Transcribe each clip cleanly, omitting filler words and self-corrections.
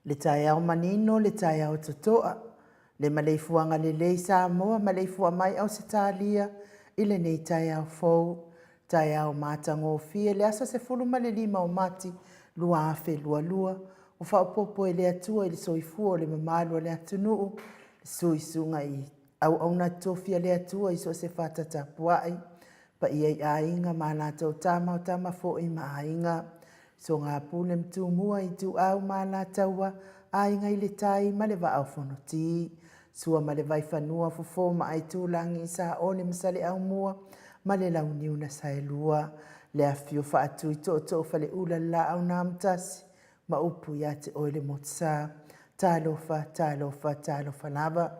Le taeao manino, le taeao totoa, le maleifuaga lelei Samoa, maleifua mai Ausetalia i lenei taeao fou, taeao matagofie le aso 15 o Mati 2022, ua faaopoopo e le Atua i le soifua o le mamalu o le atunuu, le suisuga i auauna totofi a le Atua i so o se fata tapuai, paia i aiga ma latou tama, o tama foi ma aiga, Soga Pule ma Tumua, Ituau ma Alataua, Aiga i le Tai ma le Vaa o Fonoti, Sua ma le Vaifanua, Fofo ma Aitulagi, Saole ma Saleaaumua ma le Launiu na Saelua, le afifio Faatui Tootoo Faleula le Laau na Amotasi ma upu ia te oe le Motusa. Talofa, talofa, talofa lava.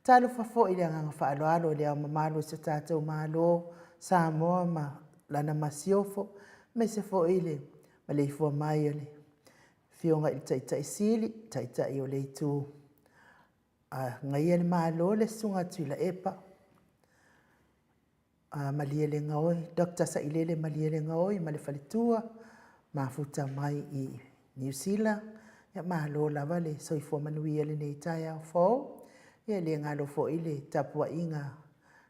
Talofa foi i le agaga faaaloalo i le Ao Mamalu o si o tatou Malo, Samoa ma lana Masiofo, aemaise foi le maleifua mai o le Afioga i le Taitai Sili, Taitai o le Itu Agaia le Malo, le Susuga Tuilaepa Malielegaoi, Dr. Sailele Malielegaoi ma le faletua, mafuta mai i Niu Sila. Ia malo lava le soifua manuia i lenei taeao fou. Ia e le galo foi le tapuaiga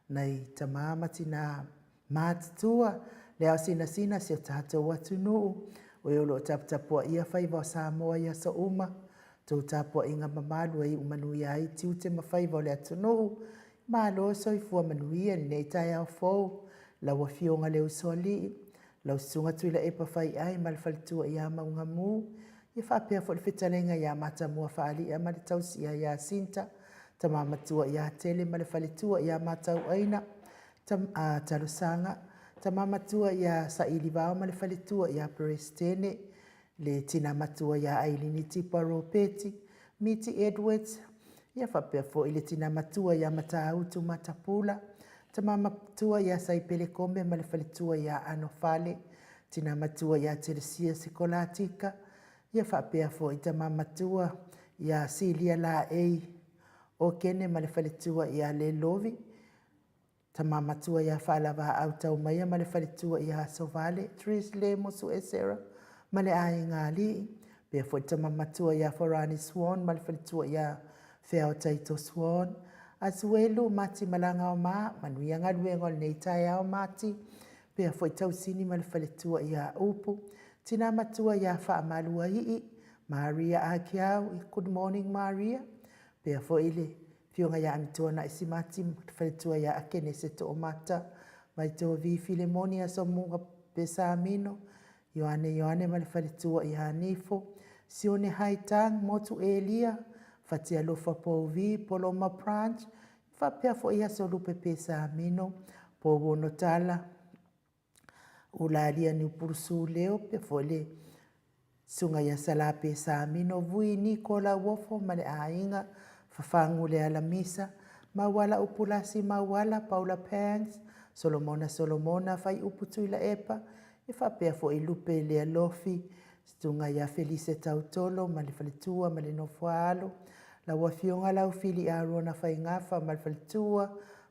nai tama ma tina matutua, le ao sinasina si o tatou atunuu, o e o lo o taputapuaia faiva o Samoa i aso uma, tou tapuaiga mamalu e iu manuia ai tiute ma faiva o le atunuu. Malo soifua manuia i lenei taeao fou, lau Afioga le Usoalii, lau Susuga Tuilaepa Faiai ma le faletua ia Maugamu, ia faapea foi le fetalaiga ia Matamua Faalia ma le tausi ia Iasinta, tama matua ia Tele ma le faletua ia Matauaina, Talosaga, tama matua ia Sailivao ma le faletua ia Peresetene, le tina matua ia Ailini Tipa Ropeti, Miti Edwards, ia faapea foi le tina matua ia Matautu Matapula, tama matua ia Saipele Kome ma le faletua ia Anofale, tina matua ia Telesia Sikolatika, ia faapea foi tama matua ia Silia Laei Okene ma le faletua ia Lelovi, Tama matua ia Faalavaau Taumaia ma le faletua ia Asovale, Tris Lemo Suesera ma le aiga alii, pea foi le tama matua ia Farani Swan ma le faletua ia Feao Taito Swan, Asuelu Mati Malagaoma, manuia galuega o lenei taeao Mati, pea foi Tausini ma le faletua ia Upu, tina matua ia Faamaluaii, Maria Akiau, good morning Maria, pea foi le Afioga ia Amituanai Simati ma le faletua ia Akenese Toomata, Vaitovi Filemoni Asomuga Pesamino, Ioane Ioane ma le faletua ia Nifo, Sione Haitang, Motu Elia, Fatialofa Pouvi, Poloma Branch, faapea foi Asolupe Pesamino, Pouono Tala, Ulalia Niupulusu Leo, pea foi le Susuga ia Salā Pesamino, Vui Niko Lauofo ma le aiga, Fafagu Lealamisa, Mauala Upulasi Mauala, Paula Pangs, Solomona Solomona, Faiupu Tuilaepa, e faapea foi Lupe Lealofi, Susuga ia Felise Tautolo ma le faletua ma le nofoaalo, lau Afioga Laufili Arona Faigafa ma le faletua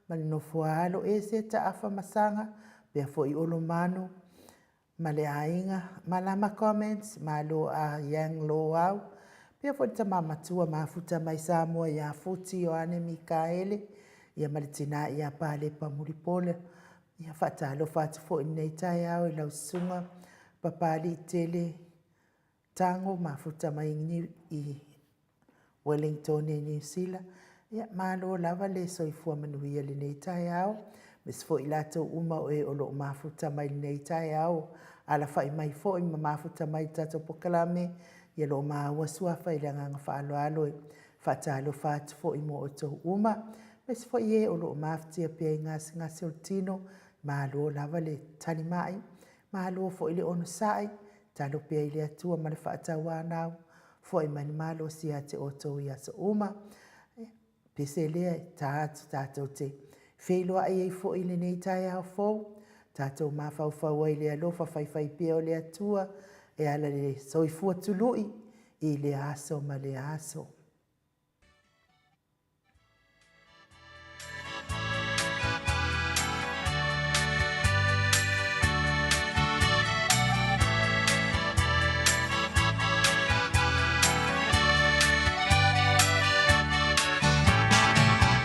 ma le nofoaalo, Eseta Afa Masaga, pea foi Olomanu, ma le aiga, Malama Comments, Malo a Yang Loau, pea foi le tama matua mafuta mai Samoa ia Futi Ioane Mikaele, ia ma le tina ia Palepa Mulipola. Ia faatalofa atu foi i lenei taeao i lau susuga Papaliitele Tago mafuta mai i Wellington i Niu Sila. Ia, malo lava le soifua manuia i lenei taeao. Aemaise foi i latou uma o e o lo o mafuta mai i lenei taeao, alafai mai foi ma mafuta mai i le tatou polokalame, ia lo maua suafa i le agaga faaaloalo e faatalofa atu foi mo outou uma. Aemaise foi e o lo o mafutia pea i gasegase o le tino, Malo lava le tali mai, malo foi le onosai, tatalo pea i le Atua ma le faatauanau, foai mai le malosi ia te outou i aso uma. Pese lea e ta atu tatou te feiloai ai foi i lenei taeao fou, tatou mafaufau ai i le alofa faifaipea o le Atua e ala i le soifua tului i lea aso ma lea aso.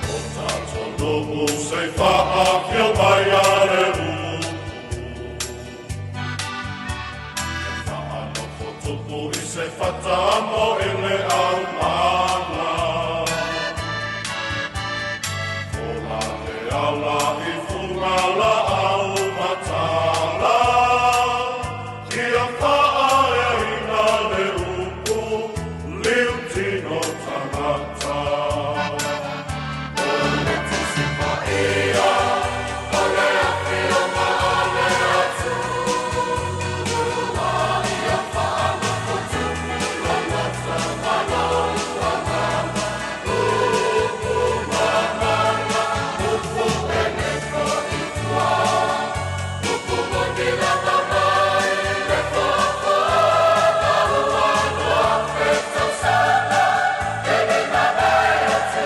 O tatou nuu se i faafio mai a le upu. Ia faanofo tupu i se fata mo i le aumala. Ola le ala i fuga laau matala. Ia faaeaina le upu liu tino tangata. O le Tusi Paia, o le Afioga a le Atua, ia faanofo tupu loloto ma lou agaga, upu mamala, upu e nefo i tua, upu moni lava mai le foafoaga ua 2000 tausaga e le mavae atu.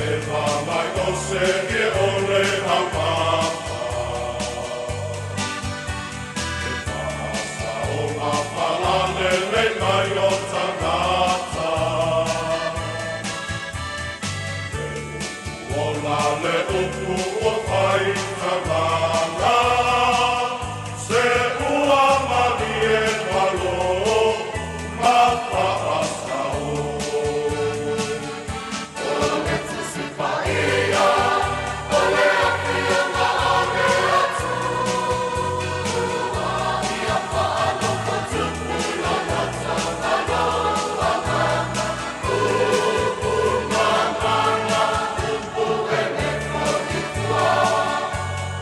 Eva mai o se e o le haupapa. E whaasaoga whalalele mai o tangata. Le upu ola, le upu o whai tangata. Se ua malie malo ma whaasao. O le Tusi Paia, o le Afioga a le Atua, ia faanofo tupu loloto ma lou agaga, upu mamala, upu e nefo i tua,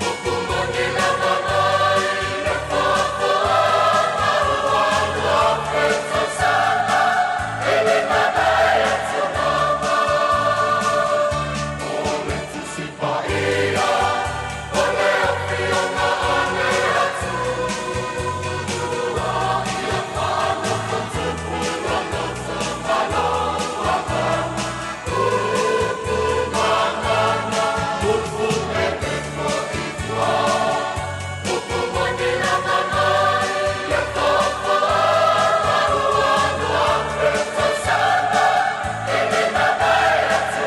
upu moni lava mai le foafoaga ua 2000 tausaga e le mavae atu. O le Tusi Paia, o le Afioga a le Atua, ia faanofo tupu loloto ma lou agaga, upu gagana, upu e nefo i tua, upu moni lava mai le foafoaga ua 2000 tausaga e le mavae atu.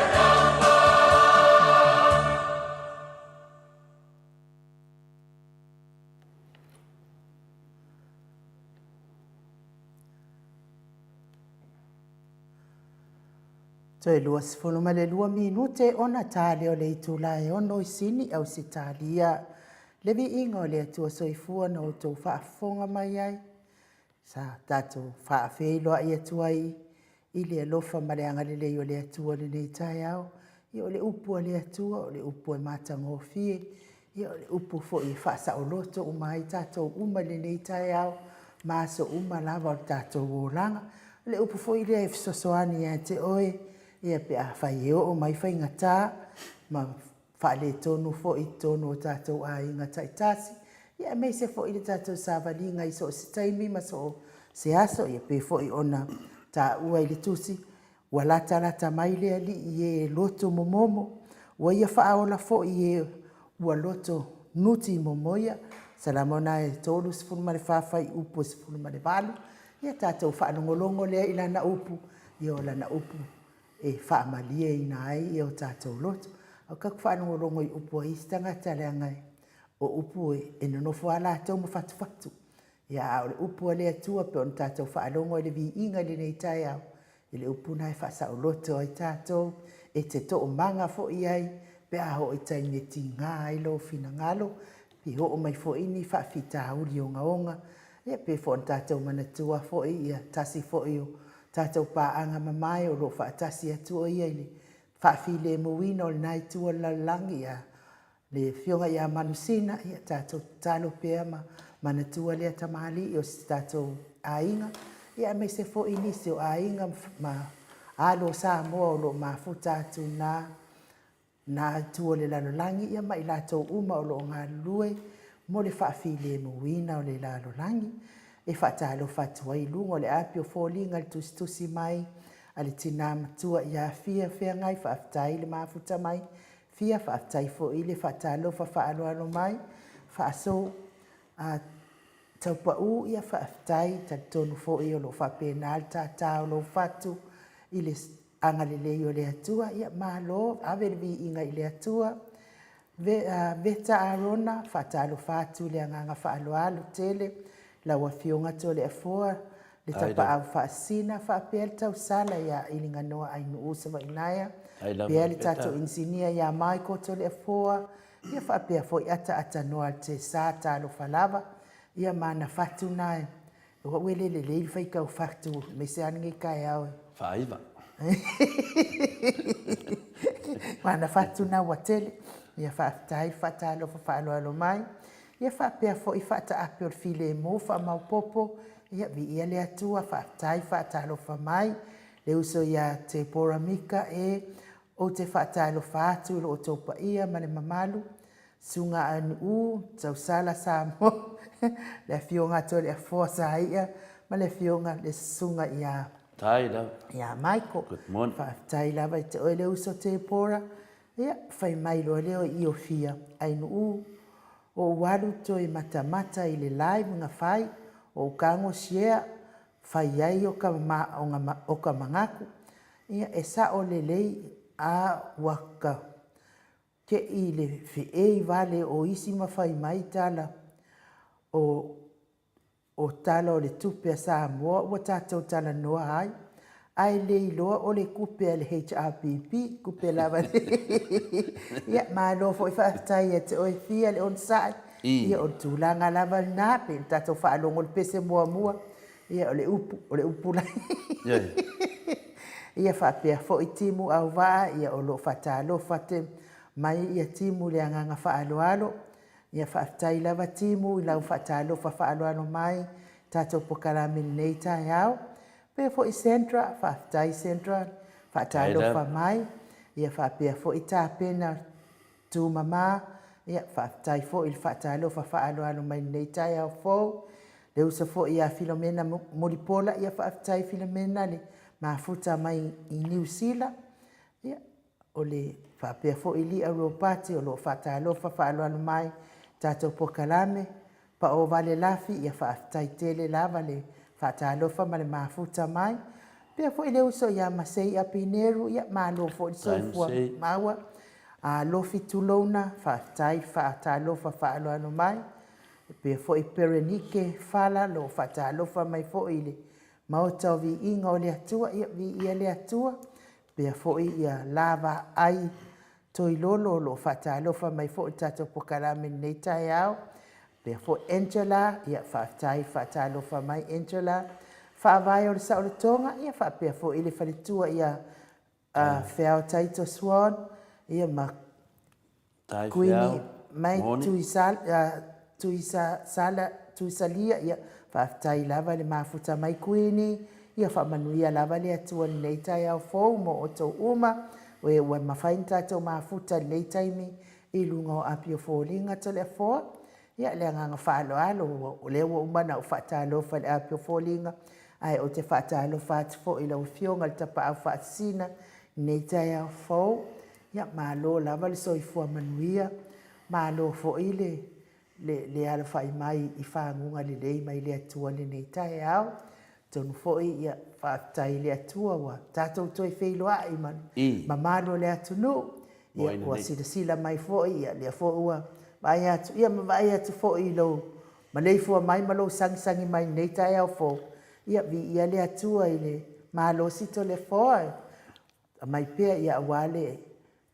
Toe 22 minute ona ta lea o le itula e 6 i Sini, Ausetalia. Le viiga o le Atua Soifua na outou faafofoga mai ai. Sa tatou faafeiloai atu ai i le alofa ma le agalelei o le Atua i lenei taeao. Ia o le upu a le Atua, o le upu e matagofie, ia o le upu foi e faasaoloto uma ai tatou uma i lenei taeao ma aso uma lava o le tatou olaga. O le upu foi lea e fesoasoani ia te oe, ia pe afai e oo mai faigata ma faaletonu foi i totonu o tatou aiga taitasi, ia aemaise foi le tatou savaliga i so o se taimi ma so o se aso, ia pei foi ona taua i le tusi, ua latalata mai le Alii i e e loto momomo, ua ia faaola foi i e ua loto nuti momoia. Salamo na e 34 fuaiupu e 18. Ia tatou faalogologo lea i lana upu, ia o lana upu e faamalieina ai ia o tatou loto. Aua tatou te faalogologo i upu a isi tagata leaga o upu e nonofo lava latou ma fatufatu. Ia, a o le upu a le Atua pei ona tatou faalogo i le viiga i lenei taeao, i le upu lena e faasaoloto ai tatou e te toomaga foi ai pe a oo i taimi e tiga ai lou finagalo, pe oo mai foi ni faafitauli ogaoga, ia pe foi ona tatou manatua foi ia tasi foi o tatou paaga mamae o lo o faatasi atu o ia i le faafilemuina o lena itu o le lalolagi, ia le Afioga ia Manusina, ia tatou tatalo pea ma manatua lea tamalii o si tatou aiga, ia aemaise foi nisi o aiga ma alo o Samoa o lo o mafuta atu i lena itu o le lalolagi, ia ma i latou uma o lo o galulue mo le faafilemuina o le lalolagi. E faatalofa atu ai i luga o le api o foliga i le tusitusi mai a le tina matua ia Fia Feagai, faafetai le mafuta mai Fia, faafetai foi le faatalofa faaaloalo mai, faaso a Taupau, ia faafetai, talitonu foi o lo o faapena le tata o lou fatu i le agalelei o le Atua, ia malo, ave le viiga i le Atua. Veta Arona, faatalofa atu i le agaga faaaloalo tele lau Afioga Toleafoa le Tapaau Faasisina faapea le tausala ia Iliganoa Ainuu Savainaea, pea le tatou inisinia ia Michael Toleafoa, ia faapea foi Ataatanoa Tesa, talofa lava, ia ma ana fatu na e O au e le lelei le faitau fatu aemaise lava lenei taeao e Faaiva. Ma ana fatu na ua tele. Ia faafetai le faatalofa faaaloalo mai. Ia faapea foi faataape o le filemu faamaopoopo. Ia viia le Atua, faafetai faatalofa mai. Le uso ia Tepora Mika e, ou te faatalofa atu i lo outou paia ma le mamalu. Susuga Anu'u, Tausala Samoa, le Afioga Toleafoa Saia ma le Afioga le Susuga ia Faafetai lava. Ia Michael. Good morning. Faafetai lava i te oe le uso Tepora. Ia, fai mai loa lea o Iofia, Ainu'u, o ou alu toe matamata i le live na fai, o ou tago share, fai ai o ka, o ka manatu. Ia, e sa'o lelei a ua ka Te i le feei vale o isi ma fai mai tala o o tala o le tupe a Samoa ua tatou talanoa ai, ae le iloa o le tupe a le HRPP, tupe lava Ia, malo foi faafetai ia te oe Fia le onosai. Ia, o le tulaga lava lena, pei ona tatou faalogo i le pese muamua, ia o le upu, o le upu la. Ia faapea foi timu auvaa, ia o lo o faatalofa te mai ia timu i le agaga faaaloalo. Ia faafetai lava timu i lau faatalofa faaaloalo mai tatou pokalame i lenei taeao. Faapea foi Sandra, faafetai Sandra faatalofa mai. Ia faapea foi Tapena Tumama, ia faafetai foi i le faatalofa faaaloalo mai lenei taeao fou. Le uso foi ia Filomena Mulipola, ia faafetai Filomena le mafuta mai i Niu Sila. Ia, o le faapea foi Lia Ropati o lo o faatalofa faaaloalo mai tatou pokalame. Pao Vale Lafi, ia faafetai tele lava le faatalofa ma le mafuta mai. Pea foi le uso ia Masei Apineru, ia malo foi le soifua maua. A Lofi Tulouna, faafetai faatalofa faaaloalo mai. Pea foi Perenike Fala, lo faatalofa mai foi i le Maota o Viiga o le Atua, ia viia le Atua. Pea foi ia Lava Ai Toilolo o lo o faatalofa mai foi i le tatou pokalame i lenei taeao. Faapea foi Angela, ia faafetai faatalofa mai Angela. Faavae o le Saolotoga, ia faapea foi le faletua ia Feao Taito Swan, ia ma Kuini mai Tuisalia, ia faafetai lava le mafuta mai Kuini, ia faamanuia lava le Atua i lenei taeao fou mo outou uma, o e ua mafai ona tatou mafuta i lenei taimi i luga o api o foliga Toleafoa. Ia, le agaga faaaloalo, o lea ua uma ona ou faatalofa i le api o foliga, ae ou te faatalofa atu foi i lau Afioga i le Tapaau Faasisina i lenei taeao fou. Ia, malo lava le soifua manuia, malo foi le le alafai mai i faguga lelei mai le Atua i lenei taeao. Atonu foi, ia, faafetai i le Atua ua tatou toe feiloai ma le mamalu o le atunuu. Ia, ua silasila mai foi, ia, lea foi ua vaai atu, ia ma vaai atu foi i lou maleifua mai ma lou sagisagi mai i lenei taeao fou. Ia, viia le Atua i le malosi Toleafoa. Aumai pea ia aua le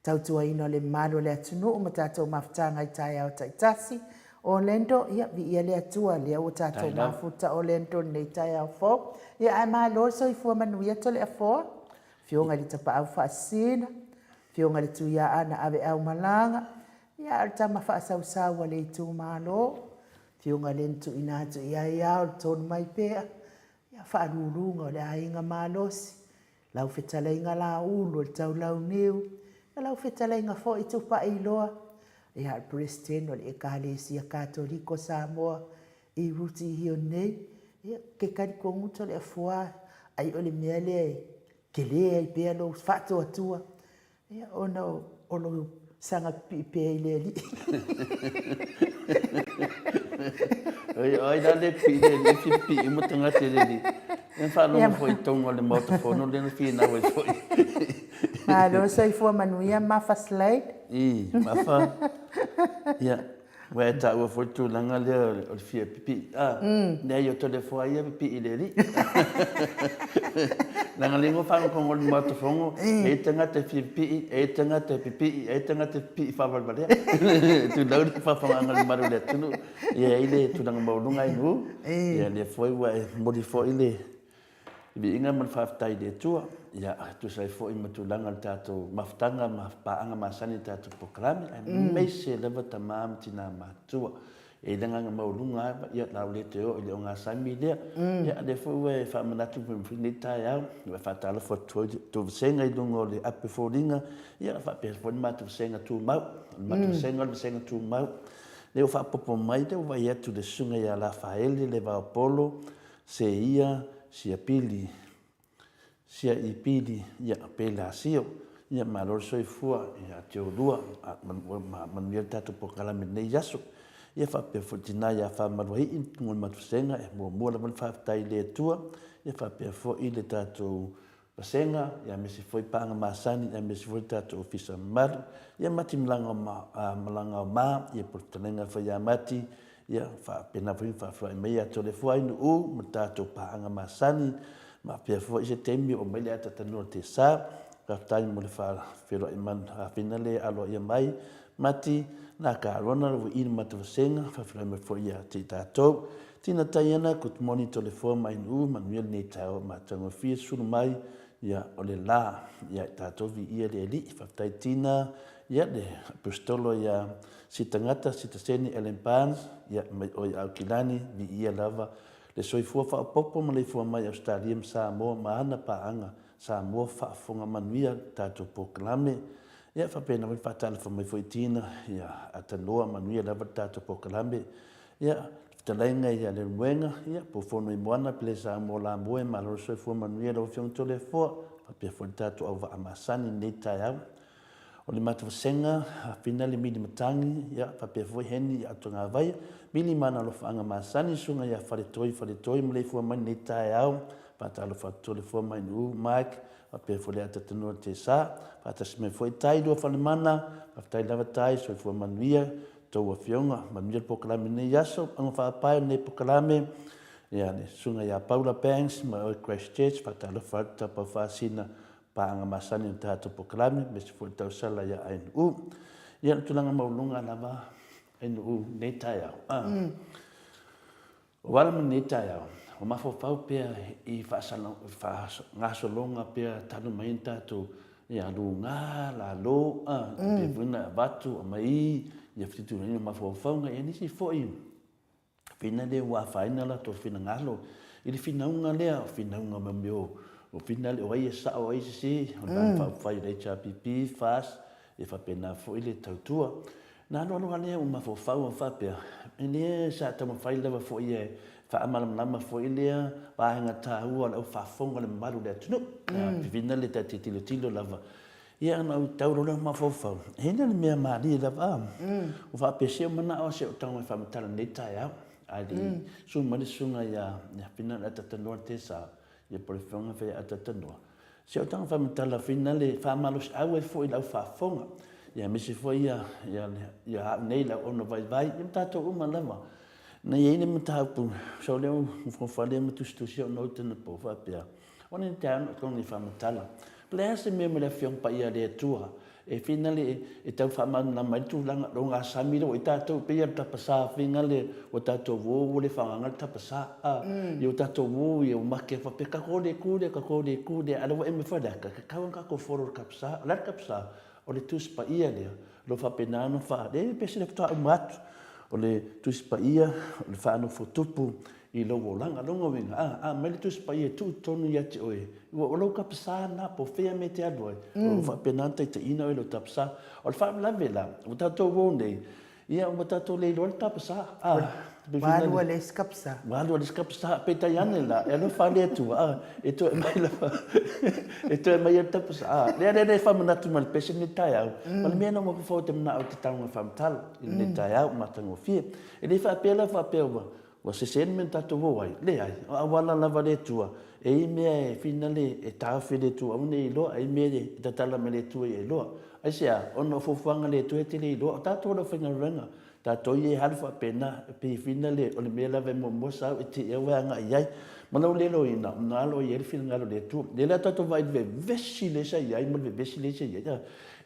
tautuaina o le mamalu o le atunuu ma tatou mafutaga i taeao taitasi. Orlando, ia viia le Atua lea ua tatou mafuta Orlando i lenei taeao fou. Ia ae malo le soifua manuia Toleafoa, Afioga i le Tapaau Faasisina, Afioga i le Tuiaana Aveaumalaga, ia a o le tama faasausau a le itumalo, Afioga i le na tuuina atu i ai ao le tonu mai pea, ia faaluuluga o le aiga malosi, Lau fetalaiga Laulu o le Taulauniu, ia lau fetalaiga foi Tupaiiloa, ia o le Peresetene o le Ekalesia Katoliko Samoa i Rooty Hill nei, ia ke talitonu Toleafoa ai o le mea lea e tele ai pea lou faatuatua, ia ona o lou saga pipii pea i le Alii. Oi, o ai la le pipii i le Alii, e fia pipii uma tagata i le Alii. Ia faalogo foi i totonu o le Maota Fono lea na finau ai foi. Malo soifua manuia Mafa Slade. I, Mafa. Ia, ua e taua foi le tulaga lea o le fia pipii. A, leai o Toleafoa ia pipii i le Alii. Leaga lea ua faalogologo i le Maota Fono, e i ai tagata e fia pipii, e i ai tagata e pipii, e i ai tagata e pipii faavalevalea. Tulou le faafofogaaga a le mamalu o le atunuu. Ia e i ai le tulaga maualuga ai nuu. Ia lea foi ua e momoli foi le viiga ma le faafetai i le Atua. Ia, e tusa ai foi ma tulaga o le tatou mafutaga ma paaga masani i le tatou polokalame, aemaise lava tama ma tina matutua. E i ai le agaga maualuga lava, ia o le a ou le toe oo i le ogasami lea. Ia, o lea foi ua e faamanatu mai foi lenei taeao, ua e faatalofa atu foi i le tou vasega i luga o le ape foliga, ia faapea foi le matou vasega tumau. O le matou vasega o le vasega tumau. Lea ua faaopoopo mai, lea ua vaai atu i le susuga ia Lafaele Levaopolo Seia Siapili Siaipili ia Pelasio ia malo le soifua ia te oulua manuia le tatou polokalame i lenei aso. Ia faapea foi le tina ia Faamaluaii mo le matou vasega e muamua lava le faafetai i le Atua ia faapea foi le tatou vasega ia aemaise foi paaga masani ia aemaise foi le tatou ofisa mamalu ia Mati Malagaoma ia po o le fetalaiga foi ia Mati Ia faapena foi ona faafeiloai mai ia Toleafoa Ainuu ma le tatou paaga masani, ma faapea foi se taimi oo mai le atatanua o le Tesa. Faafetai mo le faafeiloai afina le aloaia mai Mati na Karona le Uiina Matavasega, faafeiloai mai foi ia te i tatou. Tina Taiana, good morning Toleafoa ma Ainuu, manuia lenei taeao matagofie, sulu mai ia o le la ia i tatou viia le Alii. Faafetai Tina, ia le Aposetolo ia Sitagata Sitaseni Ellen Barnes, ia mai oe i Aukilani, viia lava le soifua faaopoopo ma leifua mai Ausetalia ma Samoa ma ana paaga Samoa faafofoga manuia le tatou polokalame. Ia faapena foi le faatalofa mai foi Tina, ia atanoa manuia lava le tatou polokalame. Ia fetalaiga ia Leulumoega, ia Puafono i Moana, Pele Samoa Lamoe, malo le soifua manuia lau Afioga Toleafoa, faapea foi le tatou auvaa masani i lenei taeao. O le matou vasega, Afina le Mili Matagi, ia, faapea foi Heni ia Atogavaia, Mili ma ana alofaaga masani, Susuga ia Faletoi Faletoi, maleifua mai lenei taeao, faatalofa atu Toleafoa Mainuu, Mike, faapea foi le Atatanua Tesa, faatasi mai foi Tai Luafalemana, faafetai lava Tai, soifua manuia, tou afioga, manuia le polokalame i lenei aso, auga faapae o lenei polokalame, ia, le Susuga ia Paula Banks ma oe Christchurch, faatalofa atu Tapaufasina, paaga masani o le tatou polokalame, aemaise foi le tausala ia ANU. Ia, o le tulaga maualuga lava ANU i lenei taeao. O ala ma lenei taeao, ua mafaufau pea i faagasologa pea talu mai ai tatou ia luga, lalo, pei foi ona avatu, aumai, ia fetuutuunaiga o mafaufauga, ia nisi foi Fina lea ua afaina latou finagalo i le finauga lea, o finauga ma mea o fina lea o ai e sao o ai e sese, o le Vaega Faaupufai o le HRPP, FAST, e faapena foi le tautua. Na alu alu lava lea ua mafaufau a faapea, e le sa taumafai lava foi e faamalamalama foi lea vaega taua o le au faafofoga o le mamalu o le atunuu. Fina lea ta te tilotilo lava Ia ona ou tau loa lea o mafaufau, e le o le mea malie lava. Ua faapea se o manao se o tago e faamatala i lenei taeao. Ae le i susu mai le susuga ia Fina le Atatanoa Tesa, ia po o le Afioga foi ia Atatanoa, se o tago faamatala Fina le faamalosiau ai foi i lau faafofoga, ia aemaise foi ia au nei le auauna vaivai, ia ma tatou uma lava. Na i ai le mataupu, sau lea o nofonofo lea ma tusitusi au note anapo faapea, o nei taeao na ou tago nei faamatala. O le a se mea ma le Afioga Paia a le Atua e finale e tau faamalamalama ai le tulaga o gasami lea ua i ai tatou, pei lava o le tapasa finale ua tatou o ua le faaaogaina le tapasa, a, ia ua tatou o ia ua make faapea tatou o le itu lea, tatou o le itu lea, a o lea ua aumai foi le ata, e tatau ona tatou follow i le tapasa. O le a le tapasa? O le Tusi Paia lea o lo o faapena ona faa, leai pe sili faatoa uma atu. O le Tusi Paia o le faanofotupu i lou olaga. Lona uiga, a, a aumai le Tusi Paia e tuu i totonu ia te oe, ua o lou tapasa lena, po o fea mea e te alu ai, o lo o faapena ona taitaiina oe e lou tapasa. O le faalavelave la, ua tatou o nei, ia ua tatou le iloa le tapasa, a, Ua alu a le isi tapasa. Ua alu a le isi tapasa, peitai ane la, e alofa lava le Atua, a, e toe aumai lava, e toe aumai le tapasa, a, lea, lea, lea e faamanatu mai le pese lenei taeao, o le mea lena ua mafaufau ou te manao ou te tago e faamatala i lenei taeao matagofie. E le faapea la faapea ua, Ua sese le mea na tatou o ai? Leai, o auala lava a le Atua, e i ai mea e finale e taofi e le Atua aua ne i iloa, e i ai mea e tatala mai e le Atua ia iloa. Aisea? Ona o fuafuaga a le Atua e te le iloa. O tatou o le aufaigaluega, tatou ia e alu faapena, e pei e finale o le mea lava e muamua sau e te i aua e agai i ai. Ma lou leloina, ona alo i ai le finagalo o le Atua. Lea la tatou vaai i le vevesi lea sa i ai ma le vevesi lea sa i ai.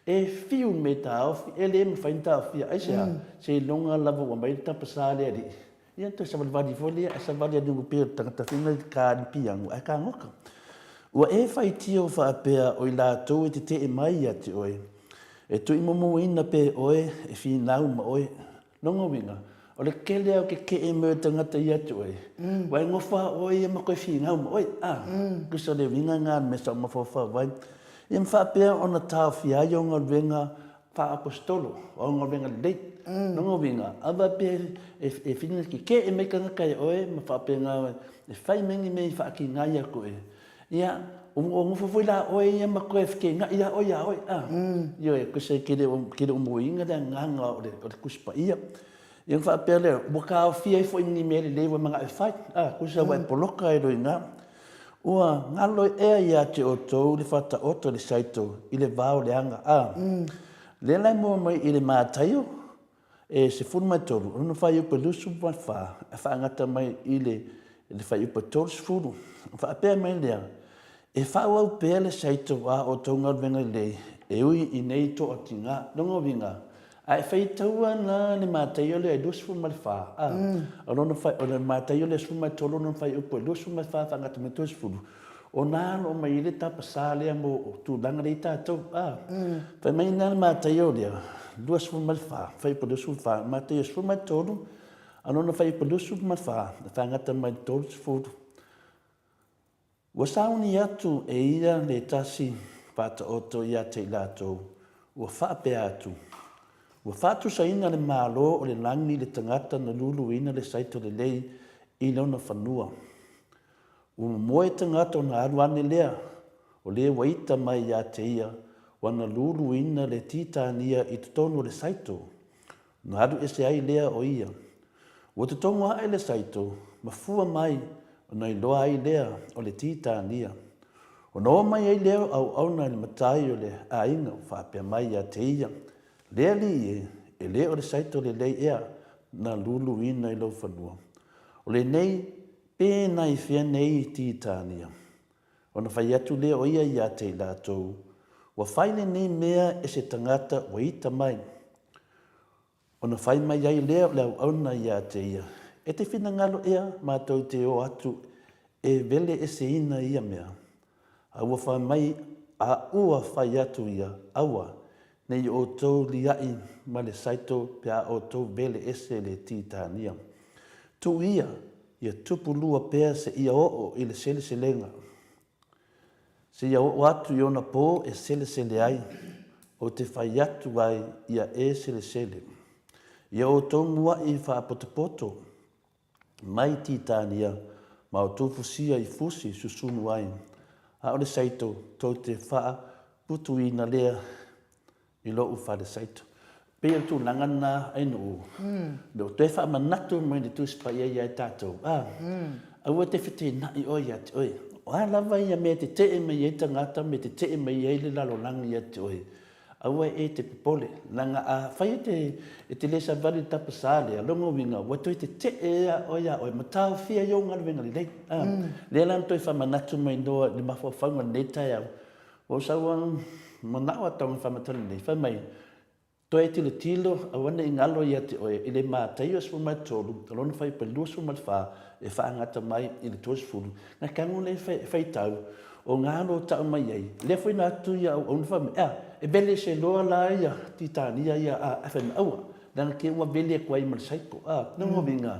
E fiu le mea e taofi, e le mafai ona taofia. Aisea? Seiloga lava ua aumai le tapasa a le alii, ia ona toe savalivali foi lea, ae savali atu pei o le tagata foi lea e ta ni piano ae tagoto. Ua e faitio faapea o i latou e tetee mai ia te oe, e tuuimumuina pea oe, e finau ma oe. Lona uiga, o le tele lava o tetee mai o tagata ia te oe, ua e nofo lava oe ia ma toe finau ma oe. A, tusa o le uiga lena o le mea sa ou mafaufau ai. Ia ma faapea ona taofia ai au galuega faa-aposetolo, o au galuega lelei. Lona uiga, a faapea e fili tetee mai tagata e oe ma faapena e fai mai ni mea e faatiga ia te oe, Ia, ua nofo foi la oe ia ma toe fekega'i lava oe ia oe, a. Ioe, tusa e te le o moeina le agaga o le Tusi Paia. Ia ona faapea lea, ua taofia ai foi ni mea lelei ua e mana'o e fai, a, tusa ua e poloka ai loa i ina. Ua galo ea ia te outou le faataoto i le saito i le va o le aga, a. Lea la e maua mai i le Mataio, E 13, o lona fuaiupu e 24, e faagata mai i le le fuaiupu e 30. Ona faapea mai lea, E faaauau pea le saito a outou galuega lelei, e ui i nei toatiga. Lona uiga, a e faitaua la le Mataio lea e 24, a, o lona o le Mataio lea e 13 lona fuaiupu e 24 faagata mai i le 30, Ona alo mai ai le tapasa lea mo tulaga lea i tatou. A, fai mai ina le Mataio lea, 24, fuaiupu 24, Mataio 13, a lona fuaiupu 24, e faagata mai le 30. Ua sauni atu e ia le tasi faataoto ia te i latou, ua faapea atu, Ua faatusaina le Malo o le lagi i le tagata na luluina le saito lelei i lona fanua. Ua momoe tagata ona alu ane lea, o le ua ita mai ia te ia, ua na luluina le titania i totonu o le saito, ona alu ese ai lea o ia. Ua totogo aʻe le saito, ma fua mai, ona iloa ai lea o le titania. Ona o mai ai lea o auauna i le matai o le aiga ua faapea mai ia te ia, Le alii e, e le o le saito lelei ea na luluina i lou fanua. O lenei Pe nai fea nei i Titania? Ona fai atu lea o ia ia te i latou, Ua fai lenei mea e se tagata ua ita mai. Ona fai mai ai lea o le auauna ia te ia, E te finagalo ea matou te o atu e vele eseina ia mea? A ua fai mai, a ua fai atu ia, Aua, ne i outou liaʻi ma le saito pe a outou vele ese le Titania. Tuu ia, ia tupu lua pea seia oo i le seleselega. Seia oo atu i ona pō e selesele ai, ou te fai atu ai ia e selesele. Ia outou muaʻi faapotopoto mai Titania ma outou fusia i fusi susunu ai, a o le saito tou te faaputuina lea i lou fale saito. Pei o le tulaga lena Ainuu, o lea ua toe faamanatu mai le Tusi Paia ia i tatou, a, aua e te feteenai oe ia te oe. O a lava ia mea e tetee mai ai tagata ma e tetee mai ai le lalolagi ia te oe, Aua e te popole, leaga afai e te, e te le savali i le tapa sa lea, lona uiga, ua toe tetee a oe ia oe ma taofia i ou galuega lelei. A, lea la na toe faamanatu mai noa i le mafaufauga i lenei taeao. Ua ou sau manao a tau faamatala nei, fai mai, Toe tilotilo aua ne i galo ia te oe i le Mataio 13, lona fuaiupu e 24 e faagata mai i le 30, na tago lea e faitau, o galo o tau mai ai, lea foi na atu ia auauna fai mai, ea, e vele ese loa la ia Titania ia a, ae fai mai, aua, leaga te i ua vele atu ai ma le saiko, a, lona uiga,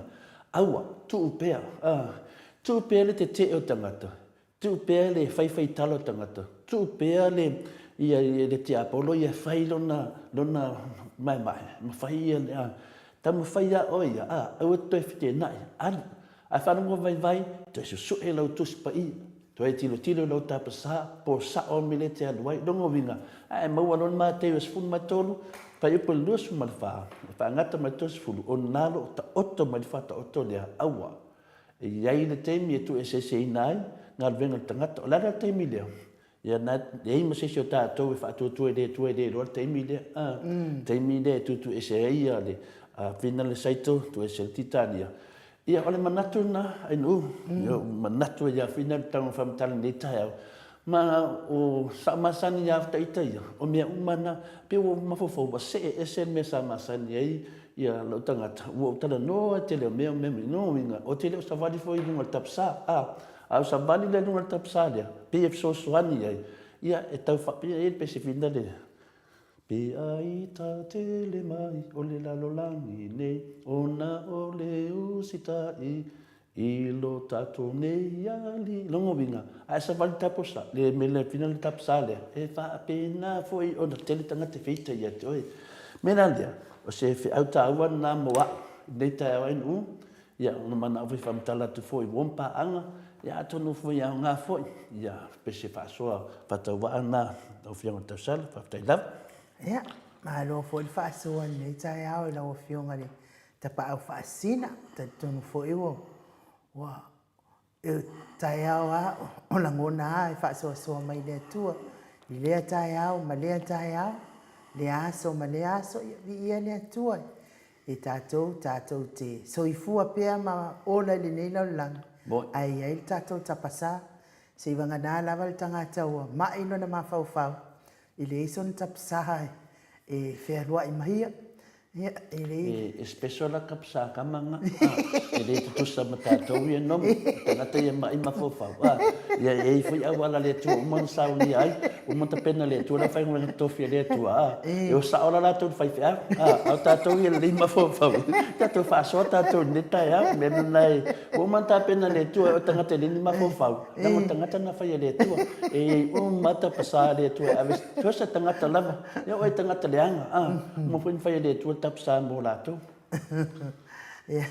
aua, tuu pea, a, tuu pea le tetee o tagata, Tuu pea le faifaitala o tagata, tuu pea le, ia, le tiapolo ia e fai lona, lona maemae, ma fai ia le, a, taumafai lava oe ia, a, aua e te toe feteenai, alu. Ae faalogo vaivai, toe susue lau Tusi Paia, toe tilotilo i lau tapasa, po sao le mea lea e te alu ai. Lona uiga, a e maua loa le Mateo e 13, fuaiupu e 24, e faagata mai le 30, o lena o lo o taoto mai le faataoto lea, aua. E i ai le taimi e tuueseeseina ai galuega a le tagata. O le a la le taimi lea? Ia na e i ai ma se isi o tatou e faatuatua i le Atua e le iloa le taimi lea. A, taimi lea e tuutuuese ai ia le fina le saito, tuuese le titania. Ia, o le manatu lena, Ainuu, ia ua manatu ai lava foi na le tago faamatala i lenei taeao. Ma o sa masani ia ita ia, o mea uma na, pei ua ou mafaufau ua see ese le mea sa masani ai ia lou tagata, ua ou talanoa i le tele o mea, o mea lona uiga, ou te le o savali foi i luga o le tapasa, a, a o savali la i luga o le tapasa lea, pei e fesoasoani ai, ia e tau faapea e i ai le pese fina lea, Pe ai ta tele mai o le lalolagi nei, ona o le usitai I lo tatou nei alii. Lona uiga, a e savali taposa, le mea le fina le taposa lea, e faapena foi ona tele tagata e feita ia te oe. Mea la lea, o se feau taua lena mo au i lenei taeao ae-nuu, ia ona manao foi e faamatala atu foi ua om paaga, ia atonu foi e aoga foi, ia pese faasoa faatauvaa lena lau Afioga i le Tausala, faafetai lava. Ia, malo foi le faasoa i lenei taeao i lau Afioga i le Tapaau Faasina, talitonu foi ua ua e taeao a o lagona a e faasoasoa mai le Atua i lea taeao ma lea taeao, lea aso ma lea aso, ia viia le Atua e tatou tatou te soifua pea ma ola i lenei lalolagi ae i ai le tatou tapasa. Seivagana lava le tagata ua mai lona mafaufau e leai sona tapasa e fealuai ma ia. Ia, e leai. E special la tapasa kama nga. E le tutusa ma tatou ia nomo. Tagata ia mai mafaufau. Ia e i foi auala le Atua uma na saunia ai. Uma tapena le Atua la faigaluega totofi a le Atua. E o sao la latou i le faifeau. A o tatou ia lelei mafaufau. Tatou faasoa tatou i lenei taeao. Mea lena e ua uma ona tapena le Atua o tagata e le ni mafaufau. Leaga o tagata na fai e le Atua. E i ai uma tapasa a le Atua e ave so o se tagata lava. Ia oe tagata leaga, a, uma foi na fai e le Atua le tapasa mo latou. Ia,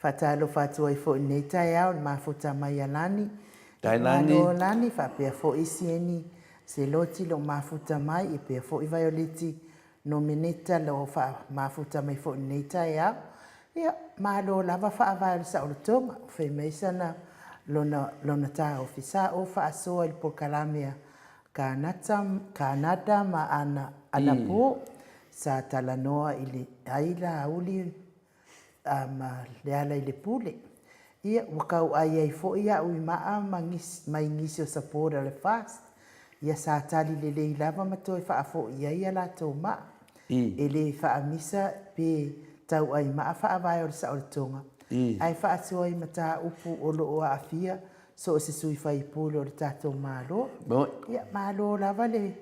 faatalofa atu ai foi i lenei taeao i le mafuta mai a Lani. Tai Lani. Malo Lani, faapea foi Sieni Seloti lou mafuta mai, ia pea foi Vaioleti Nomeneta lou mafuta mai foi i lenei taeao. Ia, malo lava faavae o le saolotoga, ua fai mai sana lona, lona taofi, sa ou faasoa i le polokalame a Kanata, Kanada ma ana anapo, sa talanoa i le ai Laauli ma Lealailepule. Ia, ua kauʻai ai foi aʻu i maʻa ma mai nisi o supporter o le FAST. Ia sa tali lelei lava ma toe faafoʻi ai a latou maʻa. E le faamisa pe tauʻai maʻa faavae o le saolotoga, ae faasoa i mataupu o lo o aafia so o se sui faipule o le tatou Malo. Ia, malo lava le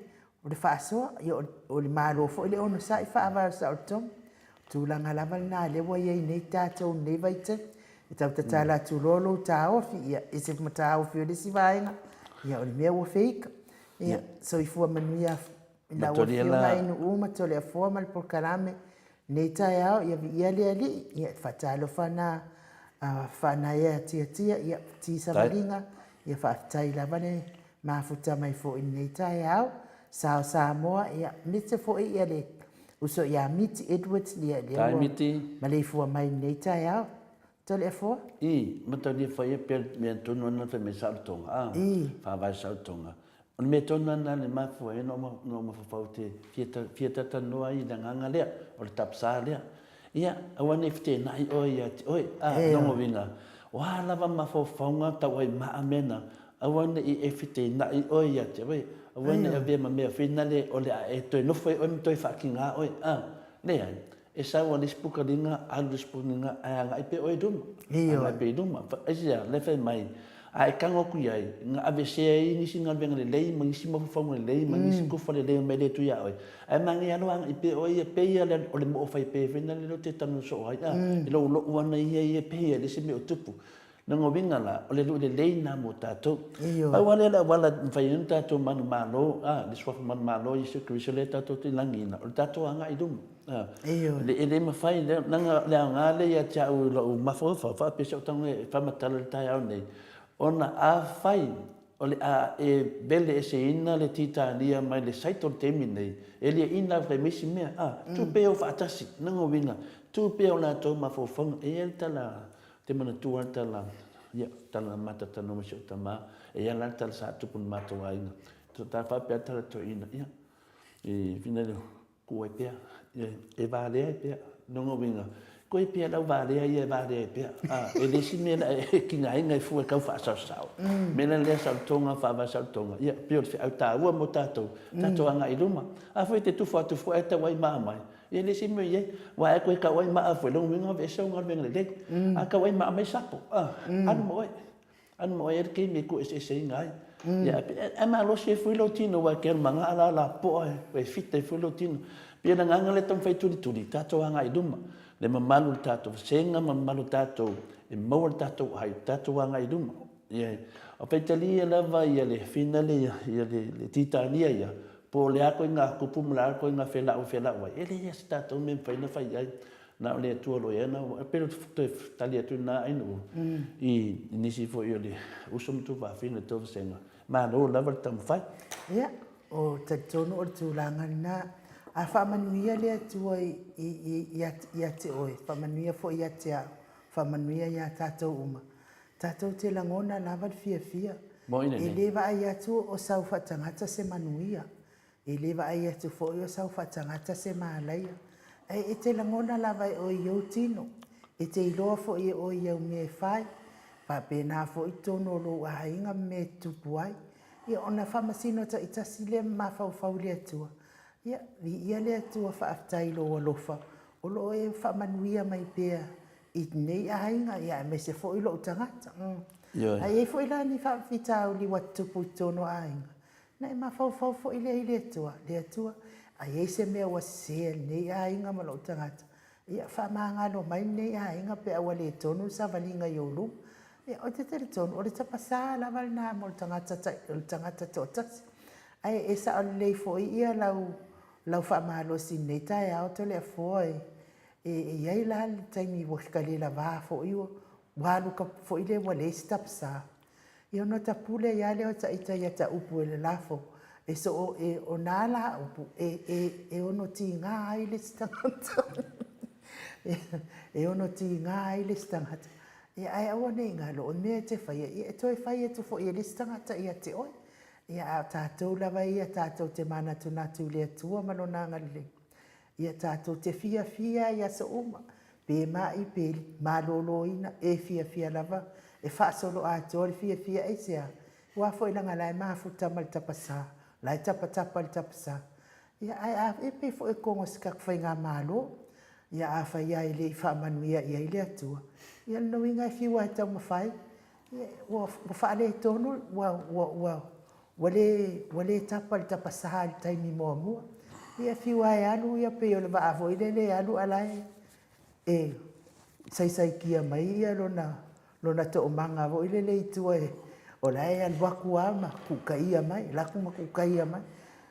o le faasoa, ia o le Malo foi le onosai faavae o le saolotoga. O tulaga lava lena lea ua i ai nei tatou i lenei vaitaimi. E tau tatala atu loa lou taofi, ia ese ma taofi o le isi vaega, ia o le mea ua feika. Ia, soifua manuia i lau Afioga Ainuu ma Toleafoa ma le polokalame Nei taeao, ia viia le Alii, ia faatalofa na faanaea tiatia, ia ti savaliga, ia faafetai lava le mafuta mai foi i lenei taeao. Sao Samoa, ia mete foi ia le uso ia Miti Edwards, ia lea ua maleifua mai i lenei taeao. Toleafoa? I, matalia whaia pea mea tonu ana whai me saotonga, a, whāwae saotonga. O le mea tonu ana le mafua e no mafafau te fia tata noa i le agaga lea, o le tapsa lea. Ia, aua nei fetenai oe ia te oe, a, longo vina, o a lava mafaufauga tau ai maa mea na, aua nei e fetenai oe ia te oe. Aua ne i avea ma mea finale o le a e toe nofo ai oe ma toe faatiga oe. A, leai. E sau a le isi pukaliga, alu le isi pukaliga, ae agai pea oe i luma. Agai pea i luma. Aisea? Lea fai mai, a e tago atu i ai, na aveesea ai nisi galuega lelei ma nisi mafaufauga lelei ma nisi tofa lelei ma mea le tu ia oe. Ae manaia lava agai pea oe ia, pei lava o le moo faipe foi lea e te talanoa soo ai, a, i lou lou ana ia ia pei lava e leai se mea o tupu. Lona uiga la, o le lui lelei lena mo tatou. Pau lava lea o le auala e mafai ai ona tatou manumalo, a, le suafa manumalo o Iesu Keriso lea tatou te lagiina, o le tatou agai i luma. A, e le mafai, leaga o le aoga lea ia te au i lou mafaufau, faapea se tago e faamatala i le taeao nei, ona afai o le a e vele eseina le titania mai le saito i le taimi nei, e liaina lava ma isi mea, a, tuu pea o faatasi, lona uiga, tuu pea o latou mafaufauga. E i ai le tala Ou te manatua lava le tala, ia, tala na mata talanoa mai si ou tama, e i ai la le tala sa tupu i le matou aiga. Ta faapea le tala toeaina, ia, e whina le kuu ai pea, ia, e valea ai pea. Lona uiga, koe pea lau valea ia e valea ai pea. A, e le isi mea la e tigaina e fua e tau faasaosao. Mea la lea saolotoga, faavae saolotoga, ia, pei o le feau taua mo tatou, tatou agai i luma. A foi e te tufa atu foi ae tau ai maa mai, Ia le isi mea i ai, aua e koe tau ai maa foi, lona uiga aveese au galuega lelei. A tau ai maa mai sapo, alu ma oe. Alu ma oe e i ai le taimi e tuueseeseina ai. Ia, ae malosi ai foi lou tino, aua e te alu ma ga la lapoa, e fit ai foi lou tino. Pei o le agaga lea e taumafai e tulituli, tatou agai i luma, le mamalu o le tatou vasega ma le mamalu o tatou e maua le tatou ai, tatou agai i luma. Ia, o faitalia lava ia le finale ia, ia le, le titania ia, po o le a koiga kupu ma le a koiga felau e felau ai, e leai lava se tatou mea e mafai ona fai ai. Na o le Atua o lo o i ai na, e pei o le toe tali atu lena Ainuu i nisi foi o le uso ma tuafafine o le tou vasega, malo lava le taumafai. Ia, o talitonu o le tulaga lena. A faamanuia le Atua ia te oe, faamanuia foi ia te au, faamanuia ia tatou uma, Tatou te lagona lava le fiafia. E le vaai atu o sau faatagata se manuia. E le vaai atu foi o sau faatagata se malaia. Ae e te lagona lava e oe i ou tino. E te iloa foi e oe i au mea e fai. Faapena foi totonu o lou aiga ma mea e tutupu ai. Ia ona faamasino taitasi lea ma mafaufau i le Atua. Ia, viia le Atua faafetai i lou alofa o lo o e faamanuia mai pea i lenei aiga, ia aemaise foi lou tagata. Ioe. Ae i ai foi la ni faafitauli ua tutupu i totonu o aiga, na e mafaufau foi lea i le Atua, le Atua, a i ai se mea ua sese e lenei aiga ma lou tagata, ia faamagalo mai lenei aiga pe a ua le tonu le savaliga i ou luma. Ia, ou te talitonu, o le tapasā lava lena mo le tagata, o le tagata toatasi. Ae e sao lelei foi ia lau, lau faamalosi i lenei taeao Toleafoa e, E i ai la le taimi ua kalelava foi ua alu foi lea ua leai se tapasa. Ia ona tapule ai lava lea o ita ia ta upu e lalafo, e soo e o na la upu e e e ono tiga ai le isi tagata. E ono tiga ai le isi tagata. Ia ae aua ne i galo, o mea e te faia, ia e toe fai atu foi e le isi tagata ia te oe. Ia a o tatou lava ia tatou te manatunatu i le Atua ma Lona agalelei, Ia tatou te fiafia i aso uma, pe ma'i pe maloloina, e fiafia lava e faasolo atoa le fiafia. Aisea? Aua foi leaga la e mafuta ma le tapasā, la e tapatapa le tapasā. Ia, ae a e pei foi o totonu o se tatou faigamalo, ia afai lava e le i faamanuia i ai le Atua, ia o lona uiga e fiu lava e taumafai, ua faaletonu, ua le tapa i le tapasa i le taimi muamua. Ia fiu lava e alu, ia pei o le vaa foi lele e alu a o la e saisaitia mai lona toomaga foi lele i tua, o la e alu atu lava ma tuutaia mai, alu atu ma tuutaia mai.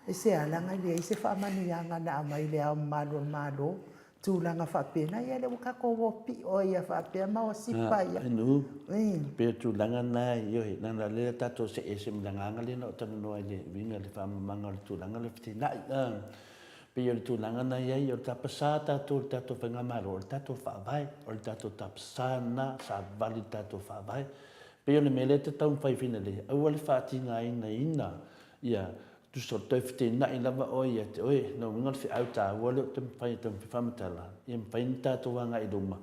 Aisea? Leaga e leai se faamanuiaga na aumai i Le Ao Mamalu o le Malo tulaga faapena, ia lea ua tatou o pio ai lava faapea ma o sipa ia. Inu, pei o tulaga na, ioe, leaga o lea tatou see ese ma le agaga lea na ou talanoa ai i le uiga i le faamamaga o le tulaga lea o le fetinai. Pei o le tulaga na i ai, o le tapasa tatou i le tatou faigamalo, o le tatou faavae, o le tatou tapasa lena, savali i le tatou faavae. Pei o le mea lea e te taumafai finagalo, aua le faatigaina ia Tusa o le toe fetena'i lava oe ia te oe, lona uiga o le feau taua lea ou te mafai e taumafai faamatala, ia mafai ona tatou agai i luma.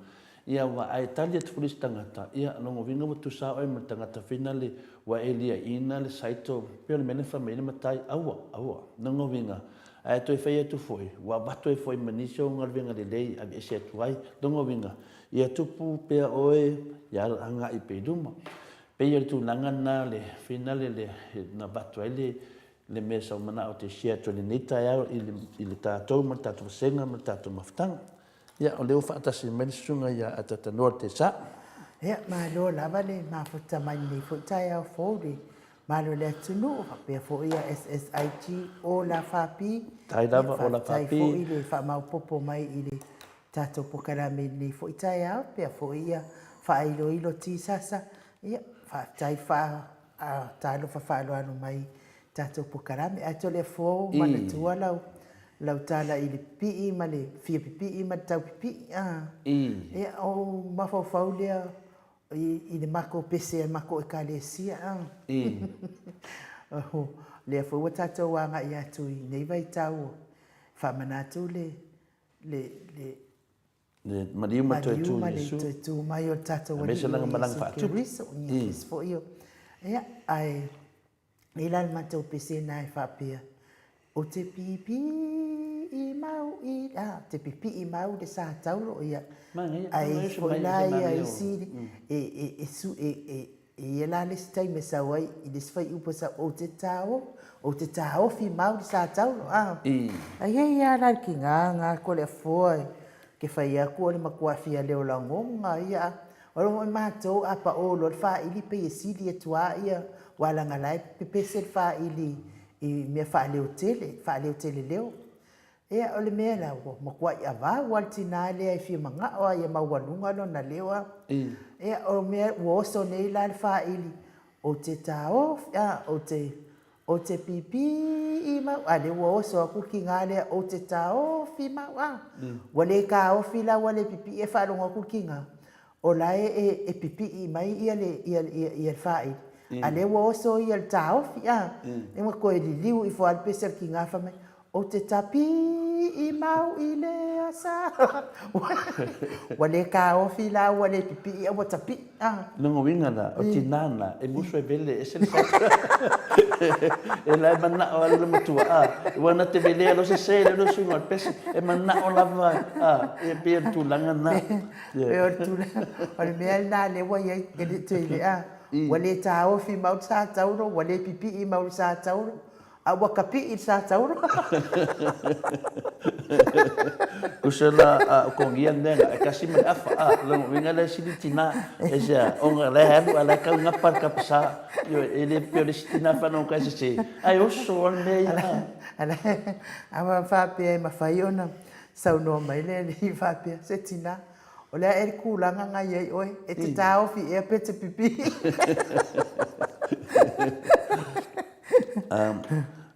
Ia aua a e tali atu foi le isi tagata, ia lona uiga ua tusa oe ma le tagata foi lea ua e liaina le saito, pei o le mea lea na fai mai ai le matai, aua, aua. Lona uiga, a e toe fai atu foi, ua avatu ai foi ma nisi o galuega lelei e aveese atu ai. Lona uiga, ia tupu pea oe, ia agai pea i luma. Pei o le tulaga lena le finale le na avatu ai le le mea sa ou manao ou te share atu ai i lenei taeao i le tatou ma le tatou vasega ma le tatou mafutaga. Ia, o lea ua faatasi mai le susuga ia Atatanoa Tesa. Ia, malo lava le mafuta mai lenei foi taeao fou le malo le atunuu faapea foi ia SSIG Ola Fapi. Tai lava Ola Fapi. Faafetai foi le faamaopopo mai i le tatou polokalame i lenei foi taeao pea foi ia faailoilo tisasa. Ia, faafetai faa talofa faaaloalo mai tatou polokalame. Ae Toleafoa ua manatua lau lau tala i le pipii ma le fia pipii ma le tau pipii. Ia, o mafaufau lea i le matou pese a le matou ekalesia. O lea foi ua tatou agai atu i nei vaitau, faamanatu le le le le maliu ma toe tu Iesu. toe tu mai o le tatou Alii o Iesu Keriso. Ia, foi o. Ia, ae i la le matou pese na e faapea, ou te pipii mau i, a, te pipii mau le sa taulo, ia. Ae foi la ia isi, e, e, e, su, e, e, e ia la le isi taimi e sau ai, i le isi fuaiupu e sau, ou te tao, ou te taofi mau le sa taulo, a. Ai ai ia la le kiga nga ko le afoa e, ke fai aku o le matua fia leo lagoga ia, a. O lo foi matou a pao loa le faili pei e sili atu a ia ua laga la e pepese le faili i mea faaleo tele, faaleo tele leo. Ia o le mea la ua matuai avau a le tina lea e fia manao a ia maualuga lona leo a. Ia o mea ua oso nei la le faili ou te taofi a ou te Ou te pipii mau, a lea ua oso atu le tiga lea, ou te taofi mau, a. Ua le taofi la ua le pipii ae faalogo atu le tiga, o la e e pipii mai ia le ia le faili, a lea ua oso ia le taofi, a. Ua toe liliu ifo lava le pese a le tiga fai mai, Ou te tapii mau i le asa. Ua le taofi la, ua le pipii a ua tapii. Lona uiga la, o tina na, e musu e vele e ese le fatu. E la e manao lava le matua, a, ua na te velea loa sese lea le suiga o le pese, e manao lava, a, e pei o le tulaga lena. E o le tulaga, o le mea lena lea ua i ai, e le toe, a, ua le taofi mau le sa tauro, ua le pipii mau le sa tauro, A ua kapii le sa tauro. Tusa la a okogia le mea na e kasi ma le afa a lona uiga lea sili tina e se a ona la e alu a la e kau gapa le kapasa ioe e le pei o le isi tina faalogo ka e sese ae oso a le mea ia a. A ua faapea e mafai ona saunoa mai le alii faapea se tina O le a ea le tulaga na i ai oe? E te taofi ea pe te pipii?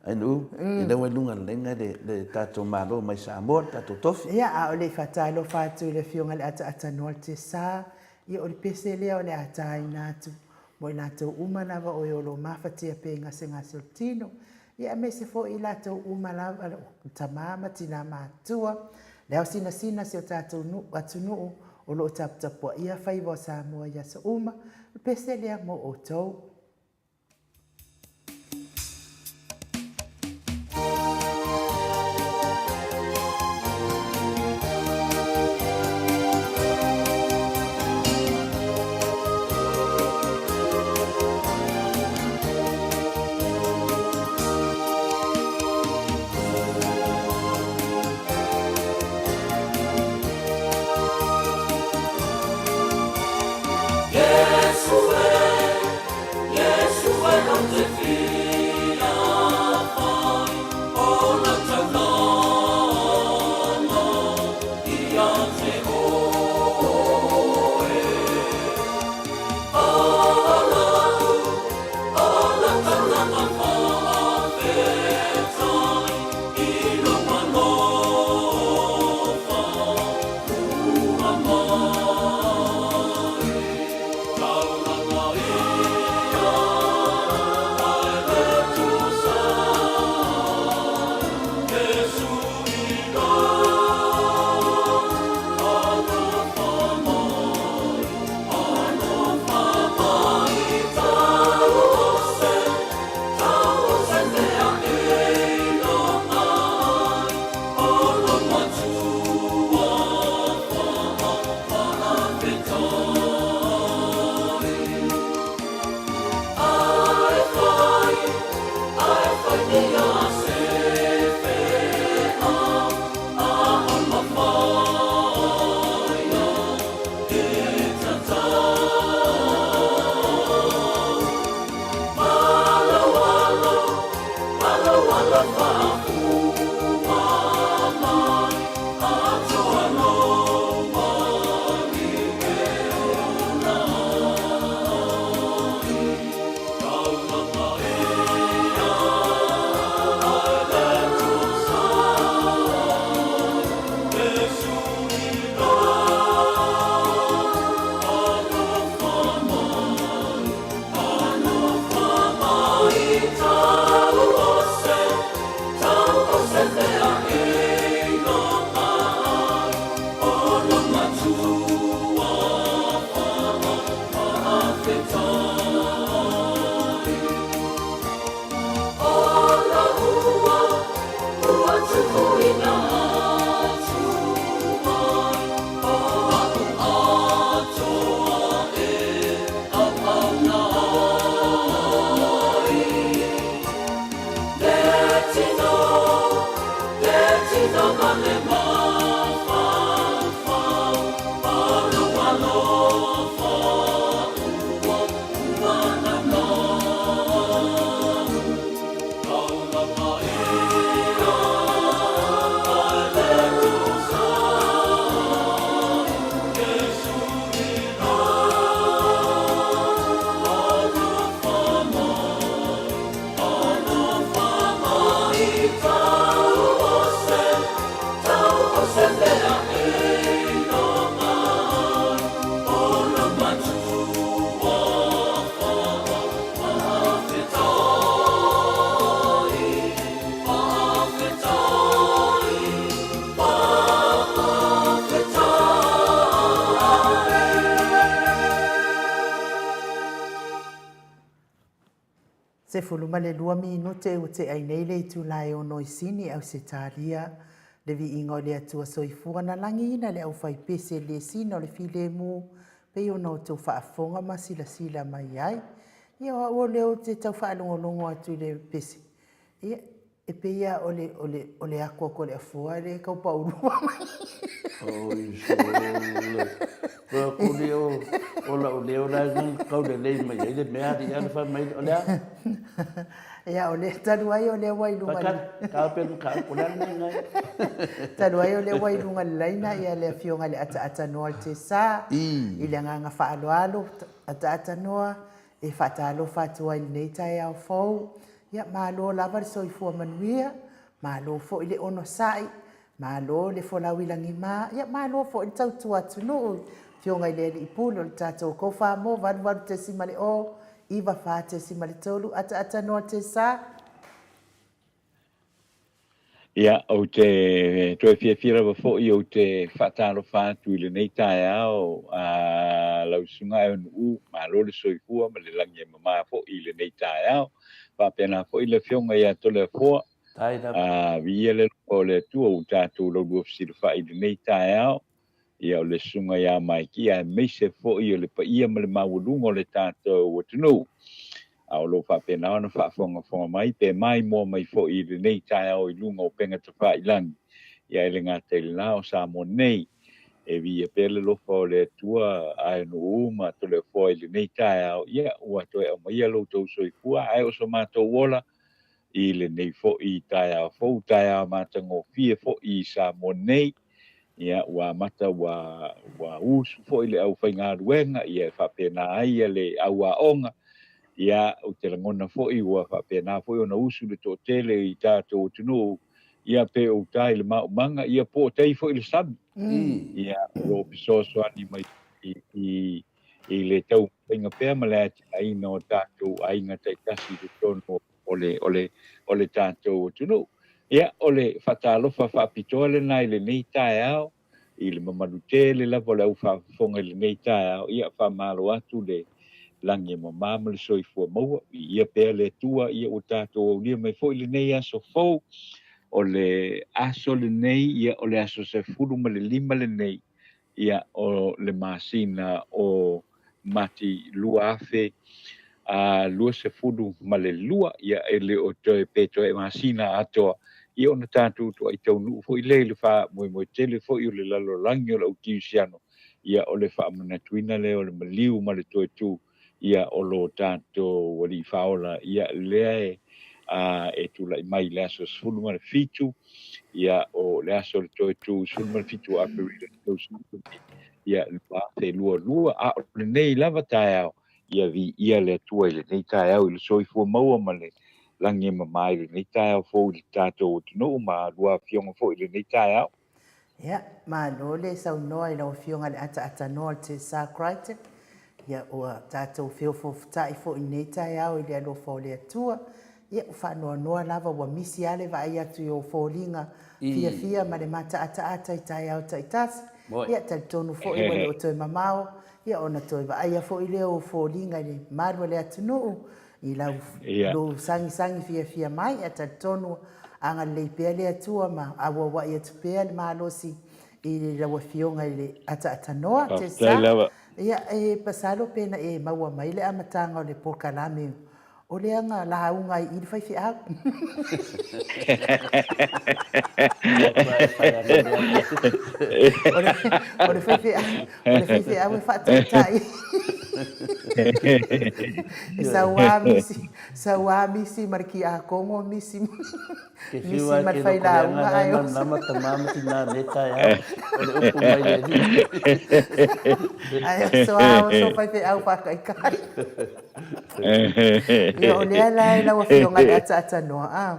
Ainuu, i lea ua i luga lelei le, le tatou Malo mai Samoa, le tatou tofi. Ia, a o le i faatalofa atu i le Afioga i le Ataatanua le Tesa, ia o le pese lea o le a taina atu mo i latou uma lava o e o lo o mafatia pea i gasegase o le tino, Ia aemaise foi i latou uma lava, o tama ma tina matutua, le ao sinasina o si o tatou atunuu o lo o taputapuaia faiva o Samoa i aso uma, o le pese lea mo outou. 12 minute ua tea ai nei le itula e ono i Sini, Ausetalia, le viiga o le Atua Soifua na lagiina le aufaipese le sina o le filemu pei ona outou faafofoga ma silasila mai ai. Ia o au o lea ou te tau faalogologo atu i le pese, ia E pei lava o le, o le, o le ako atu a le afoa lea e tau paulua mai. Oi sole. Koe kuli o, o lau leo la e kau lelei mai ai le mea ali ala fai mai o le a. Ia o le talu ai o lea ua i luga le. Ka pe ka o le a le ngai. Talu ai o lea ua i luga le laina ia le afioga i le ataata noa o le Tesa i le agaga faaaloalo ataata noa E faatalofa atu ai i lenei taeao fou, ia malo lava le soifua manuia, malo foi le onosai, malo le folau i lagima, ia malo foi le tautua atunuu i Afioga i le Alii Pule o le tatou Kofa Mo 88.0, 94.3, ataata noa Tesa. Ia, ou te toe fiafia lava foi ou te faatalofa atu i lenei taeao a lau Susuga Aeonuu, malo le soifua ma le lagi e mama foi i lenei taeao. Faapena foi le Afioga ia Toleafoa, a viia le alofa o le Atua ua tatou laulua fesilafai i lenei taeao. Ia o le Susuga ia Maekia aemaise foi o le paia ma le maualuga o le tatou atunuu, a o lo o faapena ona faafogafoga mai pe maimoa mai foi i lenei taeao i luga o upega tafailagi, ia e le gata i lena o Samoa nei. E viia pea le alofa o le Atua ae nuu ma Toleafoa i lenei taeao, ia ua toe aumaia lo outou soifua ae o so matou ola i lenei foi taeao fou, taeao matagofie foi i Samoa nei. Ia, ua amata ua, ua usu foi le aufaigaluega, ia e faapena ai ia le auaoga. Ia, ou te lagona foi ua faapena foi ona usu le toatele i tatou atunuu, ia pe o uta i le maumaga, ia po o tai foi le sami. Ia, o lo o fesoasoani mai i, i, i le taumafaiga pea ma le atiaeina o tatou aiga taitasi i totonu o le, o le, o le tatou atunuu. Ia, o le faatalofa faapitoa lena i lenei taeao, i le mamalu tele lava o le au faafofoga i lenei taeao. Ia, faamalo atu le lagi e mama ma le soifua maua. Viia pea le Atua, ia ua tatou aulia mai foi lenei aso fou. O le aso lenei, ia, o le aso 15 lenei Ia, o le masina o Mati 2022, ia, e le o toe pe toe masina atoa, ia ona tatou toai taunuu foi lea i le faamoemoe tele foi o le lalolagi o le au kerisiano, ia, o le faamanatuina lea o le maliu ma le toe tu ia o lo tatou Alii Faaola, ia lea e a e tulai mai i le aso 17, ia o le aso o le toe tu 17 o Aperila le tausaga lenei, ia 2022, a o lenei lava taeao, ia viia le Atua i lenei taeao i le soifua maua ma le lagi e mama i lenei taeao fou i le tatou atunuu ma lua afioga foi i lenei taeao. Ia, malo le saunoa i lau Afioga i le Ataatanoa o le Tesa Crichton. Ia, ua tatou feofoofotai foi i lenei taeao i le alofa o le Atua. Ia, ua faanoanoa lava ua misi lava le vaai atu i ou foliga fiafia ma le mataataata i taeao taitasi. Ia, talitonu foi ua le o toe mamao, ia ona toe vaaia foi lea o ou foliga i le malu o le atunuu i lau lou sagisagi fiafia mai, ae talitonu agalelei pea le Atua ma auauai atu pea le malosi i lau Afioga i le ataatanoa. Tessa, ia, e masalo pe na e maua mai le amataga o le polokalame o lea na lauga ai i le faifeau. O le faifeau e faataitai. E sau lava misi, sau lava misi ma le kiakogo, misi, misi ma le failauga ae oso. Nama tama ma tina ne taeao o le upu mai le alii. Ae oso lava oso faifeau faataitai. Ia o lea la e lau Afioga i le ataatanoa, a,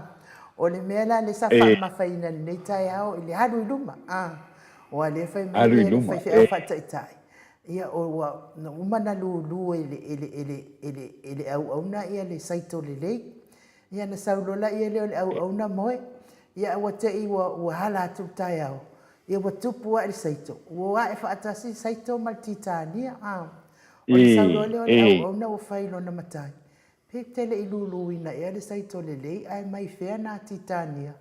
o le mea la lea sa faamamafaina i lenei taeao i le alu i luma, a, aua o lea e fai mai le faifeau faataitai, Ia, ua uma ona lulu e le, e le, e le, e le, e le auauna ia le saito lelei. Ia, na sau loa laia lea o le auauna moe. Ia, ae ua te i ua, ua ala atu le taeao, ia ua tupu ae le saito. Ua ae faatasi le saito ma le titania. A, o le sau loa lea o le auauna ua fai i lona matai. Pe te le i luluina ea le saito lelei ae mai fea nā titania?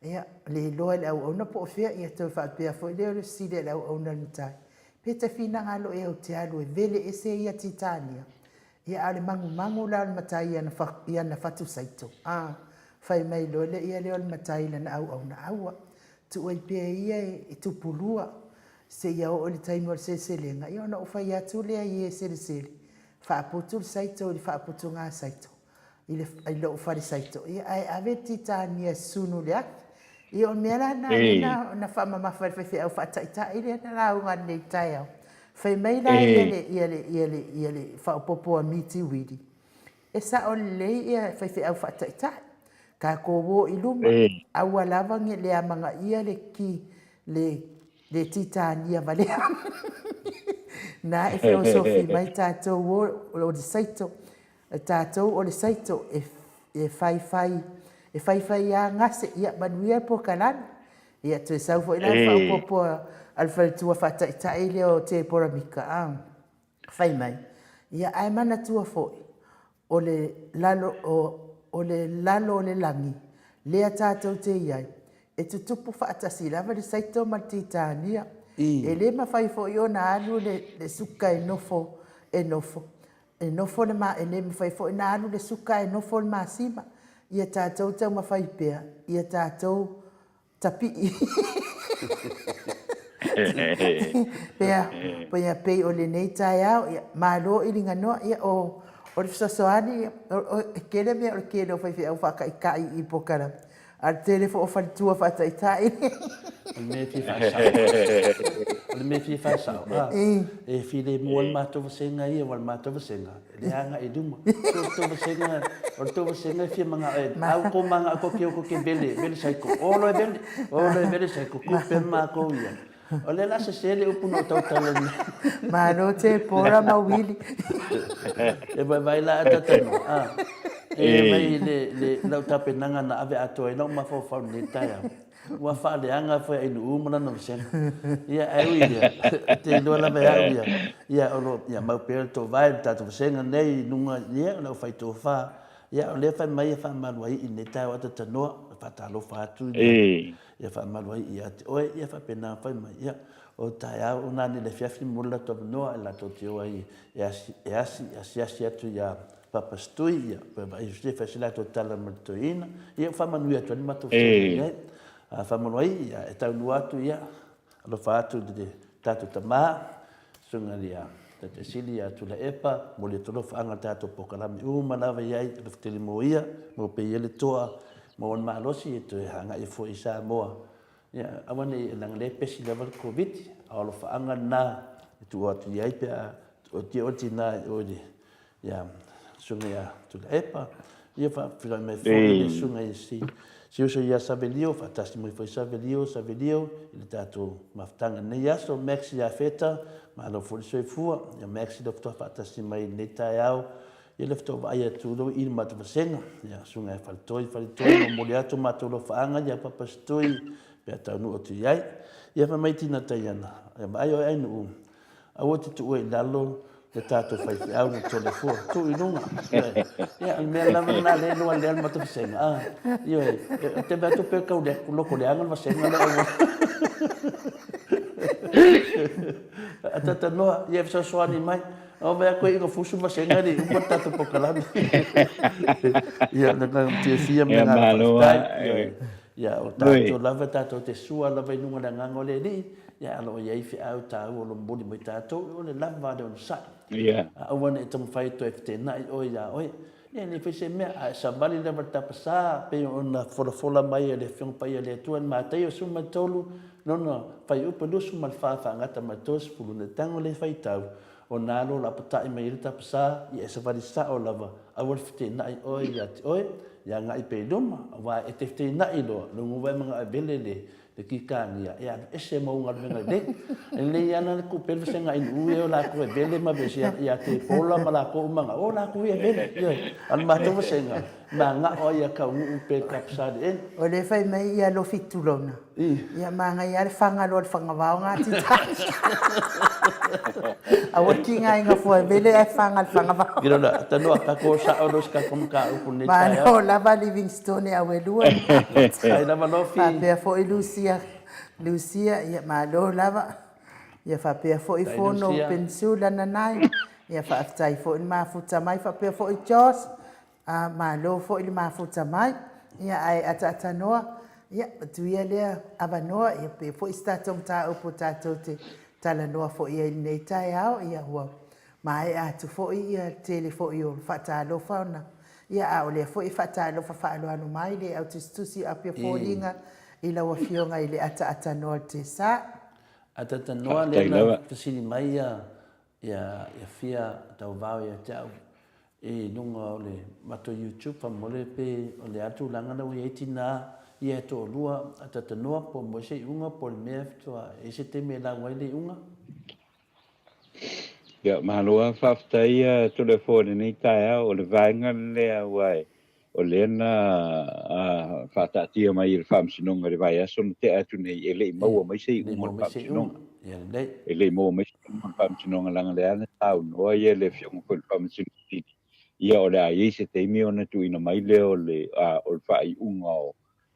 Ia, le iloa e le auauna po o fea, ia toe faapea foi lea o le fesili a le auauna i le matai, Pe te finagalo ea ou te alu e vele ese ia titania? Ia, a o le magumagu la o le matai i ana fatu saito, a, fai mai loa lea lea o le matai i lana auauna, Aua, tuu ai pea ia e tupulua seia oo i le taimi o le seleselega, ia ona ou fai atu lea i e selesele, faaputu le saito i le faaputuga saito i le i lou fale saito, ia ae ave le titania e susunu i le afi. Ia o le mea la lena lea na, na faamamafa e le faifeau faataitai lea na lauga nei i le taeao. Fai mai la ia le, ia le, ia le, ia le faaopoopo a Miti Uili, e sao lelei ia faifeau faataitai. Tatou o i luma, aua lava ne le amanaia le ki, le le titania valea. Na e feosofi mai tatou o, o le saito, tatou o le saito e, e faifai, e faifai a gase, ia manuia le polokalame. Ia toe sau foi la le faaopoopo a le faletua faataitai lea o Tepora Mika, a, fai mai, ia ae manatua foi, o le lalo o, o le lalo o le lagi lea tatou te i ai, e tutupu faatasi lava le saito ma le titania. E le mafai foi ona alu le, le suka e nofo, e nofo, e nofo le ma, e le mafai foi ona alu le suka ae nofo le masima. Ia tatou taumafai pea, ia tatou tapii. Pea, pea pei o lenei taeao, ia, malo i Liganoa, ia, o, o le fesoasoani, ia, o, o, e tele mea o le tele o faifeau faataitai i polokalame, a o le tele foi o faletua faataitai. O le mea e fia faasao, o le mea e fia faasao, a, e filemu ai le matou vasega ia, aua o le matou vasega, e le agai i luma. So, o le tou vasega, o le tou vasega e fia manao e, a ua tou manao tou te o tou te vele, vele saiko, o loa e vele, o loa e vele saiko, ku pea matou ia. O lea o le a sese le upu na ou tautala nei. Malo Tepora ma Wili. E vaivai la a tatanu, a. E mai le, le, lau tapenaga na ave atoa ai lau mafaufau i lenei taeao. Ua faaleaga foi a Inuu ma lana vasega. Ia, ae ui i lea, ou te iloa lava e au ia, ia, o lo o, ia, mau pea le toovae i le tatou vasega nei i luga, ia, o le aufai-tofa. Ia, o lea e fai mai e faamalu ai i lenei taeao atatanoa, e faatalofa atu i ia faamalu ai ia te oe, ia faapena ona fai mai, ia, o taeao o nane i le afiafi mo le latou avanoa e latou te o ai e asi, e asi, asiasi atu iā Papa Stui, ia, pe vaai se fai se latou tala ma le toeaina, ia ua faamanuia atu ai le matou fesoasoani i ai. A faamalu ai, ia, e taunuu atu, ia, alofa atu i le tatou tama, susuga ia Taitai Sili ia Tuilaepa, momoli atu alofaaga i le tatou polokalame uma lava i ai, alofa tele mo ia, maua pea ia le toa, maua le malosi e toe agai foi i Samoa. Ia, aua ne i, leaga o lea e pesi lava le Koviti, a o alofaaga lena e tuu atu i ai pe a oti oe le tina i o i le ia susuga ia Tuilaepa, ia faafeiloai mai foi i le susuga i si si uso ia Savelio, faatasi mai foi Savelio, Savelio i le tatou mafutaga i lenei aso, Max ia Feta, malo foi le soifua, ia Max le faatoa faatasi mai i lenei taeao, ia le faatoa vaai atu lou i le matou vasega, ia susuga ia Faletoi, Faletoi, momoli atu matou alofaaga ia Papa Setui, pe a taunuu atu i ai. Ia fai mai Tina Taiana, ia vaai oe Ainuu, Aua te tuua i lalo le tatou faifeau na tolefua. Tuu i luga. Ioe. Ia, o le mea lava lena lea e iloa lea le matou vasega. Ah, ioe. Ou te vaai atu pei tau loko leaga le vasega lea ua. Atatanoa, ia fesoasoani mai. Ao vaai atu i fusu vasega le uma le tatou polokalame. Ia, le agaga fiafia ma le agaga faafetai. Ioe. Ia, o tatou lava, tatou te sua lava i luga o le agaga o le Alii. Ia, o lo o i ai feau taua o lo o momoli mai tatou, o le lava le onosai. A aua ne i taumafai e toe feteenai oe iā oe. Ia, e le fai se mea, a e savali lava i le tapasā, pei ona folafola mai e le Afioga Paia a le Atua i le Mataio 13, lona fuaiupu e 24 faagata ma le 30, le tago le faitau, o nā lo lapatai mai ai le tapasā, ia e savali sao lava, aua le feteenai oe iā te oe, ia agai pea i luma, aua e te feteenai loa, lou vae manao e vele le le kikania e alu ese ma ou galuega lelei. E lelei ana le kupe le vasega inu e o lakou e vele ma vese ia te pola ma lakou uma o lakou ia vele. Ioe. A o le matou vasega Magao ai ia Taunuu pe Kapsali. O lea fai mai ia Lofi Tulona. Ia manaia lava le fagaloa o le fagavao na Titani. Aua le tigaina fua e mele ae faga le fagavao. Kilona, tanoa tatou sao loa se tatou mataupu i lenei taeao. Malo lava Livingstone Auelua. Faafetai lava Lofi. Faapea foi Lucia, Lucia, ia malo lava. Ia faapea foi Fono Peninsula Nanai. Ia faafetai foi le mafuta mai faapea foi Josh. A, malo foi le mafuta mai, ia ae ataatanoa, ia atu ia lea avanoa, ia pe foi se tatou mataupu tatou te talanoa foi i ai i lenei taeao, ia ua maea atu foi ia le tele foi o faatalofa ona, ia a o lea foi e faatalofa faaaloalo mai le au tusitusi o Apia Foliga i lau Afioga i le ataatanoa o le Tesa. Ataatanoa lea na fesili mai ia Ia fia tauvao ia te au i luga o le matou YouTube faamolemole pe o le a le tulaga lea ua i ai tina ia e toalua a tatanoa po o maua se iuga po o le mea faatoa i ai se taimi e lau ai le iuga. Ia malo lava faafetai ia Toleafoa i lenei taeao o le vaega lea aua e O lea na faataatia mai e le Faamasinoga i le vaiaso na tea atu nei, e le i maua mai se iuga o le Faamasinoga. E le i maua mai se iuga o le Faamasinoga leaga lea na saunoa ia le Afioga foi i le Faamasino Sili, ia o le a i ai se taimi ona tuuina mai lea o le faaiuga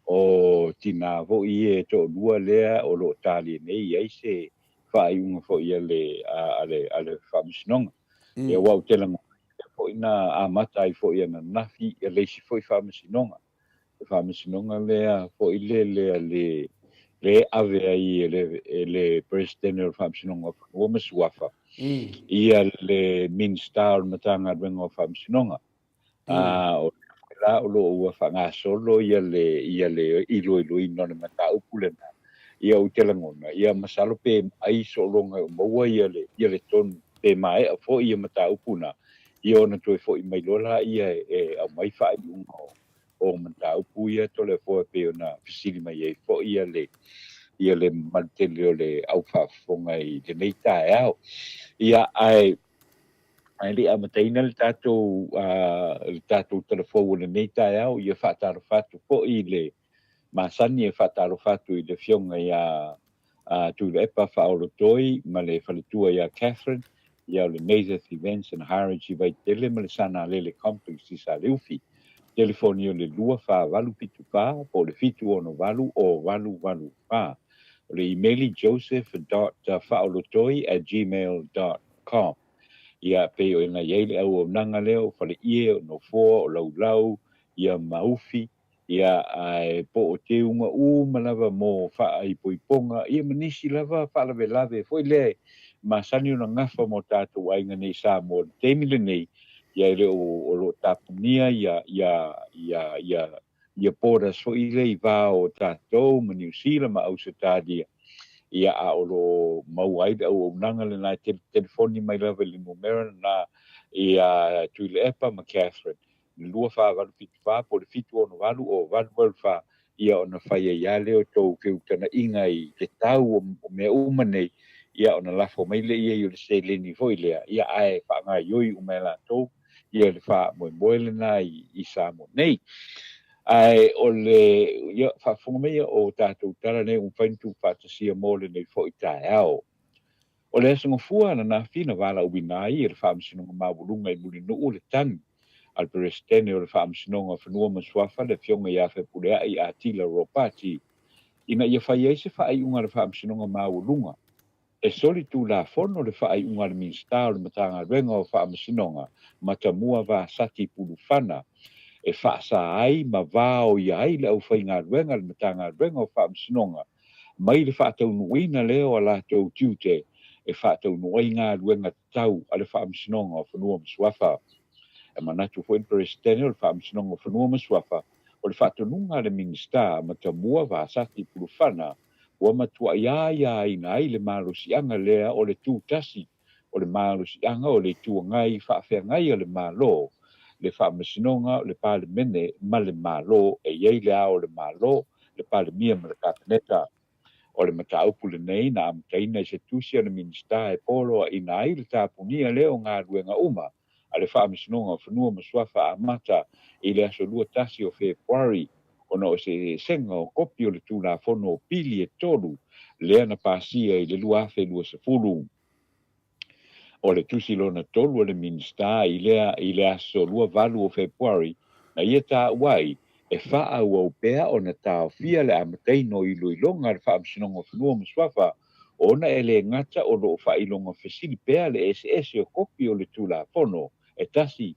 o tina foi ia e toalua lea o lo o talia nei i ai se faaiuga foi a le Faamasinoga. Ia aua ou te lagona lea foi na amata ai foi ananafi ia le isi foi faamasinoga. Le faamasinoga lea foi le lea le le ave ai e le e le Peresetene o le Faamasinoga o Fanua ma Suafa ia le Minisita o le Matagaluega o Faamasinoga. A o lea foi la o lo o ua faagasolo ia le ia le iloiloina o le mataupu lena, ia ou te lagona, ia masalo pe ai sologa o maua ia le ia le tonu pe maea foi ia mataupu na, ia ona toe foi mai loa laia e aumai faaiuga o mataupu ia Toleafoa e pei ona fesili mai ai foi ia le ia le mamalu tele o le au faafofoga i lenei taeao. Ia ae Ae le i amataina le tatou, le tatou tala fou o lenei taeao, ia faatalofa atu foi i le masani e faatalofa atu i le Afioga ia Tuilaepa Faaolotoi ma le faletua ia Catherine, ia o le Nazareth Events and Hireage i Vaitele ma le Sanalele Complex i Saleufi. Telefoni o le 24874 po o le 768 o 884. O le imeli joseph dot faaolotoi at gmail dot com. Ia, pei o na i ai le auaunaga lea o Faleie, o Nofoa, o Laulau, ia ma Ufi, ia, ae po o teuga uma lava mo faaipoipoga, ia ma nisi lava faalavelave foi lea e masani ona gafa ma o tatou aiga nei i Samoa i le taimi lenei, ia e le o, o lo o tapunia ia, ia, ia, ia, ia borders foi lea i va o tatou ma Niu Sila ma Ausetalia, ia a o lo o maua ai le auaunaga lena e telefoni mai lava i le numera lena ia Tuilaepa ma Catherine, le 24874 po o le 768 o 884, ia ona fai ai lava lea o tou feutagaiga i le tau o mea uma nei, ia ona lafo mai lea i ai o le seleni foi lea, ia ae faagaoioi uma e latou ia le faamoemoe lena i Samoa nei. Ae o le, ia, faafofoga mai ia o tatou tala nei ua mafai ona tuufaatasia mo lenei foi taeao. O le Aso Gafua ananafi na valaauina ai e le Faamasinoga Maualuga i Mulinuu le tagi a le Peresetene o le Faamasinoga o Fanua ma Suafa le Afioga ia Fepuleai Atila Ropati ina ia fai ai se faaiuga a le Faamasinoga Maualuga E solitulafono le faaiuga a le Minisita o le Matagaluega o Faamasinoga, Matamua Vasati Pulufana, e faasa ai ma vaoia ai le aufaigaluega a le Matagaluega o Faamasinoga mai le faataunuuina lea o a latou tiute e faataunuu ai galuega tatau a le Faamasinoga o Fanua ma Suafa. E manatu foi le Peresetene o le Faamasinoga o Fanua ma Suafa, o le faatonuga a le Minisita, Matamua Vasati Pulufana, ua matuai aiaina ai le malosiaga lea o le tu tasi o le malosiaga o le Itu Agai faafeagai a le Malo, le Faamasinoga, le Palemene ma le Malo e i ai le Ao o le Malo, le Palemia ma le Kapeneta. O le mataupu lenei na amataina i se tusi a le Minisita e poloaiina ai le tapunia lea o galuega uma. a le Faamasinoga o Fanua ma Suafa amata i le aso 21 o Fepuari ona o se eseesega o kopi o le Tulafono o Pili e 3 lea na pasia i le 2020. O le tusi lona tolu a le Minisita i lea i le aso 28 o Fepuari na ia taua ai e faaauau pea ona taofia le amataina o iloiloga a le Faamasinoga o Fanua ma Suafa ona e le gata o lo o faailoga fesili pea le eseese o kopi o le Tulafono e tasi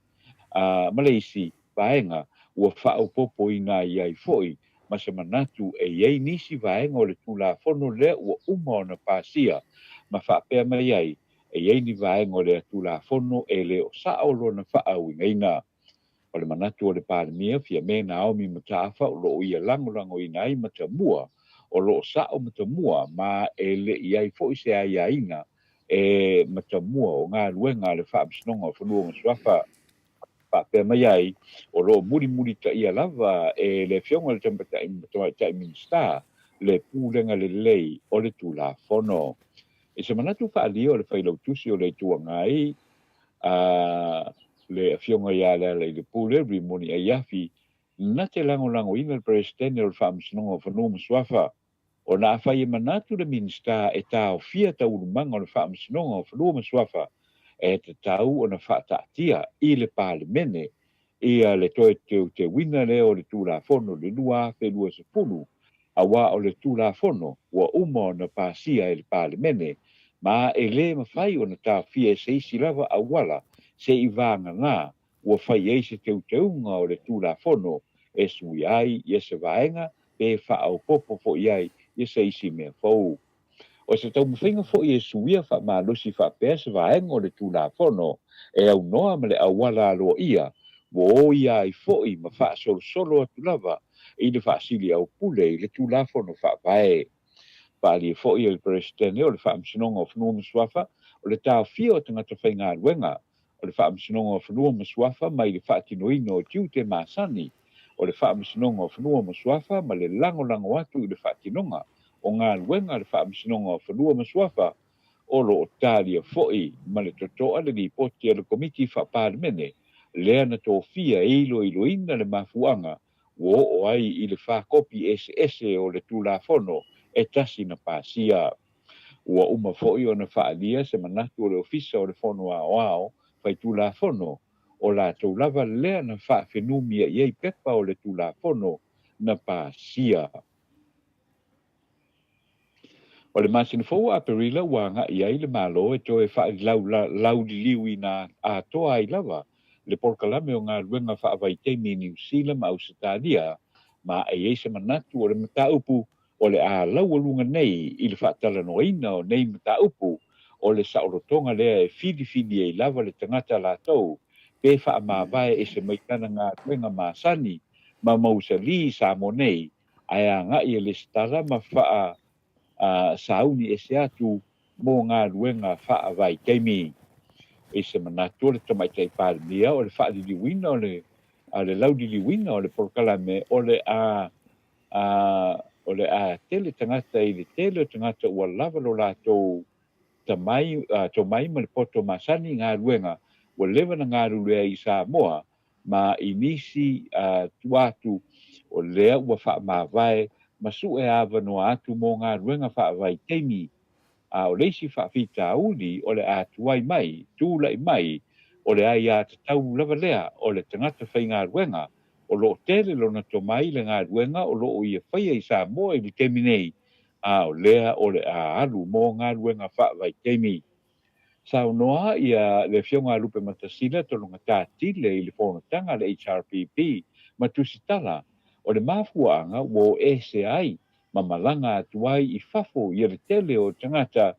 ma le isi vaega ua faaopoopoina ai ai foi ma se manatu e i ai nisi vaega o le Tulafono lea ua uma ona pasia ma faapea mai ai e i ai ni vaega o lea Tulafono e le o sao lona faauigaina. O le manatu o le Palemia, Fiame Naomi Mataafa o lo o ia lagolagoina ai Matamua, o lo o sao Matamua ma e le i ai foi se aiaiga e Matamua o galuega a le Faamasinoga o Fanua ma Suafa. Faapea mai ai, o lo o mulimulitaia lava e le Afioga i le Tamaitai Minisita le pulega lelei o le Tulafono. I se manatu faaalia o le Failautusi o le Itu Agai, a le Afioga ia Lealailepule Rimoni Aiafi, na te lagolagoina le Peresetene o le Faamasinoga o Fanua ma Suafa, ona afai e manatu le Minisita e taofia taualumaga o le Faamasinoga o Fanua ma Suafa, e tatau ona faataatia i le Palemene ia le toe teuteuina lea o le Tulafono i le 2020, aua o le Tulafono ua uma ona pasia e le Palemene, ma e le mafai ona taofia e se isi lava auala se i vagana ua fai ai se teuteuga o le Tulafono e suia ai ia se vaega pe faaopoopo foi ai ia se isi mea fou. O se taumafaiga foi e suia faamalosi faapea se vaega o le Tulafono e aunoa ma le auala aloaia ua o ia ai foi ma faasolosolo atu lava i le faasiliaupule i le Tulafono Faavae. Faaalia foi e le Peresetene o le Faamasinoga o Fanua ma Suafa o le taofia o tagata faigaluega o le Faamasinoga o Fanua ma Suafa mai le faatinoina o tiute masani o le Faamasinoga o Fanua ma Suafa ma le lagolago atu i le faatinoga o galuega a le Faamasinoga o Fanua ma Suafa. O lo o talia foi ma le totoa le lipoti a le Komiti Faa-Palemene lea na tofia e iloiloina le mafuaaga ua oo ai i le fakopi eseese o le Tulafono e tasi na pasia. Ua uma foi ona faaalia se manatu o le Ofisa o le Fono Aoao Faitulafono, o latou lava lea na faafenumia i ai pepa o le Tulafono na pasia. O le masina fou o Aperila ua agai ai le Malo e toe faalauliliuina atoa ai lava le polokalame o galuega faavaitaimi i Niu Sila ma Ausetalia, ma e i ai se manatu o le mataupu o le a laualuga nei i le faatalanoaina o nei mataupu o le saolotoga lea e filifili ai lava le tagata latou pe faamavae ese mai lana galuega masani ma mausali i Samoa nei ae agai e lesitala ma faa sauni ese atu mo galuega faavaitaimi. I se manatu o le Tamaitai Palemia o le faaliliuina o le le lauliliuina o le polokalame o le a o le a tele tagata i le tele o tagata ua lava lo latou tamai tomai ma le poto masani i galuega ua leva na galulue ai i Samoa ma i nisi tua atu o lea ua faamavae ma sue avanoa atu mo galuega faavaitaimi. A o le isi faafitauli o le a tuai mai, tulai mai, o le aiatatau lava lea o le tagata faigaluega o lo o tele lona tomai i le galuega o lo o ia faia i Samoa i le taimi nei, a o lea o le a alu mo galuega faavaitaimi. Saunoa ia le Afioga a Lupematasila Tologata Tile i le fonotaga a le HRPP ma tusitala o le mafuaaga ua o ese ai ma malaga atu ai i fafo ia le tele o tagata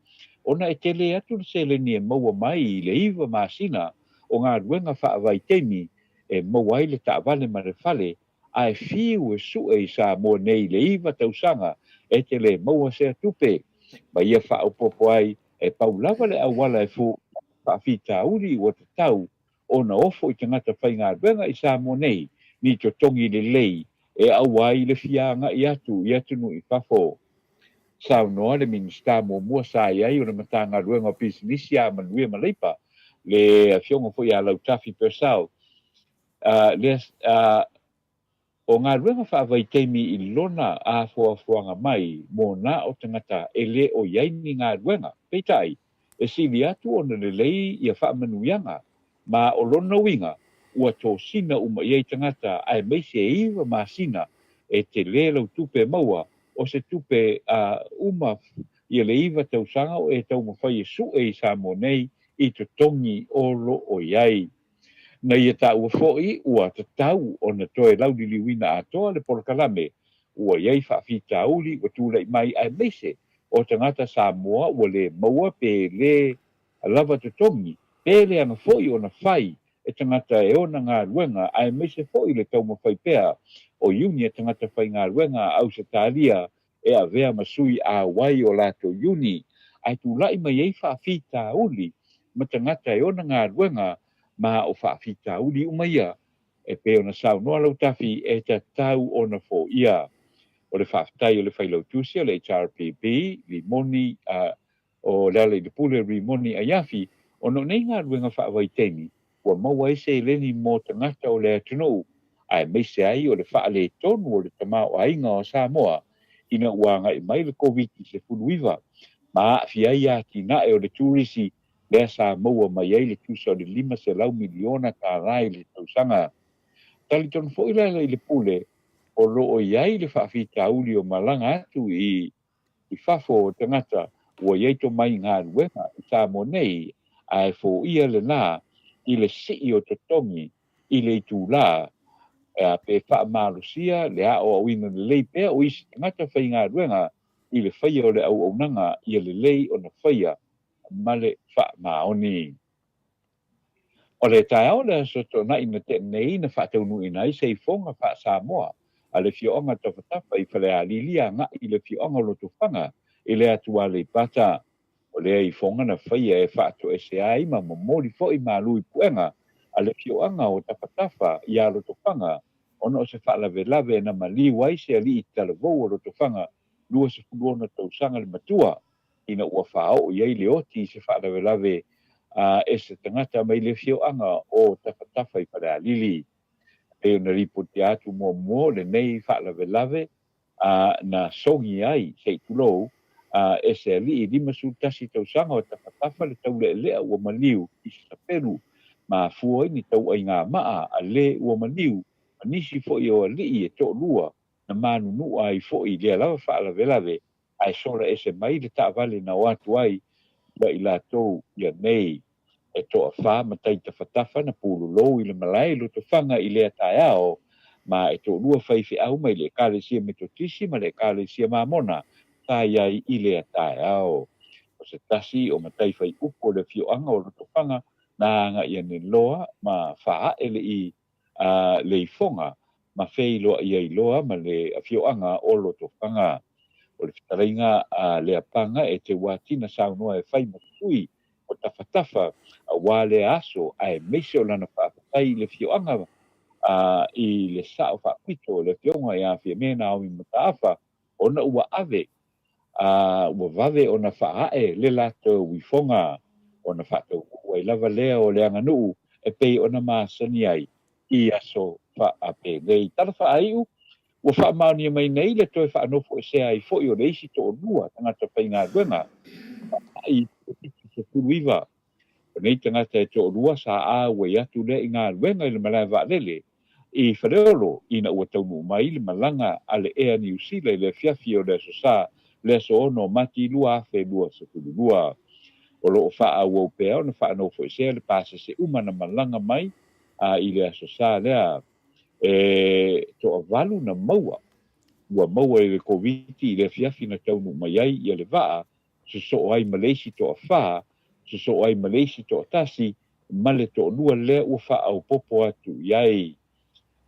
ona e tele atu le seleni e maua mai i le 9 masina o galuega faavaitaimi e maua ai le taavale ma le fale, ae fiu e sue i Samoa nei i le 9 tausaga e te le maua sea tupe. Ma ia faaopoopo ai e pau lava le auala e foia faafitauli ua tatau ona ofo i tagata faigaluega i Samoa nei ni totogi lelei e aua ai le fia agai atu i atunuu i fafo. Saunoa le Minisita muamua sa i ai o le Matagaluega o Pisinisi, Alamanuia ma Leipa, le Afioga foi ia Lautafi Purcell, lea, o galuega faavaitaimi i lona afoafoaga mai mo na o tagata e le o i ai ni galuega. Peitai, e sili atu ona lelei ia faamanuiaga, ma o lona uiga, ua tosina uma i ai tagata aemaise e iva masina e tele lau tupe e maua, o se tupe a uma ia le iva tausaga o e taumafai e sue i Samoa nei i totogi o lo o i ai. Na ia taua foi ua tatau ona toe lauliliuina atoa le polokalame ua i ai faafitauli ua tulai mai aemaise o tagata Samoa ua le maua pe le lava totogi pe leaga foi ona fai e tagata e ona galuega aemaise foi le taumafai pea o iuni a tagata faigaluega a Ausetalia e avea ma sui auai o latou iuni ae tulai mai ai faafitauli ma tagata e ona galuega ma o faafitauli uma ia e pei ona saunoa Lautafi e tatau ona foia. O le faafetai o le Failautusi o le HRPP, Rimoni o Lealailepule Rimoni Aiafi, ona o nei galuega faavaitaimi ua maua ai seleni mo tagata o le atunuu, aemaise ai o le faaletonu o le tamaoaiga o Samoa ina ua agai mai le Koviti-19 ma aafia ai atinae o le turisi lea sa maua mai ai le tusa o le $500 miliona tala i le tausaga. Talitonu foi Lealailepule o lo o i ai le faafitauli o malaga atu i i fafo o tagata ua i ai tomai galuega i Samoa nei, ae foia lena i le sii o totogi i le itulā, pe faamalosia le aoaoina lelei pea o isi tagata faigaluega i le faia o le auaunaga ia lelei ona faia ma le faamaoni. O le taeao o le Aso Toonai na tea nei na faataunuuina ai se ifoga faa-Samoa a le afioaga Tafatafa i Falealili agai i le afioaga o Lotofaga i le atu Aleipata. O lea ifoga na faia e faatoese ai ma momoli foi malu i puega a le afioaga o Tafatafa iā Lotofaga ona o se faalavelave na maliu ai se alii talavou o Lotofaga 26 tausaga le matua ina ua faaoo i ai le oti i se faalavelave a e se tagata mai le afioaga o Tafatafa i Falealili. E pei ona lipotia atu muamua o lenei faalavelave a na sogi ai, se i tulou, a e se alii 51 tausaga o Tafatafa le taulealea ua maliu i se sapelu, mafua ai ni tauaigamaa a le ua maliu ma nisi foi o alii e toalua na manunua ai foi i lea lava faalavelave ae sola ese mai le taavale na o atu ai ma i latou ia nei. E toafa matai tafatafa na pululou i le malae i Lotofaga i lea taeao, ma e toalua faifeau mai le Ekalesia Metotisi ma le Ekalesia Mamona sa i ai i lea taeao. O se tasi o matai fai upu o le afioaga o Lotofaga na agai ane loa ma faaee le i a le ifoga ma feiloai ai loa ma le afioaga o Lotofaga. O le fetalaiga a Leapaga e Teuatina saunoa e fai ma sui o Tafatafa aua lea aso aemaise o lana faafetai i le afioaga a i le sao faapito o le afioga ia Fiame Naomi Mataafa ona ua ave a ua vave ona faaae le latou ifoga, ona faataunuu ai lava lea o le aganuu e pei ona masani ai i aso faapenei. Tala faaiu, Ua faamaonia mai nei le toe faanofoesea ai foi o le isi toalua tagata faigaluega faaae i le 79. O nei tagata e toalua sa auai atu lea i galuega i le malae vaalele i Faleolo ina ua taunuu mai le malaga a le Air Niu Sila i le afiafi o le Aso Sa, le aso 6 Mati 2022. O lo o faaauau pea ona faanofoesea le pasese uma na malaga mai a i le Aso Sa lea. E toavalu na maua ua maua i le Koviti i le afiafi na taunuu mai ai ia le vaa sosoo ai ma le isi toafa, sosoo ai ma le isi toatasi, ma le toalua lea ua faaopoopo atu i ai.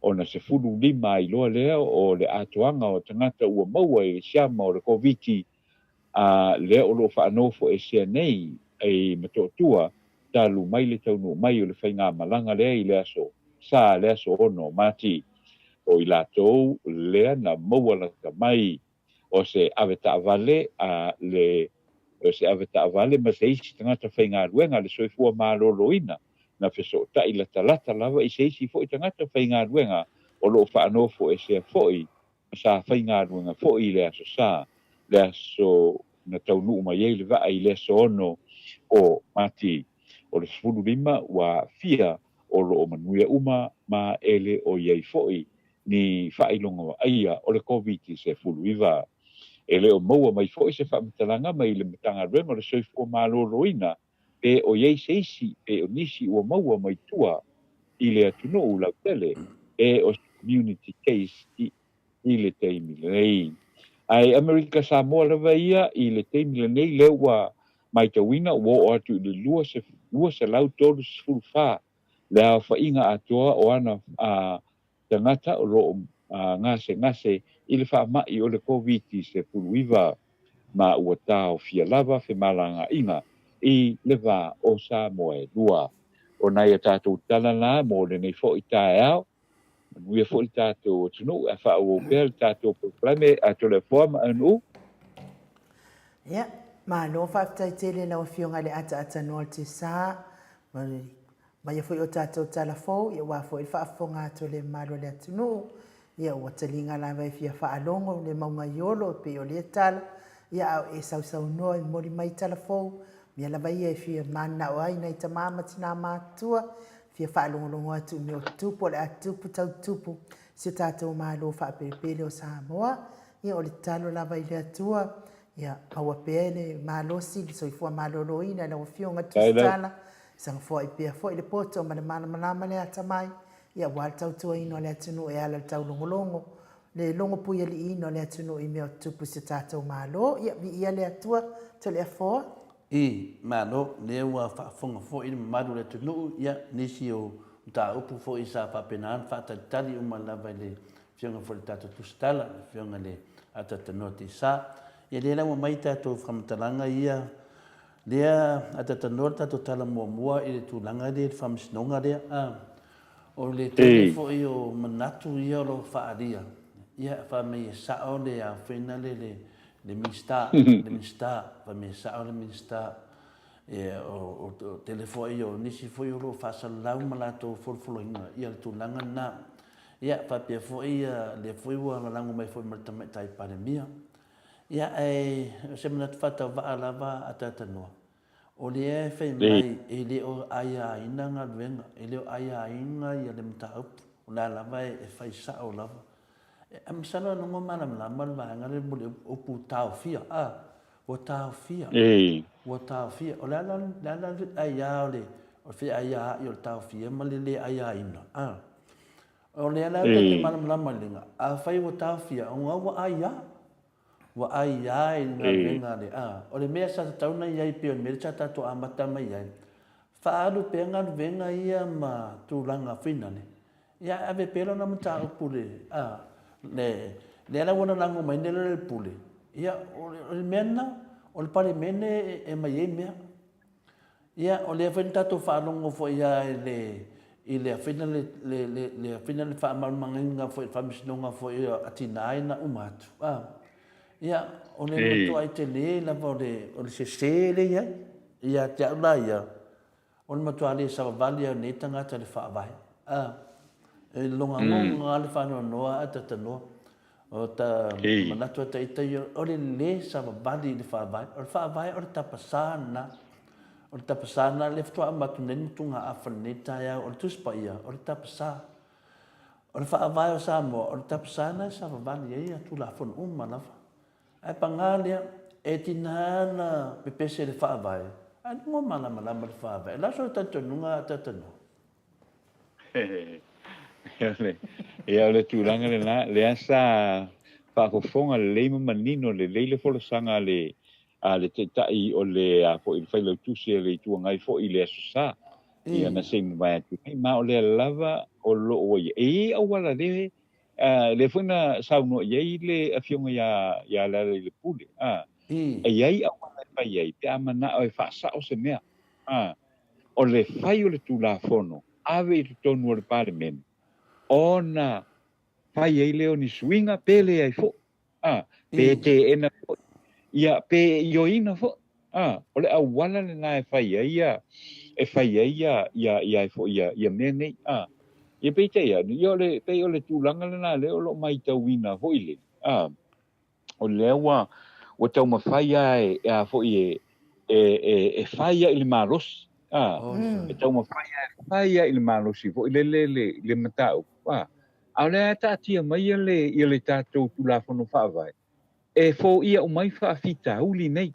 Ona 15 ai loa lea o le atoaga o tagata ua maua i le siama o le Koviti, a lea o lo o faanofoesea nei i Motootua talu mai le taunuu mai o le faigamalaga lea i le aso Sa, le aso 6 o Mati. O i latou lea na maua lata mai o se avetaavale a le. O se avetaavale ma se isi tagata faigaluega a le soifua maloloina na fesootai latalata lava i se isi foi tagata faigaluega o lo o faanofoesea foi ma sa faigaluega foi i le Aso Sa, le aso na taunuu mai ai le vaa i le aso 6 o Mati. O le 15 ua aafia o lo o manuia uma ma e le o i ai foi ni faailoga vaaia o le Koviti-19. E le o maua mai foi se faamatalaga mai le Matagaluega o le Soifua Maloloina pe o i ai se isi pe o nisi ua maua mai tua i le atunuu lautele pe o se community case i le taimi lenei. Ae Amerika Samoa lava ia i le taimi lenei lea ua maitauina ua oo atu i le 234 le aofaiga atoa o ana tagata o lo o gasegase i le faamai o le Koviti-19 ma ua taofia lava femalagaaiga i le va o Samoa e lua. O nai a tatou tala la mo lenei foi taeao. Manuia foi le tatou atunuu ae faaauau pea le tatou polokalame a Toleafoa ma Aunuu. Ia, malo faafetai tele i lau Afioga i le ataatanoa o le Tiasa ma Maia foi o tatou tala fou, ia aua foi le faafofoga atu a le mamalu o le atunuu, ia ua taliga lava e fia faalogo le mauga i Olo e pei o lea tala, ia a o e sausaunoa e momoli mai tala fou, mea lava ia e fia mananao ai nai tama ma tina matutua, fia faalogologo atu i mea o tutupu o le a tutupu tau tutupu si o tatou Malo faapelepele o Samoa, ia o le tatalo lava i le Atua, ia maua pea le malosi, le soifua maloloina i lau Afioga Tusitala, Saga foai pea foi le poto ma le malamalama le atamai, ia aua le tautuaina o le atunuu e ala i le taulogologo, le logopuialiiina o le atunuu i mea o tutupu i si o tatou Malo. Ia, viia le Atua, Toleafoa. I, Malo, lea ua faafofoga foi le mamalu o le atunuu, ia, nisi o mataupu foi sa faapena ona faatalitali uma lava i le Afioga foi i le tatou Tusitala, le Afioga i le Atatanoa Teisa. Ia, lea la ua aumai tatou faamatalaga ia Lea a talanoa le tatou tala muamua i le tulaga lea i le faamasinoga lea, a, o le tele foi o manatu ia o lo o faaalia, ia fai mai e sao le aofina le le le Minisita, le Minisita, fai mai e sao le Minisita, ia o o tele foi o nisi foi o lo o faasalalau ma latou folofoloina ia le tulaga lena. Ia faapea foi lea foi ua lalago mai foi ma le Tamaitai Palemia. Ia, ae o se manatu faatauvaa lava a Tatanoa, o lea e fai mai e le o aiaina galuega, e le o aiaina ia le mataupu, o la lava e fai sao lava. Ae masalo e logo malamalama le vaega lea mo le upu taofia, a, ua taofia, ua taofia. O le a la le aia o le feaiaai o le taofia ma le le aiaina, a? O lea la ta te malamalama i le afai ua taofia, ona ua aia. Ua aia i le galuega a le a. O le mea sa tatau ona i ai pei o le mea lea sa tatou amata mai ai, faaalu pea galuega ia ma tulaga finale, ia ae ave pea lona mataupu i le a, le, lea la ua lalago mai nei le Pule, ia o le mea lena, o le Palemene e aumai ai mea. Ia, o lea foi na tatou faalogo foi lava i le, i le afina le, le, le, le afina le faamalamalamaina foi i le Faamasinoga foi a tina ina uma atu, a. Ia, o le matuai tele lava o le, o le sese lea e i ai. Ia te au la ia, o le matua le savavali lava o lenei tagata i le Faavae, a. E logagoga lava le faanoanoa ae tatanoa. O ta manatu a ita ia, o le le savavali i le Faavae. O le Faavae o le tapasā lena. O le tapasā lena lea faatoa avatu nei le motugaafa i lenei taeao, o le Tusi Paia, o le tapasā. O le Faavae o Samoa, o le tapasā lena e savavali ai ia Tulafono uma lava. Ae paga lea, e tiga ona pepese i le Faavae, ae logo malamalama le Faavae. O le a sou talitonuga a Tatanoa? Ia, o le tulaga lena, lea sa faafofoga lelei ma manino lelei le folasaga a le, a le Taitai o le, a foi, le Failautusi a le Itu Agai foi i le Aso Sa, ia na se i mavae atu nei, ma o lea lava o lo o ua i ai. E i ai auala le, lea foi na saunoa i ai le Afioga ia, ia Lealailepule, a, e i ai auala e fai ai pe a manao e faasao se mea, a. O le fai o le Tulafono ave i totonu o le Palemene ona fai ai lea o ni suiga pe leai foi, a, pe teena foi, ia, pe ioeina foi. A, o le auala lena e fai ai ia, e fai ai ia, ia, ia, foi ia, ia mea nei. A, ia peitai ane, ia o le, pei o le tulaga lena lea o lo o matauina foi le, a, o lea ua, ua taumafai lava e, e a foi e, e, e, e fai lava i le malosi, a, e taumafai lava e fai lava i le malosi foi lele le, le mataupu, a, a o lea e taatia mai ia le, ia le tatou Tulafono Faavae, e foia uma ai faafitauli nei.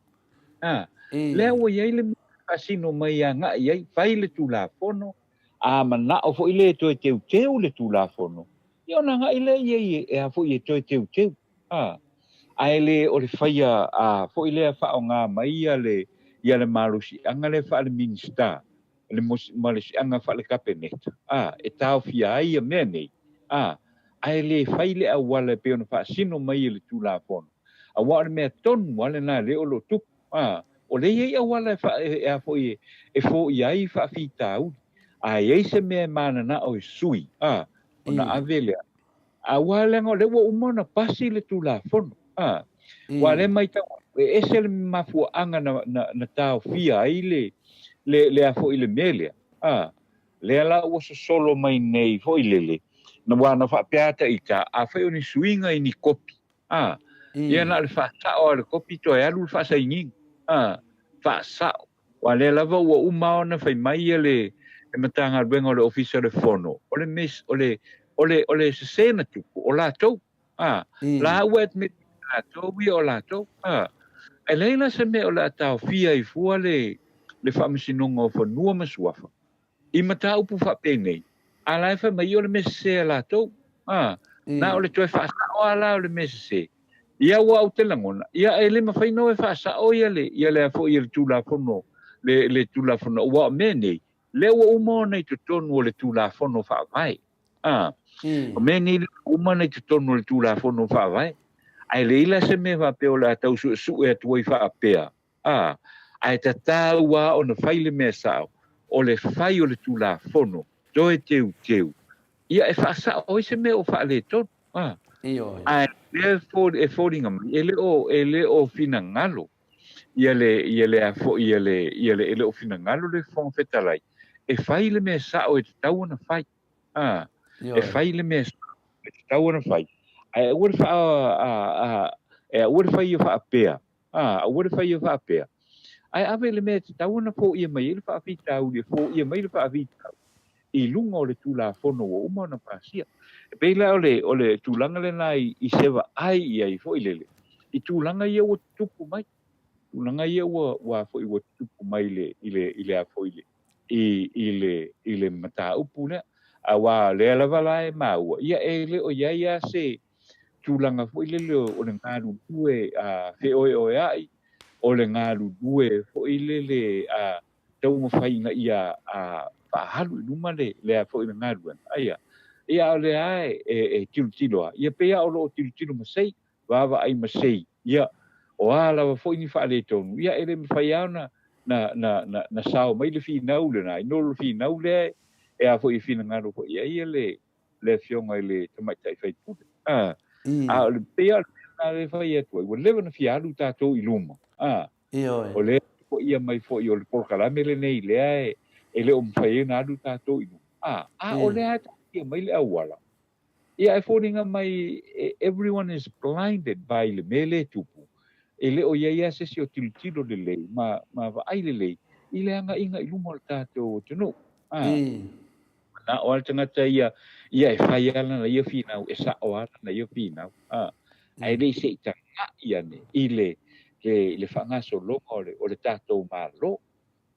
A, lea ua i ai le mea e faasino mai agai i ai, fai le Tulafono, a manao foi lea e toe teuteu le Tulafono, ia ona agai lea i ai e a foi e toe teuteu. A, ae le o le faia a foi lea faaaoga mai ia le, ia le malosiaga lea faale-Minisita, le malosiaga faale-Kapeneta, a, e taofia ai ia mea nei, a, ae le fai le auala e pei ona faasino mai e le Tulafono, aua o le mea tonu lava lena lea o lo o tupu, a, o lea e i ai auala e, fa, e, a foi e, e foia ai faafitauli, a i ai se mea e mananao e sui, a, ona ave lea. Aua leaga o lea ua uma ona pasi le Tulafono, a, aua o lea e matau atu, e ese le mafuaaga na, na, na taofia ai le, le, le a foi le mea lea, a, lea la ua sosolo mai nei foi lele, na aua na faapea ata ita, afai o ni suiga i ni kopi, a, ia na o le faasao lava o le kopi toe alu le faasainiga, a, faasao. Aua lea lava ua uma ona fai mai ia le Matagaluega o le Ofisa o le Fono, o le mis, o le, o le, o le sese na tupu, o latou, a, la ua admit latou ia o latou, a. E leai la se mea o le a taofia ai fua le, le Faamasinoga o Fanua ma Suafa i mataupu faapenei, a la e fai mai o le mea sese a latou, a, na o le toe faasao lava la o le mea sese. Ia ua ou te lagona, ia e le mafai ona o e faasao ia le, ia le a foi ia le Tulafono, le, le Tulafono, aua o mea nei, lea ua uma ona i totonu o le Tulafono Faavae. A, o mea nei lea ua uma ona i totonu o le Tulafono Faavae. Ae leai la se mea faapea o le a tau suesue atu ai faapea, a, ae tatau lava ona fai le mea sao, o le fai o le Tulafono toe teuteu, ia e faasao ai se mea o faaletonu. A, Ioe. ae lea e foliga mai, e le o, e le o finagalo ia le, ia le a foi, ia le, ia le, e le o finagalo le Fofoga Fetalai e fai le mea sao e tatau ona fai. A, e Ioe. fai le mea sao e tatau ona fai, ae aua le faa, a, a, e aua le fai ia faapea, A, aua le faia faapea. Ae ave le mea e tatau ona foia mai ai le faafitauli, e foia mai le faafitauli i luga o le Tulafono ua uma ona pasia. E pei la o le, o le tulaga lena i, i se vaai i ai foi lele, i tulaga ia ua tutupu mai, tulaga ia ua, ua foi ua tutupu mai i le, i le, i le a foi le, i, i le, i le mataupu lea. Aua o lea lava la e maua, ia e le o i ai lava se, tulaga foi lele o le galulue feoeoea'i, o le galulue foi lele taumafai ina ia faaalu i luma le le foi le galuega. Aia, ia a o lea lava e tilotilo lava, ia pei lava o lo o tilotilo masei, vaavaai masei, ia, o a lava foi ni faaletonu, ia e le mafai lava ona na, na, na, na sao mai le finau lena, i nolo le finau lea e a foi e finagalo foi i ai le, le afioga i le tamaitai faipule. A, a o le pei lava o le mea lena e fai atu ai, ua leva ona fia alu tatou i luma. A, Ioe. o lea e ia mai foi o le polokalame lenei lea e, e le o mafai ai ona alu tatou i luma. A, a o lea e taatia mai le auala, ia e foliga mai everyone is blinded by le mea lea e tupu, e le o i ai lava se isi o tilotilo lelei ma, ma vaai lelei i le agaiga i luma o le tatou atunuu. A, Manao lava le tagata ia, ia e fai lava lana ia finau, e sao lava lana ia finau, a, ae le i se i taga'i ane i le, le, le faagasologa o le, o le tatou Malo,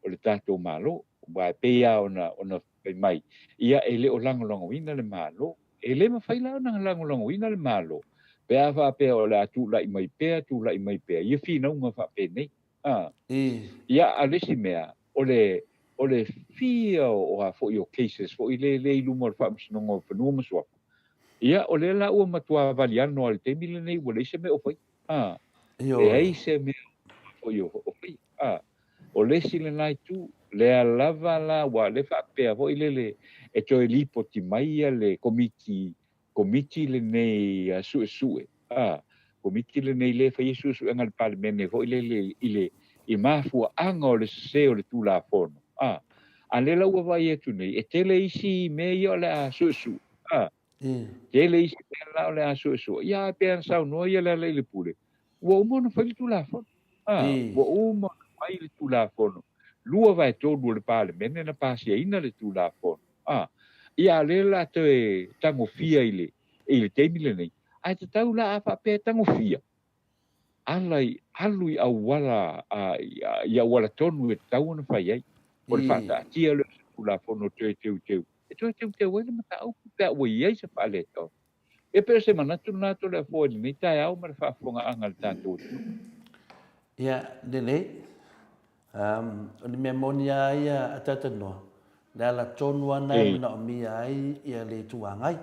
o le tatou Malo. Aua e pei lava ona, ona fai mai, ia e le o lagolagoina le Malo. E le mafai la ona lagolagoina le Malo pe a faapea o le a tulai mai pea, tulai mai pea ia finauga faapenei. A. Ia, a o le isi mea, o le, o le fia o a foi o cases foi lea, lea i luma o le Faamasinoga o Fanua ma Suafa, ia, o lea la ua matua valiano lava i le taimi lenei, ua leai se mea o faia. A. Leai se mea foi o, o faia. A. O le isi lena itu, lea lava la, ua le faapea foi lele e toe lipoti mai ia le Komiti Komiti lenei suesue, a, Komiti lenei lea e faia suesuega a le Palemene foi lele i le, i mafuaaga o le sese o le Tulafono, a, a lea la ua vaai atu nei, e tele isi mea ia o le a suesue, a, tele isi mea la o le a suesue, ia ae pei ona saunoa ia Lealailepule, ua uma ona fai le Tulafono, a, ua uma ona fai le Tulafono, 2/3 o le Palemene na pasiaina le Tulafono, a, ia a lea la toe tagofia i le, i le taimi lenei, ae tatau la a faapea e tagofia, ala i, alu i auala, i auala tonu e tatau ona fai ai. O le faataatia lea o se Tulafono toe teuteu, e toe teuteu ai le mataupu pe a ua i ai se faaletonu. E pei o se manatu lena Toleafoa i lenei taeao ma le faafofogaaga a le tatou atunuu. Ia, lelei. O le mea moni lava ia a Talanoa, le ala tonu lava lena e manaomia ai le Itu Agai.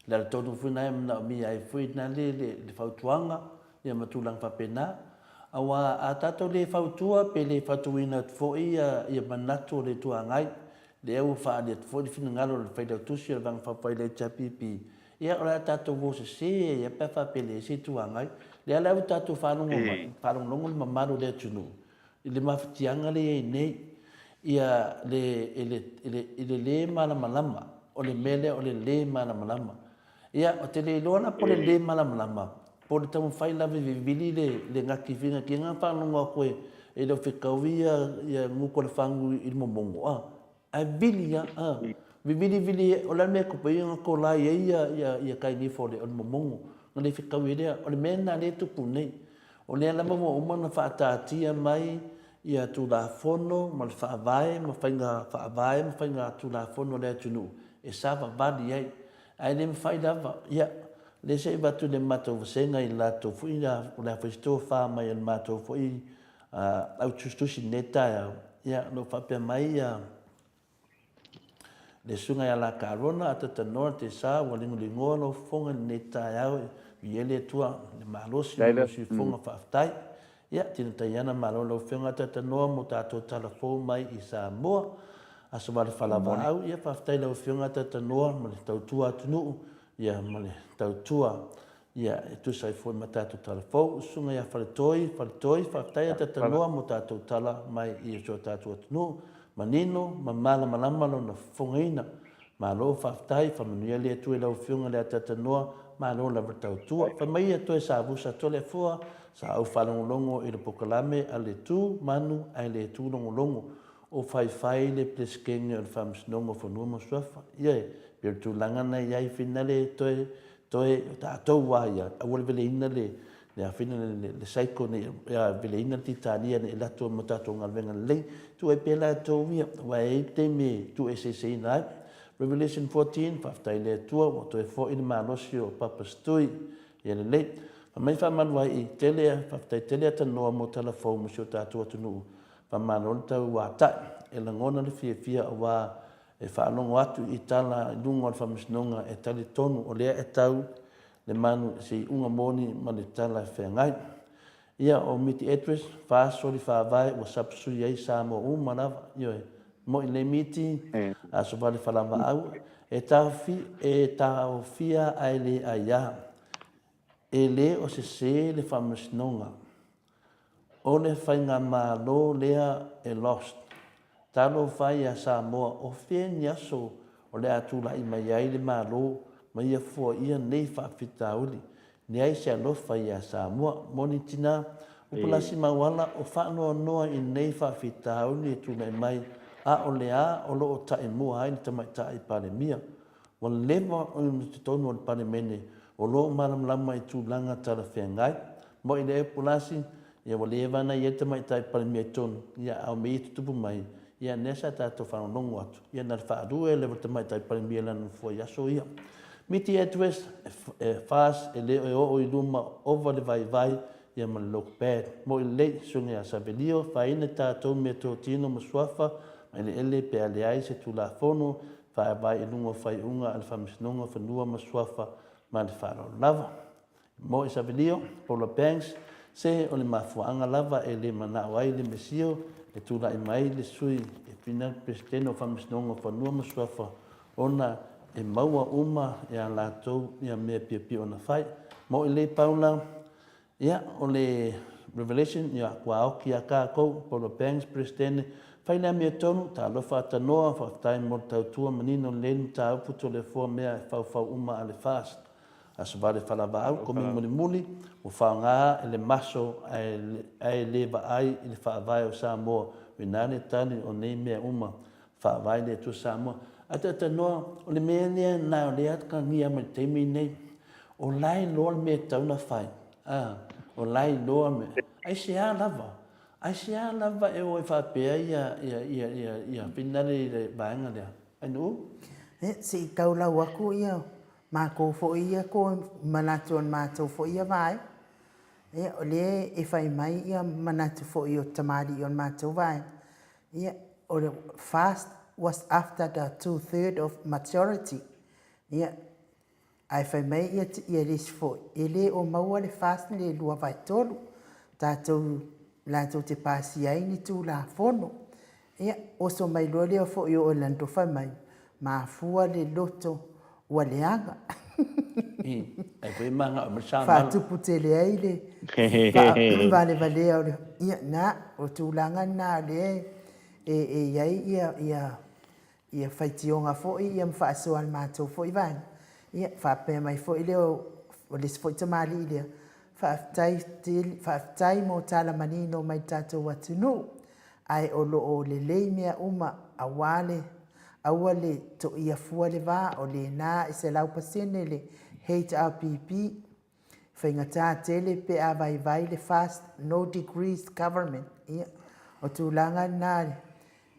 Le ala tonu foi lena e manaomia ai foi le fautuaga ma tulaga faapena. Aua a tatou le fautua pe le fautuaina atu foi ia manatu o le Itu Agai, lea ua faaali atu foi le finagalo o le Failautusi o le Vaega Faaupufai o le HRPP, ia o le a tatou o sese ai lava pe a faapea e leai se Itu Agai. Lea la ua tatou faalogo mai, faalogologo le mamalu o le atunuu i le mafatiaga lea e i ai nei, ia le, i le, i le, i le lē malamalama, o le mea lea o le lē malamalama. Ia, ou te le iloa la po o le lē malamalama, po o le taumafai lava e vivili le, le gaki finagina na faalogo atu e, e le o fetaui ia, ia gutu o le fagu i le momono, a. Ae vili lava, a. Vivili vili, o le a le mea e tupu ai ona tolai ai ia, ia, ia tai nifo o le, o le momono, ona le fetaui ai lea. O le mea lena lea e tupu nei. O lea lava ua uma ona faataatia mai ia Tulafono ma le Faavae ma faiga faavae ma faiga Tulafono a le atunuu e savavali ai. Ae le mafai lava, ia, lea se i avatu i le matou vasega i le latou foi, o le a foi se tofa mai a le matou foi au tusitusi i lenei taeao, ia, o lo o faapea mai ia Le susuga ia Lakarona Atatanoa Tesa ua ligoligoa lou fofoga i lenei taeao e viia le Atua i le malosi ma lou siufofoga faafetai. Ia, tino taiana malo lau Afioga Atatanoa mo tatou tala fou mai i Samoa. Aso vale falavaau, ia faafetai lau Afioga Atatanoa ma le tautua atunuu, ia ma le tautua Ia, e tusa ai foi ma tatou tala fou, Susuga ia Faletoi, Faletoi, faafetai a Tatanoa mo tatou tala mai i si o tatou atunuu, manino ma malamalama lona fofogaina. Malo faafetai, faamanuia le Atua i lau Afioga le Atatanoa, malo lava le tautua. Fai mai ia toe savusa Toleafoa, sa ou faalogologo i le pokalame a le tu manu ae le tu logologo. O faifai le Peresetene o le Faamasinoga o Fanua ma Suafa. Ia e pei o le tulaga na i ai finale toe Toe o tatou a ia, aua le veleina le, le afina le, le, le cycle nei, ia veleina le Titania nei latou ma tatou galuega lelei. Tuu ai pea latou ia, aua e i ai le taimi e tuueseeseina ai. Revelation 14, faafetai i le Atua ua toe foi le malosi o Papa Stui. Ia lelei. Fai mai faamalu ai i, tele, faafetai tele Atanoa mo tala fou mo si o tatou atunuu. Faamalo le tauatai. E lagona le fiafia aua E faalogo atu i tala i luga o le faamasinoga e talitonu o lea e tau le manu i se iuga moni ma le tala e feagai. Ia, o Miti Address, fa soli faavae ua sapsui ai Samoa uma lava, ioe, moi le miti, aso vale falavaau, e taofi, e taofia ae le aia. E le o sese le faamasinoga. O le faigamalo lea e lost. Talofa ia Samoa o fea ni aso o le a tulai mai ai le Malo ma ia fuaia nei faafitauli. Leai se alofa ia Samoa. Moni tina, Upulasi Mauala o faanoanoa i nei faafitauli e tulai mai a o le a o lo o taimua ai le Tamaitai Palemia. Ua leva ona i totonu o le Palemene o lo o malamalama i tulaga talafeagai. Mo'i le Epulasi, ia ua leva ana i ai le Tamaitai Palemia i totonu, ia a o mea ia e tutupu mai, ia lea sa tatou faalogologo atu, ia na o le faalua e leva le Tamaitai Palemia i lana nofoa i aso ia. Miti Edwards, e FAS e le o e oo i luma ova le vaivai, ia ma le log pad. Mo'i lelei, Susuga ia Savelio, faina tatou meatotino ma suafa ma eleele pe a leai se Tulafono Faavae i luga o faaiuga a le Faamasinoga o Fanua ma Suafa ma le faaaloalo lava. Mo Isavelio, Paula Banks, se o le mafuaaga lava e le manao ai le Mesio e tulai mai le sui e fina le Peresetene o Faamasinoga o Fanua ma Suafa ona e maua uma e a latou ia mea piopio ona fai. Mo i lei Paula, ia o le Revelation, ia, kua aoki iā kākou, Paula Bangs, Peresetene, Fai le amiotonu, talofa atanoa, faafetai mo le tautua manino lelei le mataupu Toleafoa mea e faufau uma a le FAST. Aso vale falavaau, komi mulimuli, ua faoga e le maso ae le vaai i le faavae o Samoa, uina le tali o nei mea uma, faavae le Atua Samoa. Ataatanoa, o le mea lea na o lea atagia mai le taimi nei, o la e iloa le mea e tatau ona fai, a, o la e iloa le mea, aisea lava, aisea lava e o ai faapea ia, ia, ia, ia, ia finale i le vaega lea? Ainuu? E, se i taulau aku ia matou foi ia ko manatu o le matou foi ia vaega. Ia, o lea e fai mai ia manatu foi o tamalii o le matou vaega, ia, o le fast was after the two-third of majority. Ia, Ae fai mai ia ia le isi foi, e le o maua le FAST le 2/3, tatou latou te pasia ai ni Tulafono. Ia, oso mai loa lea foi o Orlando fai mai, mafua le loto ua leaga. Ai foi manao mai le samala. Faatupu tele ai le faavalevalea o le... Ia, na, o tulaga na lea e i ai ia, ia ia faitioga foi ia ma faasoa a le matou foi vaega. Ia, faapea mai foi lea o le isi foi tamalii lea, faafetai tele, faafetai mo tala manino mai le tatou atunuu, ae o lo o lelei mea uma aua le aua le toia fua le va o lena e 100% le HRPP Faigata tele pe a vaivai le fast no degrees government. Ia, o tulaga na,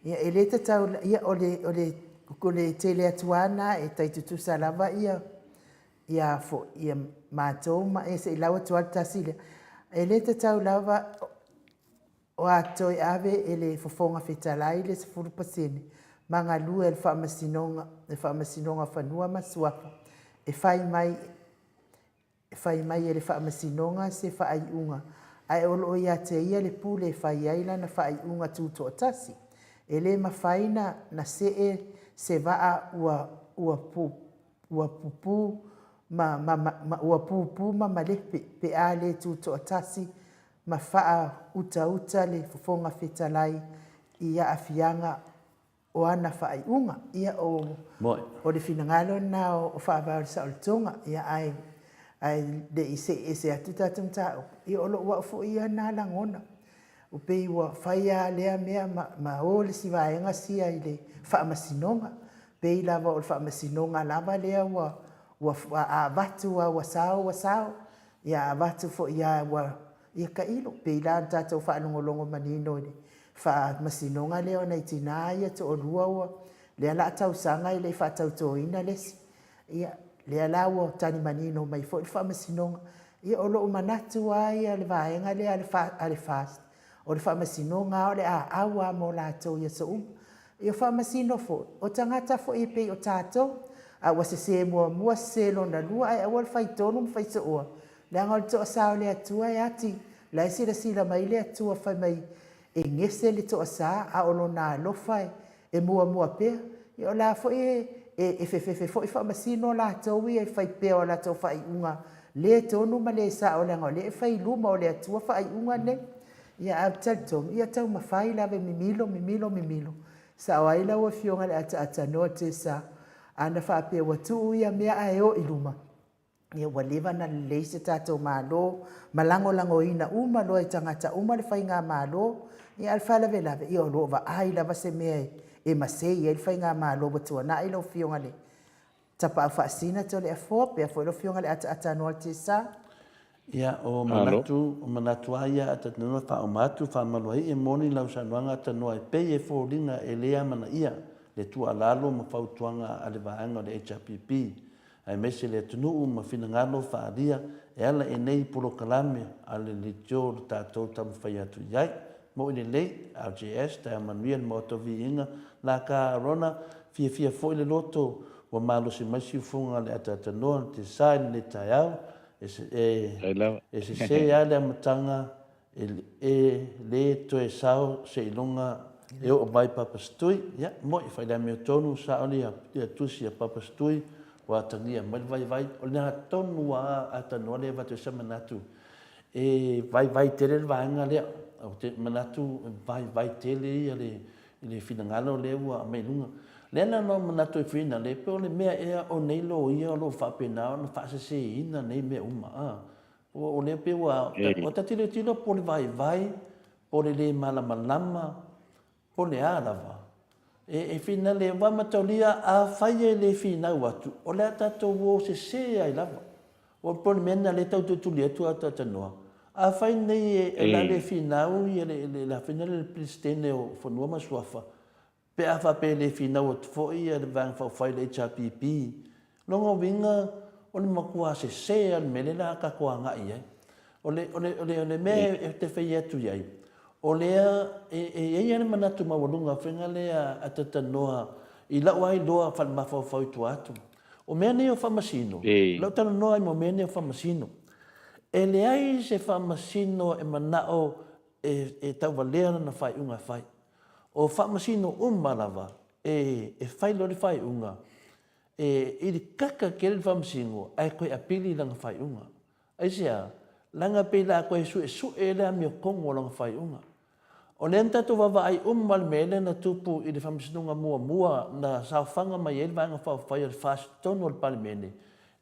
ia, e le tatau, ia, o le, o le, o le tele atu lava na e tai tutusa lava ia, ia, fo, ia matou ma, ia se i lau atu lava le tasi lea. E le tatau lava o a toe ave e le Fofoga Fetalai le 10% ma galue a le Faamasinoga, le Faamasinoga Fanua ma Suafa e fai mai e fai mai e le Faamasinoga se faaiuga, ae o lo o ia te ia le pule e fai ai lana faaiuga tutoatasi. E le mafai na na see se vaa ua ua ua pupū ma ma ma ua pupū ma malepe pe a le tutoatasi ma faautauta le Fofoga Fetalai i aafiaga o ana faaiuga. Ia, o, o le finagalo lena o Faavae o le Saolotoga, ia, ae, ae le i see ese atu tatou mataupu, ia, o lou au foi ia lena lagona. Ua pei ua fai lava lea mea ma, ma o le isi vaega sia i le faamasinoga. Pei lava o le faamasinoga lava lea ua, ua, a avatu lava ua sao, ua sao. Ia, a avatu foi lava ua, Ia tailo, pei la ona tatou faalogologo manino i le faamasinoga lea o nai tina ia toalua ua, lea la a tausaga e le i faatautoina le isi. Ia, lea la ua tali manino mai foi le faamasinoga. Ia, o lou manatu lava ia le vaega lea a le FAST, o le faamasinoga lava o le a au lava mo latou i aso uma. Ia faamasino foi, o tagata foi e pei o tatou, a ua sese muamua, sese lona lua, ae aua le fai tonu ma fai sooa, Leaga o le toasa o le Atua e ati, la e silasila mai le Atua fai mai e gese le toasa, a o lona alofa e muamua pea. Ia o la foi e e fefefe foi faamasino latou ia i fai pea o latou faaiuga le tonu ma le sao leaga o lea e fai i luma o le Atua faaiuga nei. Ia ae ou te talitonu, ia taumafai lava e mimilo, mimilo, mimilo, sao ai lau Afioga i le ataatanoa Tesa, ana faapea ua tuu ia mea ae o i luma, Ia ua leva na lelei se tatou Malo ma lagolagoina uma loa e tagata uma le faigamalo, ia a o le faalavelave, ia o lo o vaai lava se mea e masei ai le faigamalo ua tuanai lau Afioga i le Tapaau Faasina Toleafoa, pea foi lau Afioga i le Ataata Anoa Tesa. Ia, o manatu, o manatu lava ia Atatanoa faauma atu, faamaluaii e moni lau saunoaga Atanoa e pei e foliga e le amanaia le tuualalo ma fautuaga a le vaega o le HRPP aemaise le atunuu ma finagalo faaalia e ala i nei polokalame a le leitio lo tatou taumafai atu i ai. Moʻi lelei, RJS, taeao manuia le Maota o Viiga, la ka Arona, fiafia foi le loto ua malosi mai siufoga a le ataatanoa le tesa i lenei taeao, e, e sese a le amataga E le toe sao seiloga e oo mai Papasitui. Ia, mo'i, fai le amiotonu, sao le tusi a Papasitui, ua atagia mai le vaivai. O le mea tonu lava a Tanoa lea e avatu ai sa manatu. E vaivai tele le vaega lea. Ou te manatu e vaivai tele ia le le finagalo lea ua aumai i luga. Lea la na ou manatu ai foi na le pe o le mea ea o nei loia o lo o faapena ona faaseseina nei mea uma a. O lea pei ua ua ta tilotilo po o le vaivai, po o le le malamalama, po o le a lava. E e finale ua mataulia afai e le finau atu, o le a tatou o sese ai lava. Ua pei o le mea lena lea e tau tulituli atu a talatalanoa. Afai nei o le a le finau ia le le a foi le Peresetene o Fanua ma Suafa, pe a faapea e le finau atu foi ia le Vaega Faaupufai le HRPP, lona uiga o le matua sese lava o le mea lea o le a tatou agai i ai. O le o le o le mea ou te fai atu i ai, o lea e i ai lava le manatu maualuga foi lea a talatalanoa i lau lava iloa faale-mafaufau i tua atu. O mea nei o faamasino, o lau talanoa ai mo mea nei o faamasino, e leai se faamasino e manao e tauvalea lana faaiuga e fai. O faamasino uma lava e fai loa le faaiuga, e ilikaka tele le faamasino ae toe apili lana faaiuga. Aisea? Leaga pei o le a toe suesue le amiotonu o lana faaiuga. O lea na tatou vaavaai uma le mea lea na tupu i le Faamasinoga muamua na saofaga mai ai le Vaega Faaupufai a le FAST i totonu o le Palemene,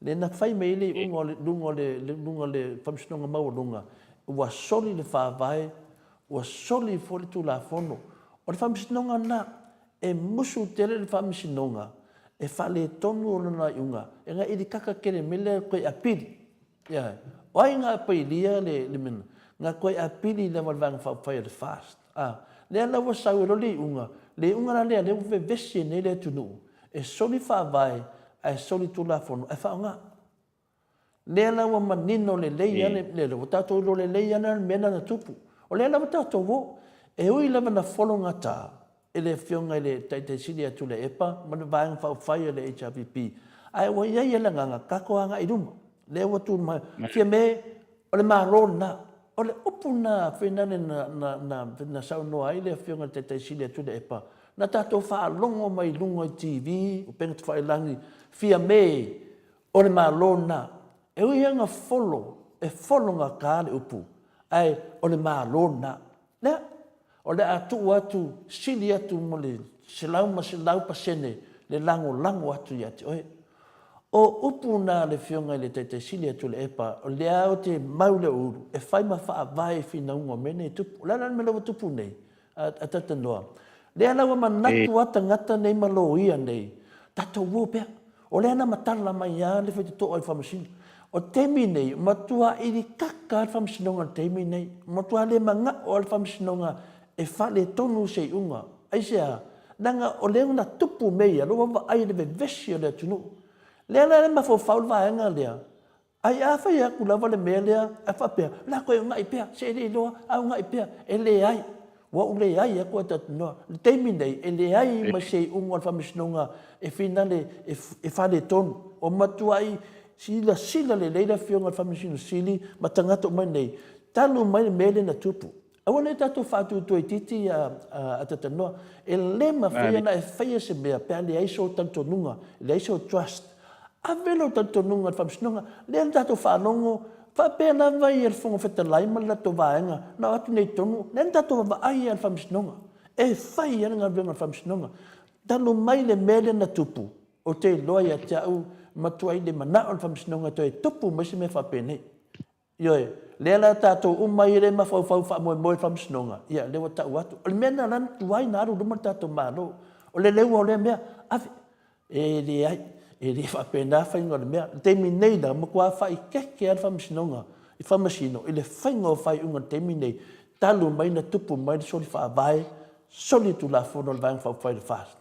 lea na fai mai ai le iuga o le luga o le luga o le Faamasinoga Maualuga, ua soli le Faavae, ua soli foi le Tulafono. O le Faamasinoga lena, e musu tele le Faamasinoga e faaletonu lona iuga, e ga'ilikaka tele mai le toe apili. Ioe. O ai na apailia le le mea? Na toe apili lava e le Vaega Faaupufai a le FAST. A, lea la ua sau ai loa le iuga, le iuga la lea lea ua vevesi ai nei le atunuu, e soli faavae ae soli tulafono ae faaaoga. Lea la ua manino lelei lava le, ua tatou iloa lelei lava le mea lena na tupu. O lea la ua tatou o, e ui lava ina fologata e le Afioga i le Taitai Sili ia Tuilaepa ma le Vaega Faaupufai a le HRPP, ae ua i ai lava le agaga, tatou agai i luma. Lea ua tu mai, Fiame, o le Malo lena. O le upu lena foi lena na, na, na saunoa ai le Afioga i le Taitai Sili ia Tuilaepa, na tatou faalogo mai luga i TV, upega tafailagi, Fiame, o le Malo lena. E ui lava ina folo, e fologata le upu, ae o le Malo lena. Lea, o le a tuu atu, sili atu mo le 100% le lagolago atu ia te oe. O upu na a le Afioga i le Taitai Sili a Tuilaepa, o lea ou te mau le ulu e fai ma faavae i finauga o mea nei e tupu. O le a la le mea la ua tupu nei, a talatalanoa? Lea la ua manatu a tagata nei ma loia nei, tatou o pea. O lea na matala mai lava le faitotoa i le Faamasino. O le taimi nei, ua matua ilikaka lava le Faamasinoga i le taimi nei. Ua matua le manao lava le Faamasinoga e faaletonu se iuga. Aisea? Leaga o lea na tupu mea ia, o lea ua vaai i le vevesi o le atunuu. Lea la e mafaufau le vaega lea, Ai a fai atu lava le mea lea ae faapea, o le a toe uunai pea, se e le iloa, a uunai pea. E leai, ua ou leai atu ae talitonoa. I le taimi nei, e leai ma se iuga o le Faamasinoga e finale e faaletonu. Ua matuai silasila lelei le Afioga i le Faamasino Sili ma tagata uma nei, talu mai le mea lea na tupu. Aua ne i tatou faatuatuaitiiti a talanoa. E le mafai ona e faia se mea pe a leai sou talitonuga, leai sou trust. Ave lou talitonuga i le Faamasinoga. Lea na tatou faalogo faapea lava ia le Fofoga Fetalai ma le latou vaega na o atu nei i totonu, lea na tatou vaavaai lava i le Faamasinoga. E fai lava le galuega a le Faamasinoga. Talu mai le mea lea na tupu, ou te iloa ia te au, matuai le manao le Faamasinoga e toe tupu mai se mea faapenei. Ioe, lea la tatou uma ia lea e mafaufau faamoemoe i le Faamasinoga, ia lea ua tau atu. O le mea lena la na tuai na alu i luma le tatou Malo. O le leua o lea mea, ave. E leai, e le faapena faiga o le mea. I le taimi nei la, ua matua faaeteete lava le Faamasinoga i Faamasino i le faiga o faaiuga i le taimi nei, talu mai na tupu mai le soli faavae, soli le Tulafono a le Vaega Faaupufai a le FAST.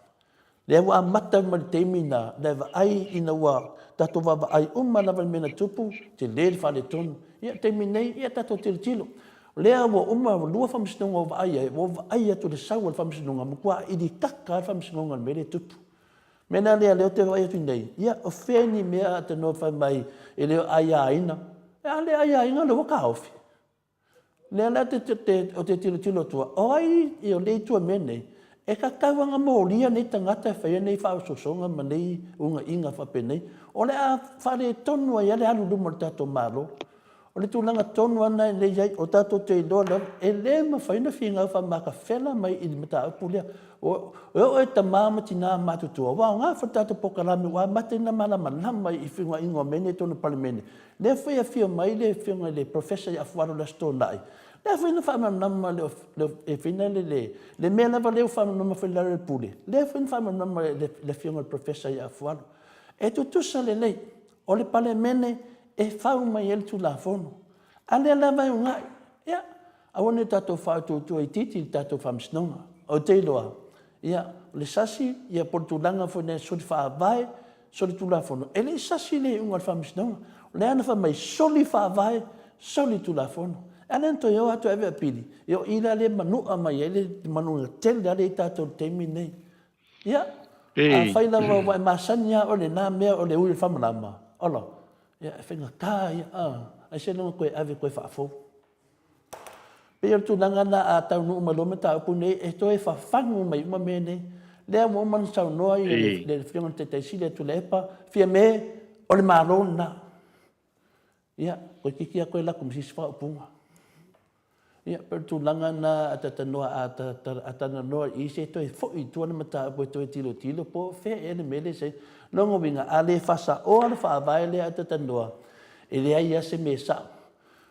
Lea ua amata mai le taimi na na e vaai ina ua tatou vaavaai uma lava i le mea na tupu, tele le faaletonu. Ia, le taimi nei, ia tatou tilotilo. O lea ua uma, ua lua faamasinoga ua vaai ai, ua vaai atu i le sau a le faamasinoga, matua ilikaka lava le faamasinoga i le mea lea e tupu. O le mea la lea, lea ou te vaai atu nei, ia, o fea ni mea a te fai mai e le o aiaina? A le aiaina, o lea ua taofi. Lea la ou te tilotilo atua, o ai o lea e i tua i mea nei, e tatau lava ona molia nei tagata e faia nei faaosoosoga ma nei unaiga faapenei, o le a faaletonu ai lava le alu i luma o le tatou Malo. O le tulaga tonu lava lena e lei ai, o tatou te iloa lava, e le mafai ona finau faamakafela mai i le mataupu lea. E oo i tama ma tina matutua, ua aoga foi le tatou polokalame ua amata ai ona malamalama i feuaiga o mea nei i totonu o le Palemene. O lea foi e afio mai le Afioga i le Professor ia Fualo i le Aso Toonai, lea foi na faamalamalama e fai na le le mea lava lea ua faamalamalama foi i lalo o le pule, lea foi na faamalamalama e le Afioga i le Professor ia Fualo. E tutusa lelei, o le Palemene e fau mai ai le Tulafono, a lea lava e uunai, ia, aua ne i tatou faautuatua itiiti i le tatou Faamasinoga. Ou te iloa, ia, o le sasi, ia po o le tulaga foi lea soli faavae, soli tulafono, e le i sasi le iuga a le Faamasinoga. O lea na fai mai, soli faavae, soli tulafono. A lea na toe o lava toe ave apili, ia o i la lea e manua mai ai le manuga tele lea e i ai tatou i le taimi lenei. Ia, afai lava ua e masani lava oe i lena mea o le ui o le faamalama, ola, ia e faigata ia, a, ai seiloga e toe ave e toe faafou. E pei o le tulaga lena a taunuu mai loa mataupu nei, e toe fafagu mai uma mea nei. Lea ua uma ona saunoa le Afioga i le Taitai Sili ia Tuilaepa, Fiame, o le Malo lena. Ia, toeitiiti lava toe alu atu ma se isi faaupuga. Ia, pei o le tulaga lena a talanoa, a talanoa i i, se toe foi i tua le mataupu e toe tilotilo po o fea ea le mea lea e saini. O lona uiga, a le faasaoa le faavae lea a talanoa, e leai lava se mea e sao.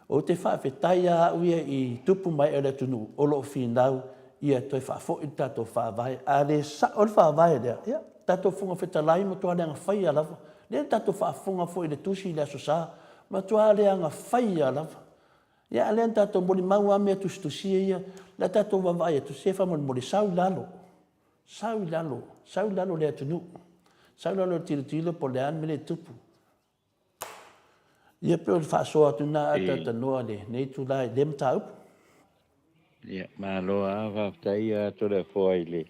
Ou te faafetai lava au ia i tupu ma ee o le atunuu o lo o finau ia toe faafoi le tatou Faavae. A le sao le Faavae lea, ia, tatou Fofoga Fetalai matua leaga faia lava. Lea na tatou faafofoga foi i le tusi i le Aso Sa, matua leaga faia lava. Ia a lea na tatou molimau lava mea tusitusia ia, la tatou vaavaai atu, se faamolemole sau i lalo, sau i lalo, sau i lalo le atunuu, sau i lalo e tilotilo po o le a le mea lea e tupu. Ia pei o le faasoa atu lena a talatalanoa i lenei itula i lea mataupu. Ia, malo lava, faafetai ia Toleafoa i le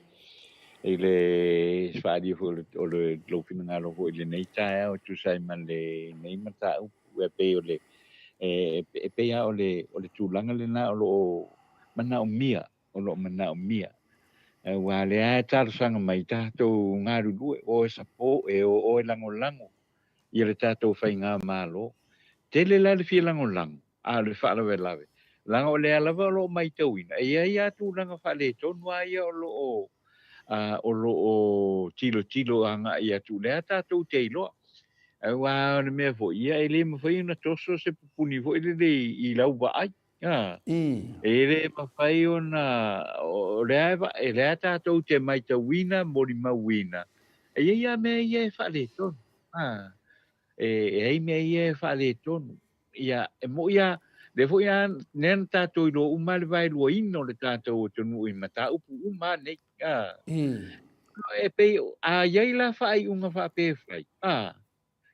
i le faaalia foi o le lou finagalo foi i lenei taeao e tusa ai ma lenei mataupu. E pei o le e pei lava o le o le tulaga lena o lo o manaomia, o lo o manaomia. Aua o lea lava e talosaga mai tatou galulue, o e support, e o e lagolago ia le tatou faigamalo. Tele la le fia lagolago, a o le faalavelave, leaga o lea lava o lo o matauina, e i ai lava tulaga faaletonu lava ia o lo o, o lo o tilotilo agai atu, lea tatou te iloa. Aua o le mea foi, ia e le mafai ona toso se pupuni foi lele i lau vaai. E le mafai ona, o lea, o lea tatou te matauina, molimauina, e i ai lava mea ia e faaletonu. E i ai mea ia e faaletonu. Ia, e moni lava, lea foi lava, lea na tatou iloa uma lava le vaeluaina o le tatou atunuu i mataupu uma lava nei. E pei, a i ai la faaiuga faapea e fai,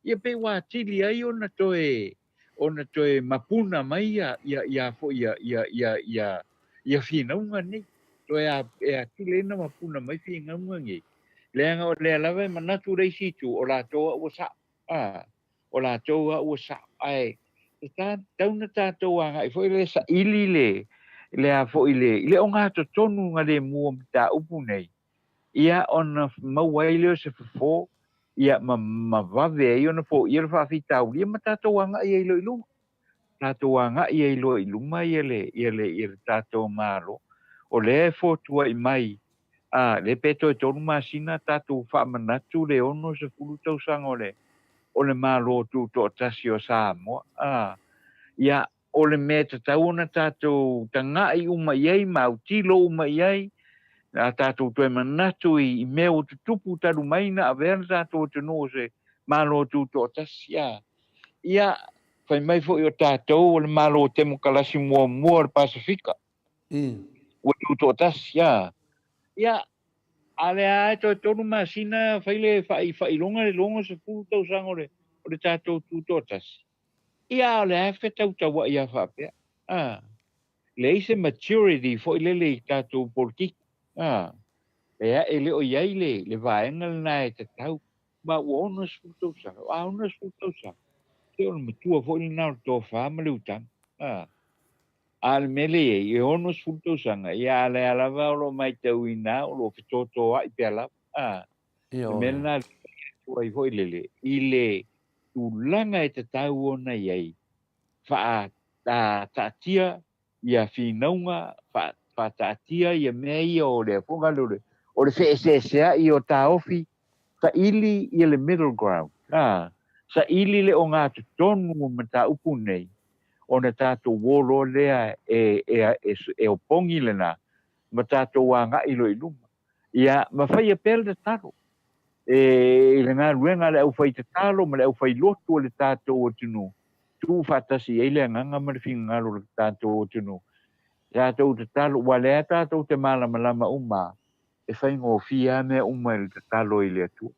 ia pei ua atili ai ona toe ona toe mapuna mai ia ia ia foi ia ia ia ia ia finauga nei. Toe a, e atili ai ona mapuna mai finauga nei. Leaga o lea lava e manatu le isi itu, o latou a ua sao. A, o latou a ua sao. Ae e tatau ona tatou agai foi lea e saili le le a foi le i le ogatotonu galemu o mataupu nei. Ia ona maua ai lea o se fofo, ia ma, ma vave ai ona foia le faafitauli, ia ma tatou agai ai loa i luma. Tatou agai ai loa i luma ia le, ia le, ia le tatou Malo. O lea e fotuai mai, a, lea pe toe tolu masina tatou faamanatu le 60 tausaga o le, o le Malo Tutoatasi o Samoa. A, ia, O le mea e tatau ona tatou taga'i uma i ai ma autilo uma i ai, a tatou toe manatu i mea ua tutupu talu mai na avea le tatou atunuu o se Malo Tutoatasi, a ia, fai mai foi o tatou o le Malo Temokalasi muamua o le Pasefika ua tutoatasi, a ia, a lea lava e toe tolu masina fai le faailoga le 60 tausaga o le tatou Tutoatasi. Ia a o le a e fetautauai a faapea? A, leai se maturity foi lele i tatou polokiki. A, e, e le o i ai le, le vaega lena e tatau. Ma ua 60 tausaga, a 60 tausaga, se o le matua foi lena o le tofa ma le utaga. A, a o le mea lea e i ai, e 60 tausaga, ia a o lea lava o lo o matauina o lo o fetotoai pea lava. A, le mea lena e fai atu ai foi lele, i le tulaga e tatau ona i ai. Faataatia ia finauga, faataatia ia mea ia o le foi lea o le feeseeseai o taofi, saili ia le middle ground, a, saili le ogatotonu o mataupu nei, ona tatou uo loa lea e, e, e, e opogi lena, ma tatou agai loa i luma. Ia, ma faia pea le tatalo e, i le galuega a le aufaitatalo ma le aufailotu o le tatou atunuu, tuu faatasi i ai le agaga ma le finagalo o le tatou atunuu. Tatou tatalo, ua lea tatou te malamalama uma, e faigofie lava mea uma i le tatalo i le Atua.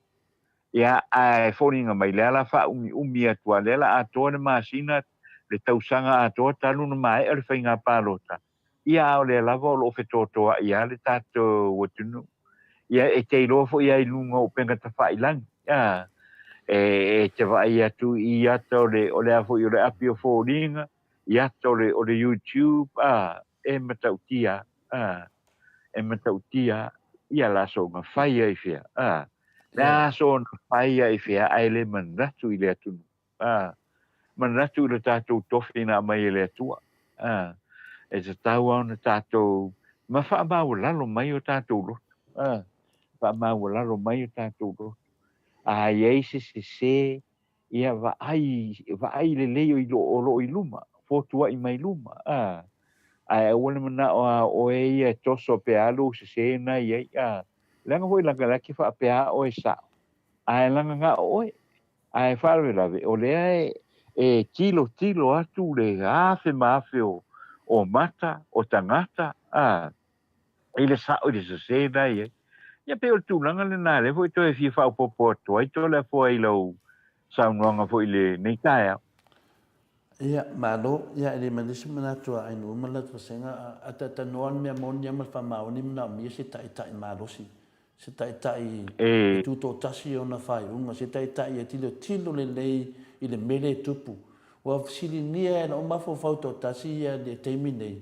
Ia, ae foliga mai, lea la faaumiumi atu a, lea la atoa le masina, le tausaga atoa talu ona maea le faiga palota, ia a o lea lava o lo o fetoatoai lava le tatou atunuu. Ia, e te iloa foi lava i luga o upega tafailagi, a, e, e te vaai atu i ata o le, o le a foi o le api o foliga, i ata o le, o le YouTube, a, e matautia, a, e matautia, ia la soona fai ai fea, a, le a soona fai ai fea, ae le manatu i le atunuu. Ā, manatu i lo tātou tofi na aumai e le Atua. Ā, e tatau lava ona tātou ma faamaualalo mai o tātou loto. Ā, faamaualalo mai o tātou loto. A i ai se sesē, ia vaai, vaai lelei o i o loo i luma, fotuai mai luma. Ā, ae aua le manao a oe ia e toso pe alu ou sesē na i ai. Ā, leaga foi laka la ke faapea oe sao, ae laga na o oe. Ae faalavelave, o lea e tilotilo atu le afe ma afe o mata, o tagata, a, i le sao i le sese na i ai. Ia pei o le tulaga lena lea foi toe fia faaopoopo atu ai Toleafoa i lau saunoaga foi i lenei taeao. Ia, malo. Ia, e le manaia se manatu a Ainuu ma le latou vasega, a talatalanoa le mea moni lava ma le faamaoni e manaomia se taitai malosi se taitai e tutoatasi ona faaiuga, se taitai e tilotilo lelei i le mele e tupu. Ua fesiligia e lou mafaufau toatasi ia le taimi nei,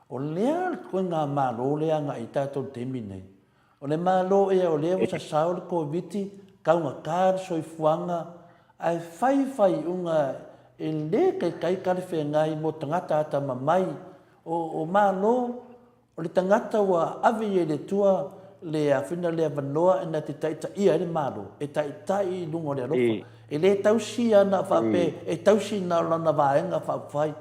o lea le koiga Malo lea agai ai tatou i le taimi nei? O le Malo ea o lea ua sasao le Koviti, taugata le soifuaga, ae fai faaiuga e le taitai talafeagai mo tagata atamamai o Malo O le tagata ua ave i ai le Atua le afina le avanoa ina te taitaia ai le Malo, e taitai i luga o le alofa. E le tausi ana faapea e tausi na o lana vaega faaupufai,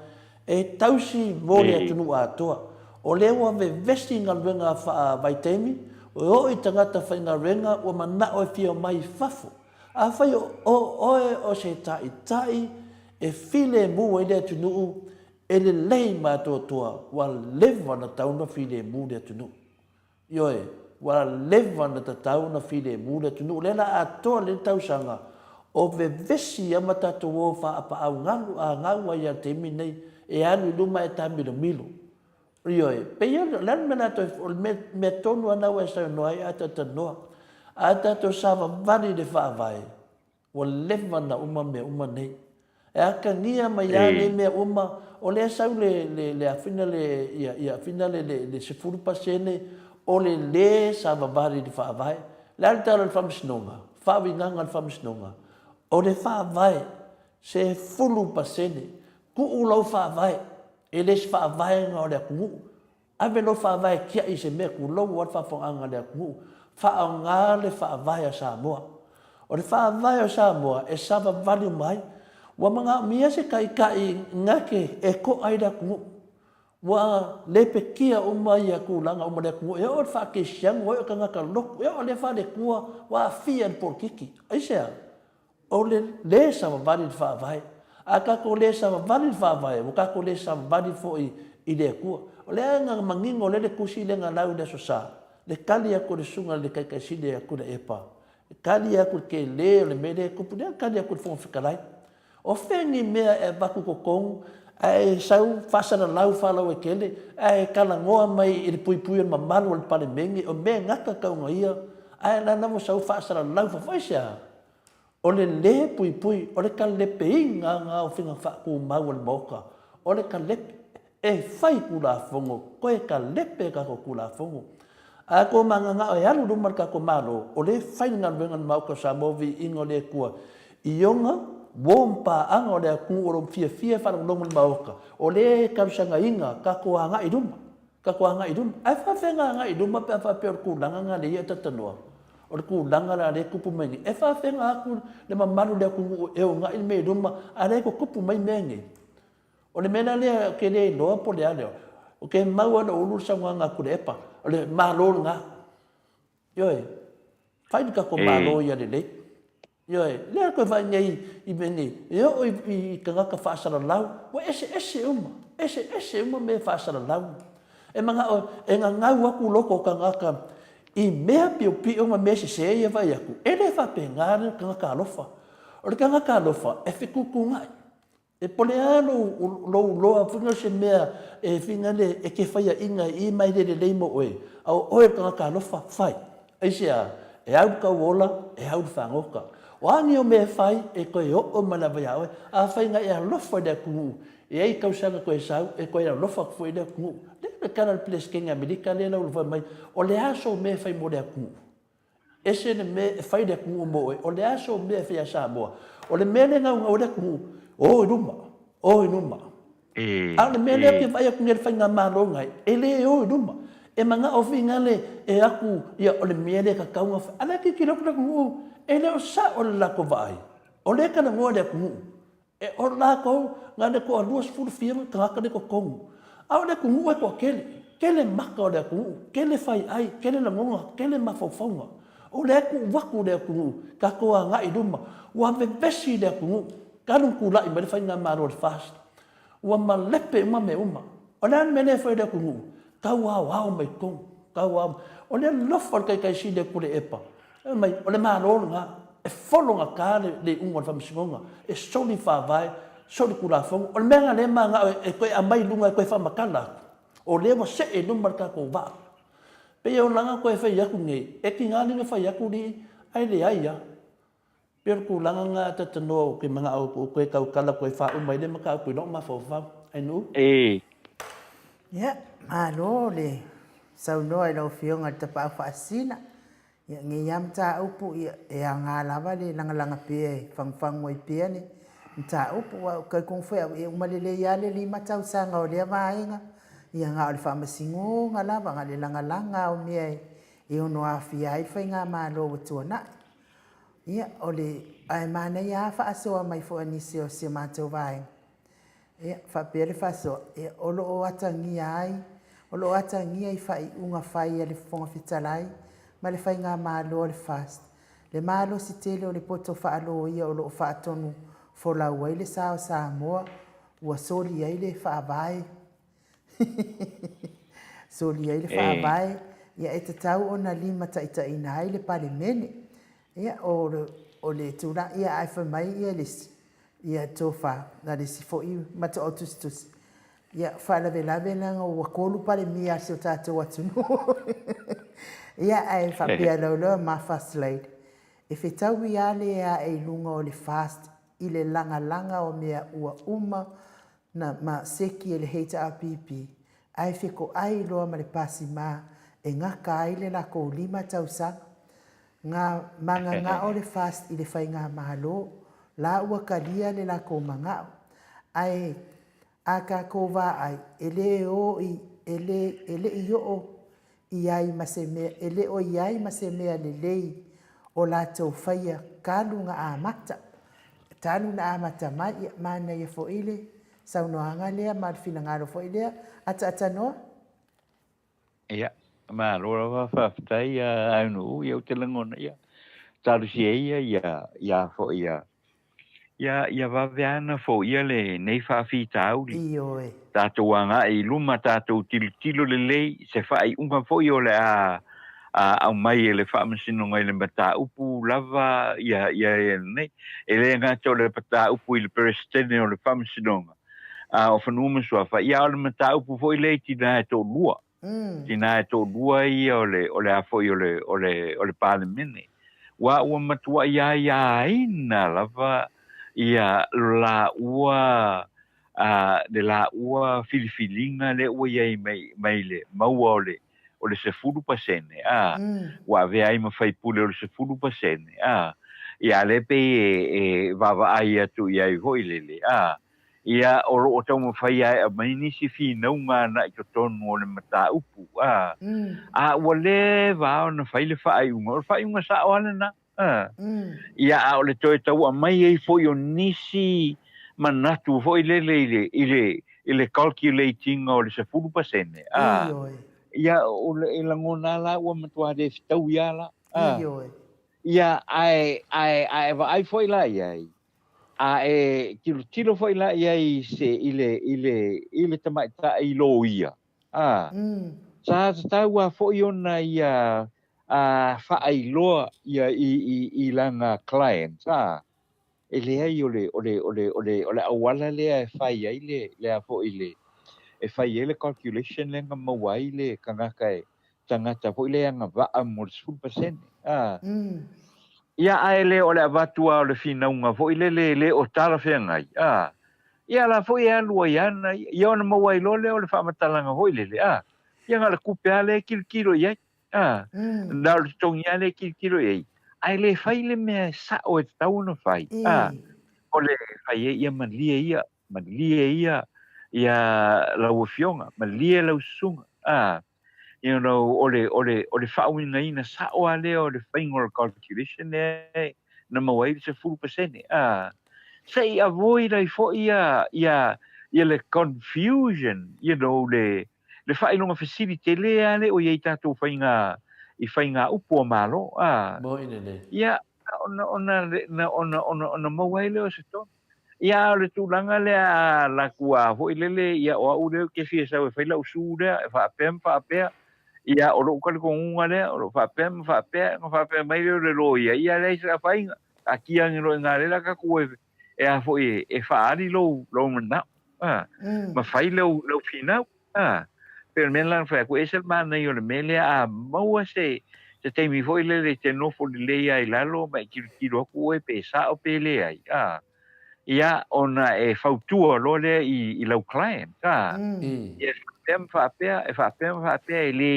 e tausi mo le atunuu atoa. O lea ua vevesi galuega faavaitaimi, e oo i tagata faigaluega ua manao e fia omai i fafo. Afai o oe o se taitai e filemu ai le atunuu, E lelei ma atoatoa ua leva ona tatau ona filemu le atunuu. Ioe, ua leva ona tatau ona filemu le atunuu. O lea la atoa lelei le tausaga o vevesi lava ma tatou o faapaau galu a gau ai lava i le taimi lenei, e alu i luma ae taamilomilo. Ioe, pei o le a le mea la toe, o le mea tonu lava lena ua e saunoa ai a talatalanoa. A tatou savavali i le Faavae, Ua leva na uma mea uma nei. E atagia mai lava nei mea uma, o lea e sau le, le, le afina le, ia, ia afina le, le, le 10% o le lē savavali i le Faavae. O le a le tala o le Faamasinoga? Faauigaga a le Faamasinoga, o le Faavae, 10%, tuu lau Faavae, e le se faavaega o le atunuu. Ave lou faavae tiai i se mea tulou lava le faafofogaaga a le atunuu, faaaoga le faavae a Samoa. O le faavae o Samoa e savavali uma ai. Ua manaomia se taitai gake e to'a ai le atunuu. Ua lepetia uma ia tulaga uma o le atunuu, e oo i le faakerisiano, e oo i tagata lotu, e oo i lea faaletua ua aafia i le polokiki. Aisea? O le lē savavali i le Faavae. A tatou lē savavali i le Faavae, ua tatou lē savavali foi i le Atua. O le aga manino lea le Tusi lea na lau i le Aso Sa, le tali atu e le Susuga i le Taitaisili ia Tuilaepa, le tali atu i le tele o le mea lea e tupu, lea na tali atu i le Fofoga Fetalai. O fea ni mea e avatu i totonu ae sau faasalalau faalauaitele ae talanoa mai i le puipui o le mamalu o le Palemene, o mea e gata tauga ia, ae la ua sau faasalalau faafoe. Aisea? O le lē puipui, o le talepeiga na o faiga faatumau a le Maota, o le talepe, e fai Tulafono, toe talepe tatou Tulafono. A tou mananao e alu i luma le tatou Malo, o lea e fai le galuega a le Maota o Samoa, viiga o le Atua i ona. Uo ma paaga o le atunuu o lo o fiafia e faalogologo i le Maota, o lea e talosagaina tatou agai i luma, tatou agai i luma. Ae faafefea agai i luma pe a faapea o le tulaga lena lea e talatalanoa? O le tulaga la lea e tupu mai nei, e faafefea atu le mamalu o le atunuu e ogai le mea i luma, a o lea e tutupu mai mea nei? O le mea la lea ou te le iloa po o le a lea, ou te mau lava i lou ulu le saunoaga a Tuilaepa, o le Malo lena. Ioe, fai le tatou Malo ia lelei. Ioe, lea toe vaai nei i mea nei, e oo i tagata faasalalau, ua eseese uma, eseese uma mea e faasalalau. E manao e gagau atu loko o tagata i mea piopio ma mea sese ia e vaai atu, e le faapena le tagata alofa. O le tagata alofa, e fetuutuunai. E pole a lou lou loa foi o se mea e fina le e te faiaina i ma e le lelei mo oe, a o oe o le tagata alofa, fai. Aisea? E au le tauola, e au le fagota. O a ni o mea e fai, e toe oo mai lava ia oe. Afai na e alofa i le atunuu, e i ai tausaga toe sau, e toe alofa atu foi i le atunuu. Lea le tala a le Peresetene Amerika lea e laulua mai, o le a sou mea e fai mo le atunuu? Ese le mea e fai le atunuu mo oe, o le a sou mea e fai ia Samoa? O le mea lea e naunau ai le atunuu, o i luma, o i luma. A o le mea lea ou te vaai atu nei i le faigamalo lenei, e le o i luma. E manao finagale e atu, ia o le mea lea e tatau ona fai. A o la e tilotilo atu le atunuu, e le o sao le latou vaai. O lea e talanoa i le atunuu. E o latou na le toa 20 fia tagata le totonu. A o le atunuu e toatele, tele maka o le atunuu, tele faiai, tele lagona, tele mafaufauga. O lea e tuu atu le atunuu, tatou agai i luma. Ua vevesi le atunuu, talu ona tulai mai le faigamalo a le FAST. Ua malepe uma mea uma. O le a le mea lea e fai e le atunuu? Tau aoao mai totonu, tau aoao. O le alofa o le Taitaisili a Tuilaepa, Fai mai, o le Malo lena, e fologata le iuga o le Faamasinoga, e soli faavae, soli Tulafono. O le mea lena lea e manao e toe aumai i luga e toe faamatala atu, o lea ua see i luma le tatou vaa. E pei o lana toe fai atu nei, e tiga alii ona fai atu alii, ae leai lava. E pei o le tulaga lena a Tatanoa ou te manao ou toe tautala toe faauma ai le mataupu i lou mafaufau. Ainuu? E. Ia, malo le saunoa i lau Afioga i le Tapaau Faasisina. Ia, nei lava mataupu, ia, e aoga lava le lagalaga pea e fagufagu ai pea le mataupu. Aua ou te talitonu foi au, e uma lelei lava le 5 tausaga o lea vaega, ia na o le faamasinoga lava, na o le lagalaga lava o mea e ono aafia ai le faigamalo ua tuanai. Ia, o le, ae manaia lava faasoa mai foi a nisi o si a matou vaega. Ia, faapea le faasoa, ia, o lo o atagia ai, o lo o atagia i faaiuga fai a le Fofoga Fetalai ma le Faigamalo a le FAST, le malosi tele o le poto faaloia o lo o faatonu folau ai le sa o Samoa ua soli ai le Faavae. Soli ai le Faavae, ia, e tatau ona limataitaiina ai le Palemene. Ia, o le tulaga, ia, ae fai mai ia le isi, Ia tofa na le isi foi matuau tusitusi. Ia faalavelave leaga ua kolu Palemia a si o tatou atunuu. Ia ae faapea loa ma First Lady, e fetaui lava le ae i luga o le fast i le lagalaga o mea ua uma na ma seki e le HRPP ae fetoai loa ma le pasima e gata ai le lakou 5 tausaga. Nga magagao le FAST i le faigamalo, la ua talia le lakou magao. Ae a tatou vaai, e le o i, e le, e le i oo i ai ma se mea, e le o i ai ma se mea lelei o latou faia talu na amata, talu na amata mai. Ia, manaia foi le saunoaga lea ma le finagalo foi lea. Ataatanoa. Ia, malo lava faafetai Aunuu, ia ou te lagona, ia, talosia ia ia ia foi ia ia ia vave ana foia lenei faafitauli. Ioe. Tatou agai i luma, tatou tilotilo lelei, se faaiuga foi o le a aumai e le Faamasinoga i le mataupu lava ia ia lenei. E le gata o le mataupu i le Peresetene o le Faamasinoga, a o Fanua ma Suafa, ia a o le mataupu foi lea i tina e toalua. Tina e toalua ia o le, o le a foi o le, o le, o le Palemene. Ua, ua matuai aiaina lava ia lo laua, a, le laua filifiliga lea ua i ai mai, mai le maua o le, o le 10%, a, ua avea ai ma faipule o le 10%, a. Ia, a lea e pei e, e vaavaai atu i ai foi lele, a, ia, o lo o taumafai lava e aumai nisi finauga agai totonu o le mataupu, a, a ua leva lava ona fai le faaiuga, o le faaiuga sao lava lena, a. Ia, a o le toe tau aumai ai foi o nisi manatu foi lele i le, i le, i le calculate ina o le 10%, a, ia, o le, e lagona lava la ua matua le fetaui lava la, a. Ia, ae, ae, a e vaai foi la i ai, a e tilotilo foi la i ai i se, i le, i le, i le tamaitai loia, a, sa tatau lava foi ona ia, a, faailoa ia i, i, i lana client, a, e leai o le, o le, o le, o le, o le auala lea e fai ai le, le a foi le, e fai ai le calculation lea na maua ai le tagata e, tagata foi lea e agavaa mo le 10%, a. Ia, ae le o le avatu lava o le finauga foi lele e le o talafeagai, a. Ia la foi e alu ai ana ia ona maua ai loa lea o le faamatalaga foi lele, a. Ia na o le tupe lava lea e tilotilo i ai. A, na o le totogi lava lea e tilotilo i ai, ae le fai le mea e sao e tatau ona fai. A, o le fai ai, ia malie ia, malie ia, ia lau afioga, malie lau susuga. A, you know, o le, o le, o le faauigaina sao lava lea o le faiga o le calculation lea na maua ai le 10%. A, se i avoid ai foi ia, ia, ia le confusion, you know, le, le faailoga fesili tele lava lea o i ai tatou faiga i faiga upu a Malo, a. Moi lelei. Ia, ona, ona, ona, ona, ona maua ai lea o se tonu. Ia, a o le tulaga lea a laku a foi lele, ia, o au lea ou te fia sau e fai lau su lea, e faapea ma faapea, ia, o lou talitonuga lea, o lo o faapea ma faapea, ona faapea mai lea o le loia, ia, leai se afaina, taatia ane loa i ina lea la tatou e, e a foi e faaali lou, lou manao, a, ma fai lau, lau finau, a. Pei o le mea lena na fai atu, e ese le manaia o le mea lea, a maua se, se taimi foi lele e te nofo lelei ai i lalo ma e tilotilo atu oe pe sao pe leai, a. Ia, ona e fautua loa lea i, i lau client, a. Ia, e faapea ma faapea, e faapea ma faapea, e le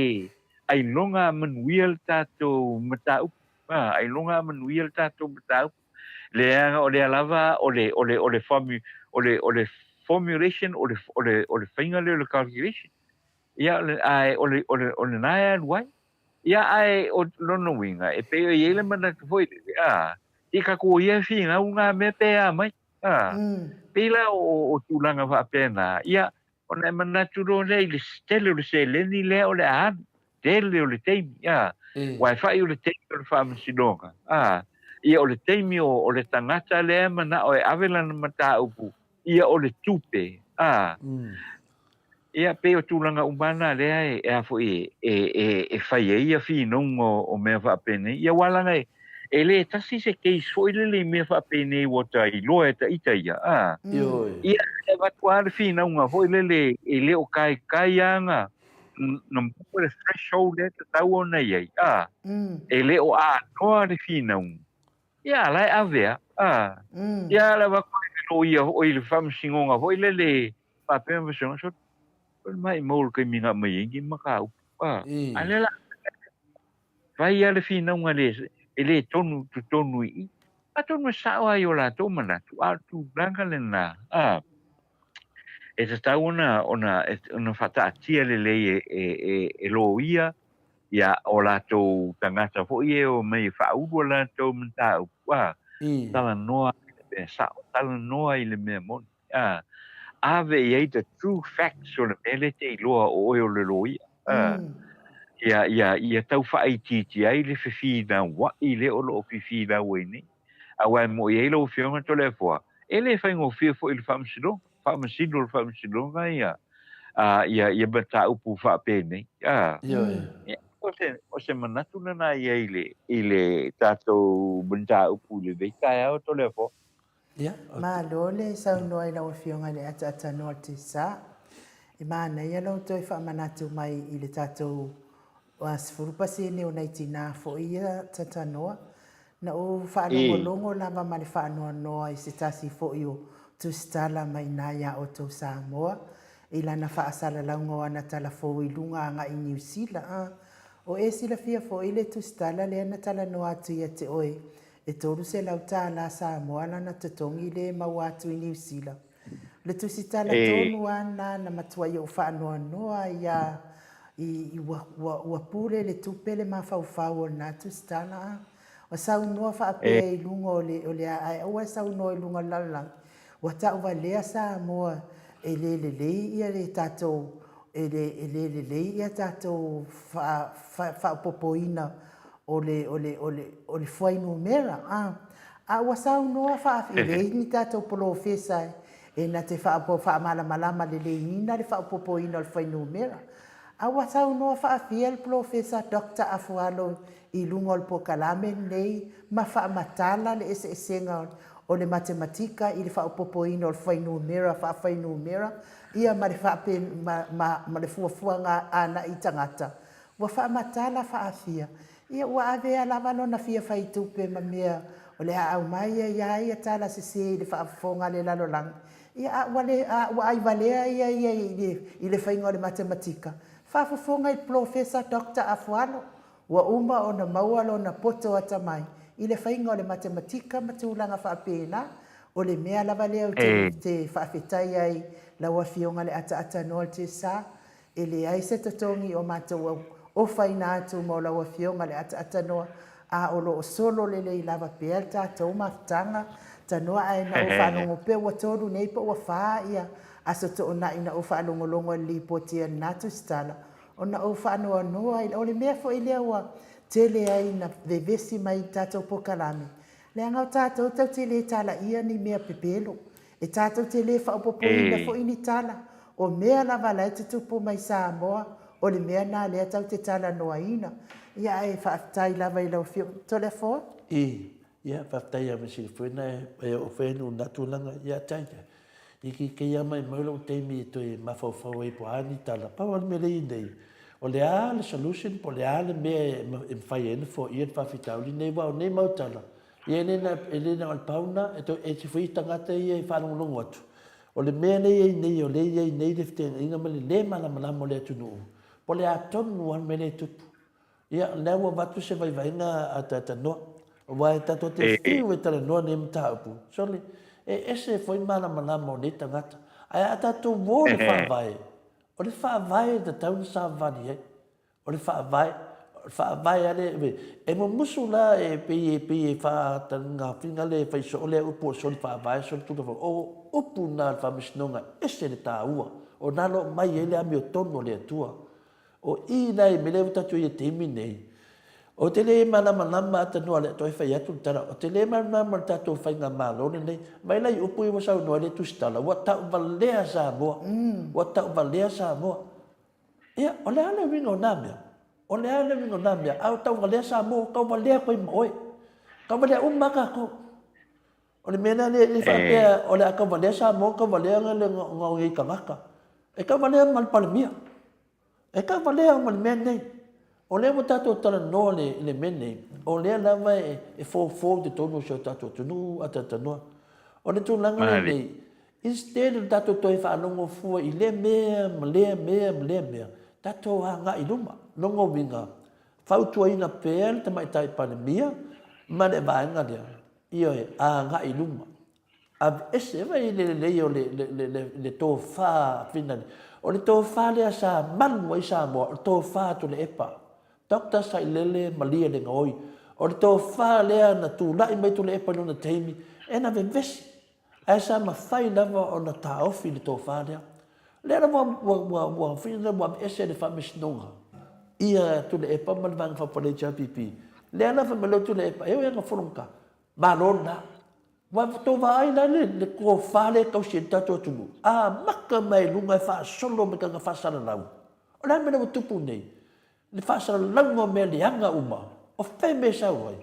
ailoga a manuia le tatou mataupu, a, ailoga a manuia le tatou mataupu. Leaga o lea lava o le, o le, o le, formu, o le, o le formulation, o le, o le, o le faiga lea o le calculation. Ia, ae o le, o le, o lena e alu ai. Ia, ae o lona uiga, e pei o i ai le manatu foi lele, a, i tatou ia e finau ngā mea pe a mai. A, pei la o, o tulaga faapena, ia, Ona e manatu loa lea i le tele o le seleni lea o le a alu, tele o le taimi, a, aua e fai o le taimi o le faamasinoga, a, ia o le taimi o, o le tagata lea e manao e ave lana mataupu, ia o le tupe, a. Ia, pei o tulaga uma na lea e, e a foi e, e, e fai ai ia finauga o, o mea faapenei. Ia aua leaga e, e le tasi se case foi lele i mea faapenei ua ta iloa e ta ita ia, a. Ioe. Ia, e avatu lava le finauga foi lele e le o kaikai lava na, na maua le threshold lea e tatau ona i ai, a. E le o anoa le finauga. Ia, la e ave lava, a. Ia, le avatu ai le loia foi i le faamasinoga foi lele faapea ma sona so o le maʻimau o le taimi na aumai ai nei mataupu a a lea la fai a le finauga le e le tonu totonu i i atonu e sao ai o latou manatu a o le tulaga lena a e tatau ona ona ona faataatia lelei e e e, e loia ia o latou tagata foi e o mai e faaulu a latou mataupu a talanoa i le mea sao talanoa i le mea moni. A, ave i ai the true facts o le mea lea e te iloa o oe o le loia. A, ia, ia, ia tau faaitiitia ai le fefinaua'i lea o lo o fifinau ai nei. Aua e mo'i ai lau Afioga Toleafoa, e le faigofie foi i le Faamasinoga, faamasino le Faamasinoga ia, a, ia, ia mataupu faapenei. A, Ioe. ia, o se, o se manatu lena i ai i le, i le tatou mataupu i lenei taeao Toleafoa. Ia, o. Malo le saunoa i lau Afioga i le Ataatanoa o le Tusa. E manaia lou toe faamanatu mai i le tatou 10% o nai tinā foi ia Tatanoa. Na ou faalogologo lava ma le faanoanoa i se tasi foi o tusitala mai ina iā outou Samoa i lana faasalalauga o ana tala fou i luga agai i Niu Sila. A o e silafia foi le tusitala lea na talanoa atu ia te oe. E 300 tālā Samoa lana totogi lē maua atu i Niu Sila. O le tusitala tonu lava lena na matuai ou faanoanoa ai a i, ua, ua, ua pule le tupe le mafaufau o lena tusitala a. Ua saunoa faapea i luga o le, o le a, ae aua e saunoa i luga o le lalolagi, ua tauvalea Samoa e le lelei ia le tatou, e le, e le lelei ia tatou faa, faaopoopoina o le, o le, o le, o le fuainumera, a. A ua saunoa faa, e leai ni tatou polofesa e na te faamalamalama leleiina le faaopoopoina o le fuainumera. A ua saunoa faafia le Polofesa Doctor Afualo i luga o le polokalame lenei ma faamatala le eseesega o le matematika i le faaopoopoina o le fuainumera faafuainumera ia ma le faape, ma, ma, ma le fuafuaga ana'i tagata. Ua faamatala faafia, ia ua avea lava lona fia faitupe ma mea o le a aumai ai a ia tala sese i le faafofoga a le lalolagi, ia a ua le, a ua aivalea ia ia i le, i le faiga o le matematika. Faafofoga i le Polofesa Doctor Afualo, ua uma ona maua lona poto atamai i le faiga o le matematika ma tulaga faapena. O le mea lava lea ou te, te faafetai ai lau Afioga le Ataatanoa o le Tiasa, E leai se totogi o matou ofaina atu mo lau Afioga le Ataatanoa, a o lo o solo lelei lava pea le tatou mafutaga tanoa ae na ou faalogo pea ua tolu nei po ua fa ia aso toonai na ou faalogologo i le lipoti a lena tusitala ona ou faanoanoa i o le mea foi lea ua tele ai ina vevesi mai i le tatou polokalame leaga o tatou tatou te le talaia ni mea pepelo E tatou te le faaopoopoina foi ni tala, o mea lava la e tutupu mai Samoa, o le mea lena lea tatou te talanoaina. Ia ae faafetai lava i lau Afioga. Toleafoa? I, ia, faafetai ia Mesili foi na e oo foi ai lena tulaga ia te ia. I ki kei a mai mai lou taimi e toe mafaufau ai po o a ni tala. Pau lava le mea lea e i ai nei, o le a le solution po o le a le mea e mafai ai ona foia le faafitauli lenei aua o nei mau tala, Ia e le na, e le na o le pau na, e toe ese foi tagata ia e faalogologo atu. O le mea lea e i ai nei, o lea e i ai nei le feteagaiga ma le le malamalama o le atunuu, po o le a tonu lava le mea lea e tupu. Ia, o lea ua avatu se vaivaiga a Talanoa, aua e tatou te fiu e talanoa nei mataupu, sole, e ese foi le malamalama o nei tagata. Ae a tatou o i le Faavae, o le Faavae e tatau ona savavali ai. O le faavae, o le faavae a le, e mumusu la e pei e pei e faatagafiga le fai soo lea upu o soli faavae soli tulafono. O upu na a le Faamasinoga e ese le taua, o na lo mai ai le amiotonu a le Atua. O i la i mea lea ua tatou i ai i le taimi nei, ou te le malamalama atonu a le toe fai atu le tala, ou te le malamalama i le tatou faigamalo lenei. Vaai la i upu ia ua saunoa ai le Tusitala, ua tauvalea Samoa, ua tauvalea Samoa. Ia, o le a le uiga o na mea? O le a le uiga o na mea? A o tauvalea Samoa, tauvalea koe ma oe. Tauvalea uma lava tatou. O le mea lea le, le faapea o le a tauvalea Samoa, tauvalea le nei tagata. E tauvalea ma le Palemia. E tauvalea ma le mea lenei. O lea ua tatou talanoa i le mea lenei, o lea lava e fofo i totonu o si o tatou atunuu a talanoa. O le tulaga lenei, Instead o le tatou toe faalogo fua i lea mea ma lea mea ma lea mea, tatou agai i luma. Lona uiga, fautuaina pea le Tamaitai Palemia ma le vaega lea, ioe, agai i luma. Aveese, vaai i le lelei o le, le, le, le, le tofa finali. O le tofa lea sa malu ai Samoa, o le tofa a Tuilaepa. Doctor Sailele Malie Legaoi. O le tofa lea na tulai mai Tuilaepa i lona taimi, e na vevesi. Ae sa mafai lava ona taofi le tofa lea. O lea lava ua, ua, ua, ua, ua aveese le Faamasinoga ia Tuilaepa ma le Vaega Faaupufai HRPP. Lea la fai mai loa Tuilaepa, e oi ana fologata, malo lena. Ua tou vaai la le, le tofa lea e tausi ai le tatou atunuu, amata mai i luga e faasolo mai tana faasalalau. O le a le mea lea ua tupu nei? Le faasalalauga o mea leaga uma, o fea mea e sau ai?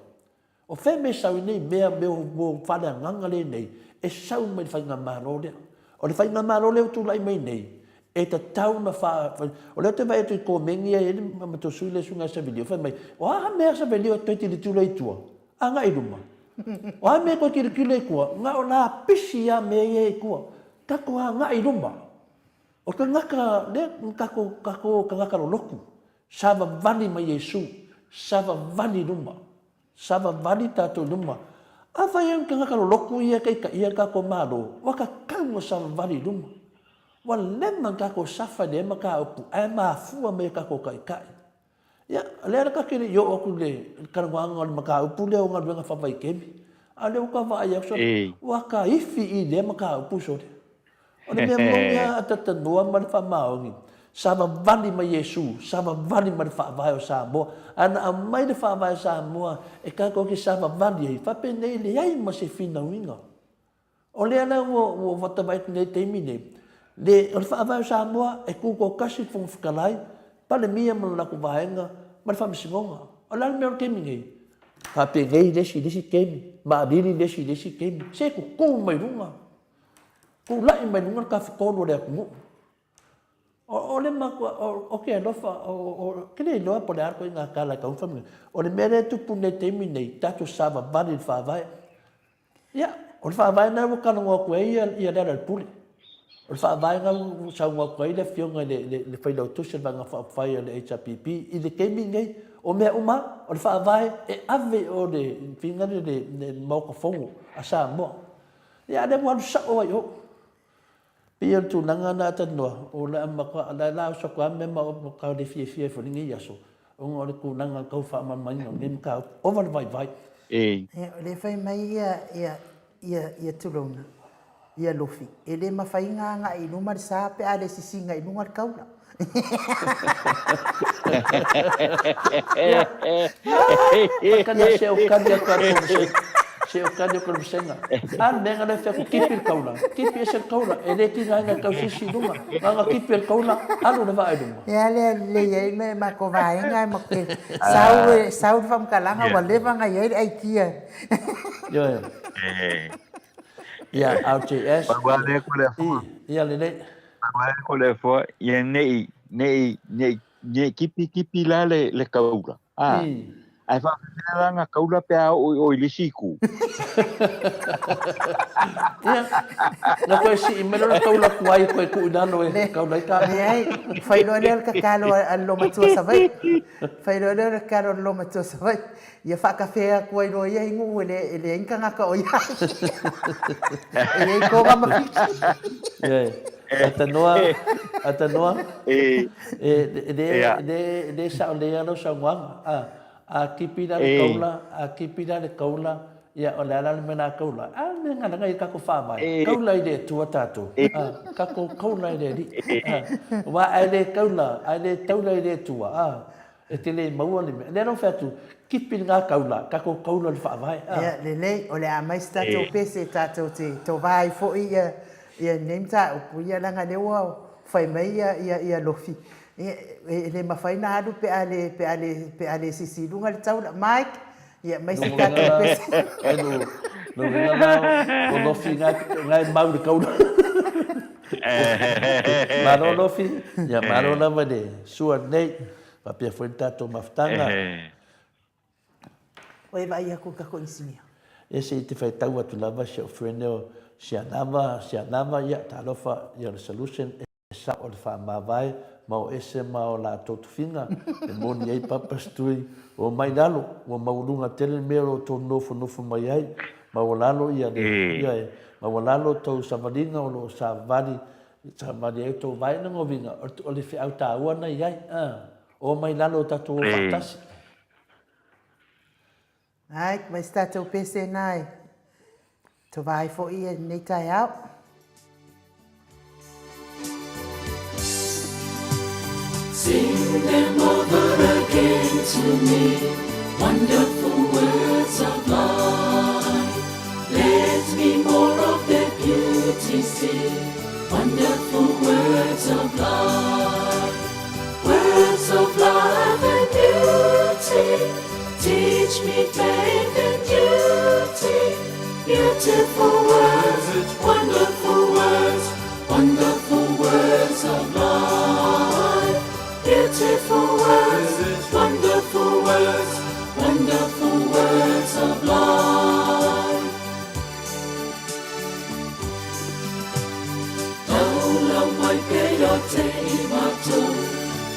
O fea mea e sau ai nei mea, mea o faaleagaga lea nei, e sau mai le faigamalo lea. O le faigamalo lea ua tulai mai nei, e tatau ona fa... O lea ou te vaai atu i komeni ia e i ai le matou sui lea, le susuga ia Savelio, fai mai, o a mea Savelio e toe tilotilo ai i tua? Agai i luma. O a mea e toe tilotilo ai i tua? Na o lapisi lava mea ia e i tua. Tatou agai i luma. O tagata, lea tatou, tatou tagata lolotu, savavali mai Iesu, savavali i luma, savavali tatou i luma. Afai ai o ni tagata lolotu ia e taitaia le tatou Malo, ua tatau ona savavali i luma. Ua leva ona tatou safa i lea mataupu ae mafua mai e tatou taitai. Ia, o lea la ta te le i oo atu i le talanoaga o le mataupu lea o galuega faavaitaimi, a o lea ua ta vaai atu sole, ua taifi i lea mataupu sole. O le mea moni lava a talatalanoa ma le faamaoni, savavali mai Iesu, savavali mai le Faavae o Samoa. A na aumai le Faavae o Samoa e tatou te savavali ai, faapenei e leai ma se finauina. O lea la ua ua ta vaai atu nei i le taimi lenei, le, o le Faavae o Samoa e tutoatasi le Fofoga Fetalai, Palemia ma le latou vaega ma le Faamasinoga. O le a le mea o le taimi nei? Faapenei le isi i le isi taimi, maalili le isi i le isi taimi. Se tutu mai luga, tulai mai luga le Tafatolu o le atunuu. O, o le matua, o, o ke alofa, o, o, ke le iloa po o le a le ituaiga tala e tatau ona fai mai. O le mea lea e tupu nei i le taimi lenei, tatou savavali i le Faavae. Ia, o le faavae lena ua talanoa atu ai ia Lealailepule. O le faavae lena ua saunoa atu ai le Afioga i le Failautusi o le Vaega Faaupufai a le HRPP i le taimi lenei, o mea uma lava, o le faavae e ave i o i le le Maota Fono a Samoa. Ia, a o lea ua alu sao lava i o. Pei o le tulaga lena a talanoa, o le a matua, o la oso atu lava mea ma matua le fiafia ai foi i lenei aso, ona o le tulaga tau faamalamalamaina o lenei mataupu. Ova le vaivai. Ei. Ia, o lea e fai mai ia, ia, ia, ia tulouna, ia Lofi, e le mafai ona agai i luma le sa pe a le sisiga i luga le taula. Ia, Pakana se o kali atu a le vasega. Se o kali atu a le vasega. A le mea na le fai atu, kipi le taula. Kipi ese le taula. E le tigaina e tau sisi i luga. Na ona kipi o le taula, alu le vaa i luma. Ia lea lelei ai le matou vaega e matou sau e sau le faamatalaga ua leva ona i ai le aitia. Ioe. Ia, RJS. Pau lava lea ko le afoa. Ia lelei. Pau lava lea ko le afoa, ia nei, nei, nei, nei kipi kipi la le, le taula. A, ae faapefea la ona taula pe a oo i o i le isi itu? Ia, na toe sii mai loa le taula tuai toe tuu i lalo e taula ai ta. Leai, fai loa lea o le tatalo a le olomatua Savaii. Fai loa lea o le tatalo a le olomatua Savaii, ia faatafea atu ai loa ia i nuu e leai ni tagata o i ai. E i ai Toga ma Fiti. Ioe. Atanoa, Atanoa, e, e, le, le, le sao lelei lava lau saunoaga. A, a kipi la le kaula, a kipi la le kaula, ia o le a la le mea la kaula? A le mea lena i tatou faavae, kaula i le Atua tatou. A, tatou kaula i le Alii. A, aua a e le kaula, a e le taula i le Atua, a, E te le maua le mea. Lea la ua fai atu, kipi lena taula, tatou taula i le faavae. A. Ia, lelei, o le a aumai se tatou pese tatou te tova ai foi ia ia lenei mataupu, ia leaga lea ua fai mai ia ia ia Lofi, ia e le mafai ona alu pe a le pe a le pe a le sisi i luga le taula. Mike, ia aumai se tatou pese. Lona uiga la, o Lofi na e mau i le taula. Malo Lofi, ia malo lava i le sua lenei, faapea foi le tatou mafutaga. Ua e vaai atu i le tatou inisinia? Ia se i te faitau atu lava si ou friend lea o Sianava, Sianava, ia talofa, ia o le solution e sao o le faamavae ma o ese ma o latou tofiga e moni ai Papa Stui, o mai lalo, ua maualuga tele le mea o lo o outou nofonofo mai ai, maualalo ia le, ioe, maualalo tou savaliga o lo o savali, savali ai tou vae lona uiga, o le feau taua na i ai, a, o mai lalo o tatou o faatasi. Ai, mai se tatou pese na e tova ai foi ia lenei taeao. Sing them over again to me, wonderful words of life. Let me more of their beauty see, wonderful words of life. Words of love and beauty, teach me faith and duty. Beautiful words, wonderful words, wonderful words of life. Beautiful words, wonderful words, wonderful words of life. Taula mai pea ia te i matou,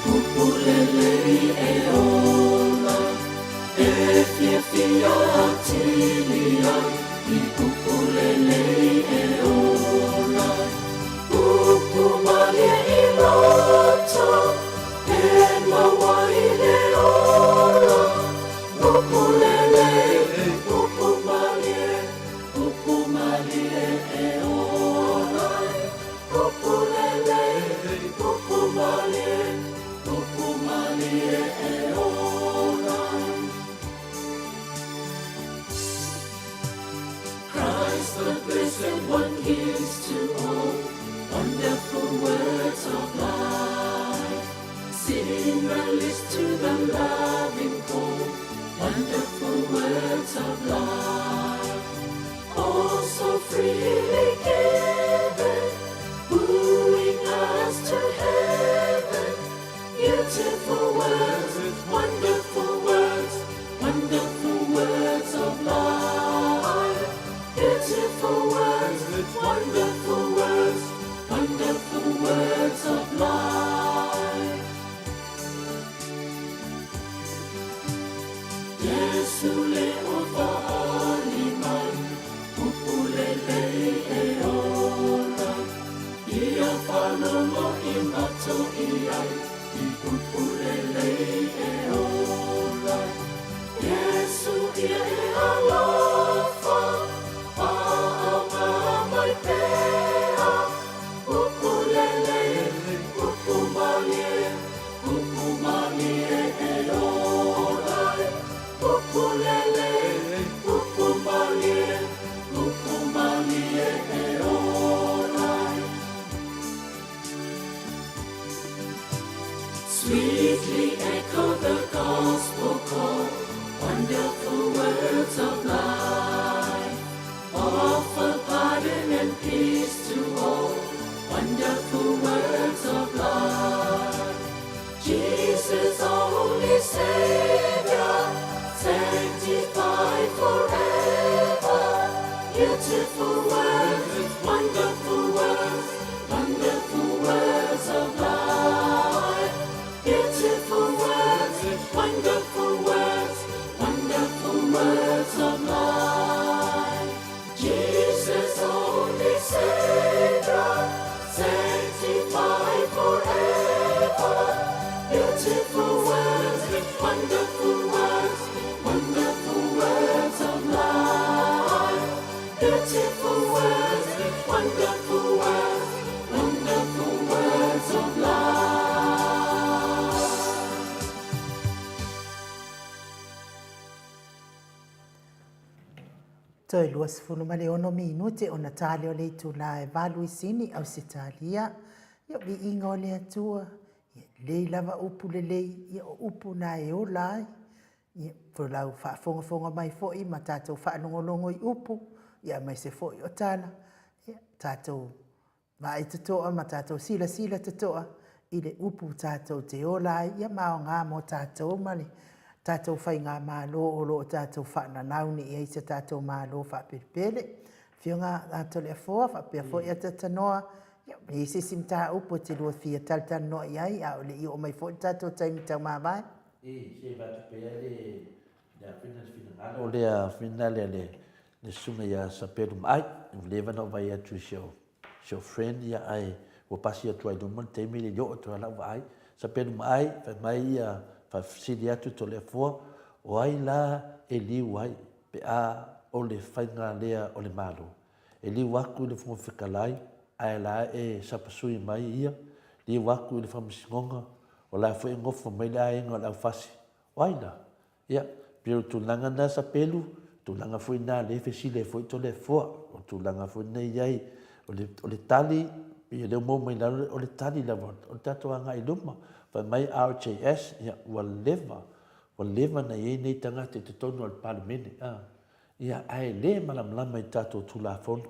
Pupulelei e ola, E fiafia. atili ai i upu lelei e ola ai. Upu malie i loto e mau ai le ola. Upu lelei, upu malie, upu malie e ola ai. Upu lelei, upu malie, upu malie e ola ai. Christ the blessed one gives to all wonderful words of life. Sing a list to the loving call, wonderful words of life. Oh, so freely given, wooing us to heaven. Beautiful words, wonderful words, wonderful words of life. Beautiful words, wonderful words, wonderful words of life. Iesu le o fa'ali mai, upu lelei e ola. Ia fa'alogo i matou i ai, i upu lelei e ola ai. Iesu ia e alofa, fa'aaoga mai pea. Upu lelei, upu malie, upu malie e ola ai. Upu lelei, upu malie, upu malie e ola ai. Sweetly echo the gospel call, wonderful words of life. Offer pardon and peace to all, wonderful words of life. Jesus, only Savior, sanctify forever. Beautiful words, wonderful words, wonderful words of life. Beautiful words, wonderful words, wonderful words of life. Jesus, only Savior, sanctify forever. Beautiful words, wonderful words, wonderful words of life. Beautiful words, wonderful words, wonderful words of life. Toe 26 minute ona ta lea o le itula e valu i Sini, Ausetalia. Ia, o viiga o le Atua, ia, lelei lava upu lelei, ia, o upu na e ola ai. Ia, folau faafogafoga mai foi ma tatou faalogologo i upu, ia, aemaise foi o tala, ia, tatou Vaai totoa ma tatou silasila totoa i le upu tatou te ola ai, ia ma aoga mo tatou ma le tatou faigamalo o lo o tatou faananau ne i ai se tatou Malo faapelepele. Afioga a Toleafoa faapea foi a Tatanoa, ia, e i ai se isi mataupu e te lua fia talatalanoa i ai a o le i oo mai foi le tatou taimi taumavae? E, se i avatu pea le le afina le finagalo o lea afina lea le le susuga ia Sapelu Maai, ua leva ona ou vaai atu i si ou si ou friend ia ae ua pasi atu ai luma le taimi le i oo atu ai lau vaai. Sapelu Maai, fai mai ia faafesili atu Toleafoa, o ai la e liu ai pe a o le faiga lea o le Malo? E liu atu i le Fofoga Fetalai ae la e sapasui mai ia, liu atu i le Faamasinoga, o la foi e nofo mai le aiga o le aufasi. O ai la? Ia, pei o le tulaga lena Sapelu, tulaga foi lena lea e fesili ai foi Toleafoa, o le tulaga foi lena e i ai, o le, o le tali, pei o lea ua maua mai i lalo, o le tali lava o le tatou agai i luma. Fai mai RJS, ia, ua leva, ua leva ona i ai nei tagata i totonu o le Palemene, a, ia, ae le malamalama i tatou Tulafono.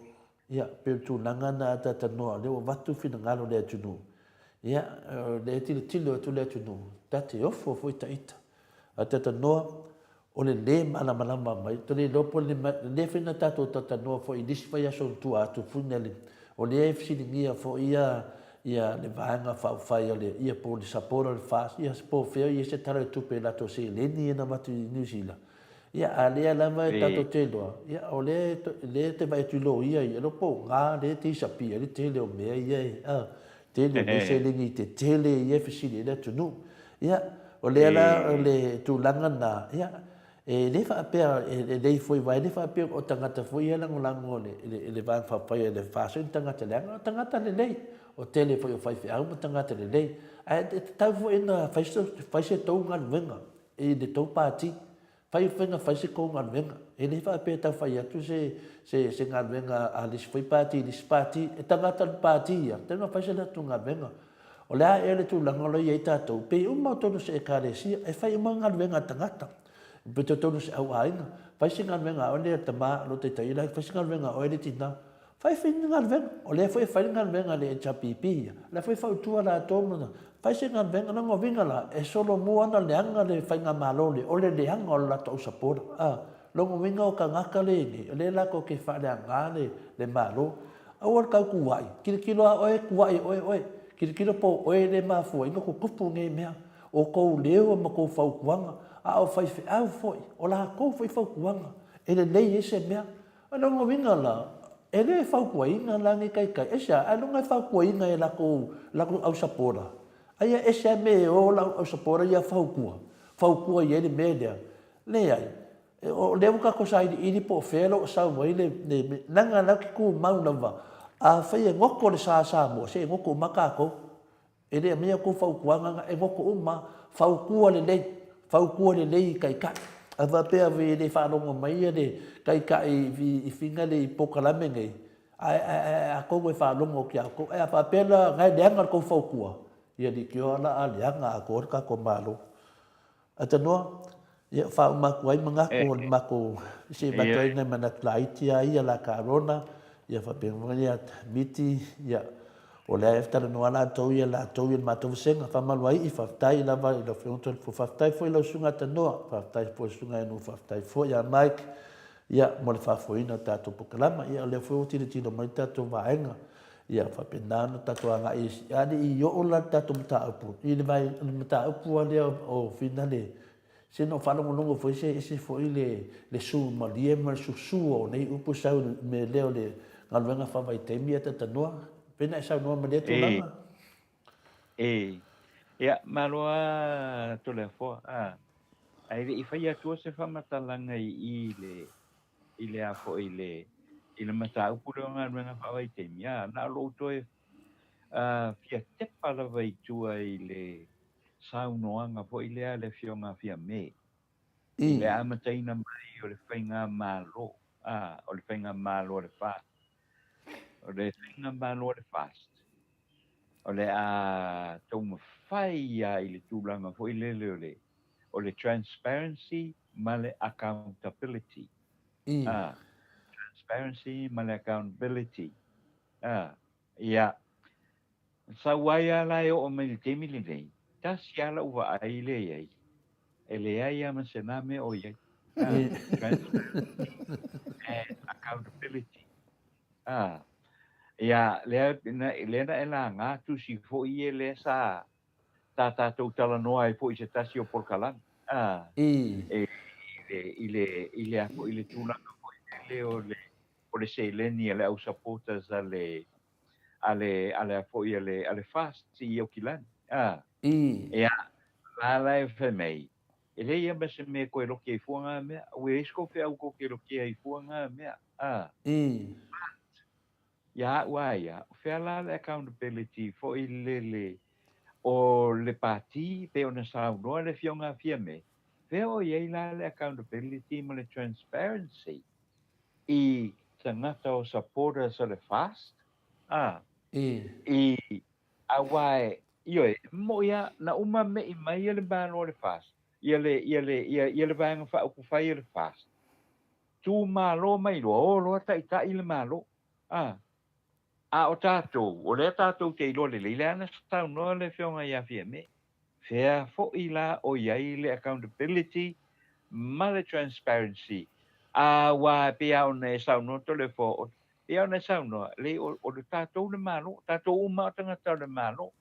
Ia, pei o le tulaga lena a talanoa, o lea ua avatu finagalo o le atunuu, ia, o lea e tilotilo atu le atunuu, ta te ofo foi ta ita. A talanoa, o le lē malamalama mai, ou te le iloa po o le lē foi na tatou talanoa foi i nisi vaiaso i tua atu foi lea, o lea e fesiligia foi ia ia le Vaega Faaupufai a le, ia po o le support a le FAST, ia po o fea o i ai se Tala o le Tupe i latou seleni ia na avatu i Niu Sila. Ia, a lea lava e tatou te iloa, ia, o lea, lea e te vaai atu i loia ia, le po gā lea e te isapia ai le tele o mea ia e, a, tele o mea seleni tetele ia e fesili ai le atunuu. Ia, o lea la o le tulaga lena, ia, e le faapea, e lelei foi aua e le faapea o tagata foi ia e lagolago i le Vaega Faaupufai a le FAST ni tagata leaga, o tagata lelei, o tele foi o faifeau ma tagata lelei. Ae tatau foi ona fai se tou galuega i le tou pati. Fai faiga fai se tou galuega. E le faapea e tau fai atu se se se galuega a le isi foi pati i le isi pati. E tagata o le pati ia, tatau ona fai se latou galuega. O le a ea le tulaga o lo o i ai tatou, pei uma o totonu o se Ekalesia, e fai uma galuega a tagata. Pei totonu o se au aiga, fai se galuega a oe le tama o lo o taitaia le aiga, fai se galuega a oe le tina. Fai fai ni galuega. O lea foi e fai le galuega a le HRPP ia. O lea foi e fautua latou ma fai se galuega. Lona uiga la, e solomua ona leaga le faigamalo lea, o le leaga o le latou au sapola. A, lona uiga o tagata lenei, o lea latou te faaleaga le, le Malo. Aua le tau tuuai. Tilotilo lava oe, tuuai e oe oe. Tilotilo po o oe lea e mafua ai ona tutupu nei mea. O tou leo ma tou fautuaga, a o faifeau foi, o latou foi fautuaga, e lelei ai se mea. O lona uiga la, e le fautuaina la nei taitai, aisea? Ailoga e fautuaina e latou, latou ausapola? Aia ese a me e o lau ausapola ia fautua, fautua i ai le mea lea. Leai, o lea ua tatou sailiili po o fea lo o sau ai le, le mea, leaga la ou te tumau lava, afai e goto le sa Samoa, se e goto uma tatou. E le aumaia outou fautuaga na, e goto uma lava. Fautua lelei, fautua lelei i taitai. A faapea e le faalogo mai le taitai i fina le i polokalame nei, ae, ae, ae atonu e faalogo atu ia outou. Ae a faapea la na e leaga le tou fautua, ia leitioa la a leaga atoa le tatou Malo. Atanoa, ia faauma atu ai manatu o le matou, se i avatu ai nai manatu laiti lava ia la Carona, ia faapena foi ia Miti, ia o lea e talanoa latou ia latou ia le matou vasega. Faamaluaii, faafetai lava i lau Afioga Toeolepo, faafetai foi i lau Susuga Atanoa, faafetai foi i le Susuga Enu, faafetai foi ia Mike, ia mo le faafoeina o le tatou polokalama. Ia o lea foi ua tilotilo mai le tatou vaega, Ia faapena ona tatou agai a le i oo la le tatou mataupu i le vai le mataupu lava lea o finale se na ou faalogologo foi se ese foi le le su malie ma le susua o nei upu e sau i le mea lea o le galuega faavaitaimi ia Tatanoa. Pei na e saunoa mai lea tulaga. E, ia, malo lava Toleafoa, a, ae le i fai atua se faamatalaga i i le i le a foi i le i le mataupu lea o galuega faavaitaimi, a, na o lou toe fia tepa lava i tua i le saunoaga foi lea a le Afioga a Fiame, i le amataina mai o le faigamalo, a, o le faigamalo a le FAST. O le faigamalo a le FAST, o le a taumafai lava i le tulaga foi lele o le o le transparency ma le accountability. A, transparency ma le accountability. A, ia, sau ai lava la e oo mai i le taimi lenei, tasi lava lau vaai lea i ai, e leai lava ma se na mea o i ai. A, transparency and accountability. A, ia, lea, lea na e laga tusi foi ia lea sa sa tatou talanoa ai foi i se tasi o polokalame, a, i le, i le, i le a foi, i le tulaga foi lele o le, o le seleni a le au supporters a le, a le, a le a foi, a le, a le FAST i Aukilani, a. Ia, la la e fai mai, e leai lava ma se mea e toe loke ai fua na mea, ua i ai se tou feau tou te loke ai fua na mea, a. But, Ia au a ia, o fea la le accountability foi lele o le pati pei ona saunoa le Afioga a Fiame, fea o i ai la le accountability ma le transparency i tagata o supporters o le FAST? A, i, aua e, ioe, e moʻi a, na uma meʻi mai le Malo o le FAST, ia le, ia le, ia, ia le Vaega Faaupufai a le FAST, Tu malo mai loa, o loa taitai le Malo. A. A o tatou, o lea tatou te iloa lelei, lea na saunoa le Afioga ia Fiame, fea foi la o i ai le accountability ma le transparency? Aua e pei lava ona e saunoa Toleafoa, e pei lava ona e saunoa, leai o, o le tatou le Malo, tatou uma o tagata o le Malo.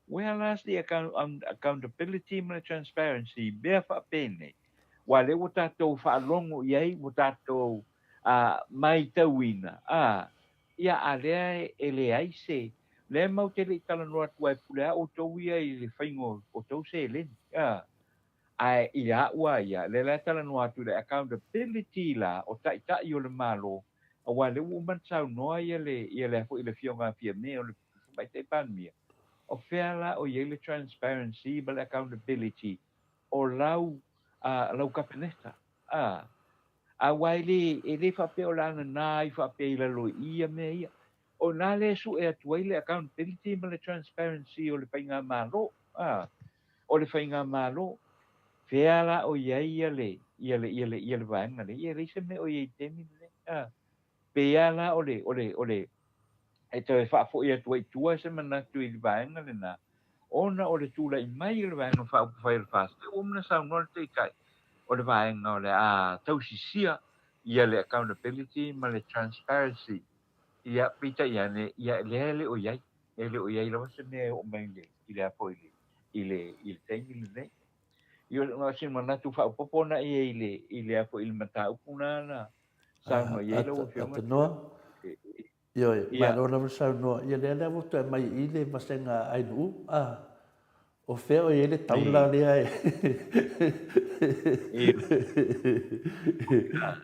Where la the accountability ma le transparency i mea faapenei? Aua lea ua tatou faalogo i ai, ua tatou maitauina, a, ia, a lea e leai se, lea matou te le i talanoa atu aua e pule lava outou ia i le faiga o outou seleni, a. Ae ia au a ia, lea la e talanoa atu i le accountability la o Taitai o le Malo, aua lea ua uma ona saunoa ia le, ia le a foi le Afioga a Fiame o le Tamaitai Palemia, o fea la o i ai le transparency ma le accountability o lau, a, lau Kapeneta, a. Aua e le, e le faapea o le a nana ai faapea i lalo i i ia mea ia. O ina lea e sue atu ai le accountability ma le transparency o le faigamalo, a. O le faigamalo, fea la o i ai ia le, ia le, ia le, ia le vaega lea? Ia e leai se mea o i ai i le taimi lenei, a. Pei lava la o le, o le, o le, e toe faafoi atu ai i tua se manatu i le vaega lena, ona o le tulai mai o le Vaega Faaupufai o le FAST, ua uma ona saunoa le Taitai, o le vaega o le a tausisia ia le accountability ma le transparency, ia, peitai ane, ia, lea e le o i ai, e le o i ai lava se mea e oo mai i le, i le a foi, i le, i le taimi lenei. Ia, o se manatu faaopoopo na ia i le, i le a foi, i le mataupu na na saunoa i ai lau Afioga. Atanoa, ioe, malo lava le saunoa. Ia lea la ua toe aumai i i le vasega a Ainuu, a, o fea o i ai le taula lea e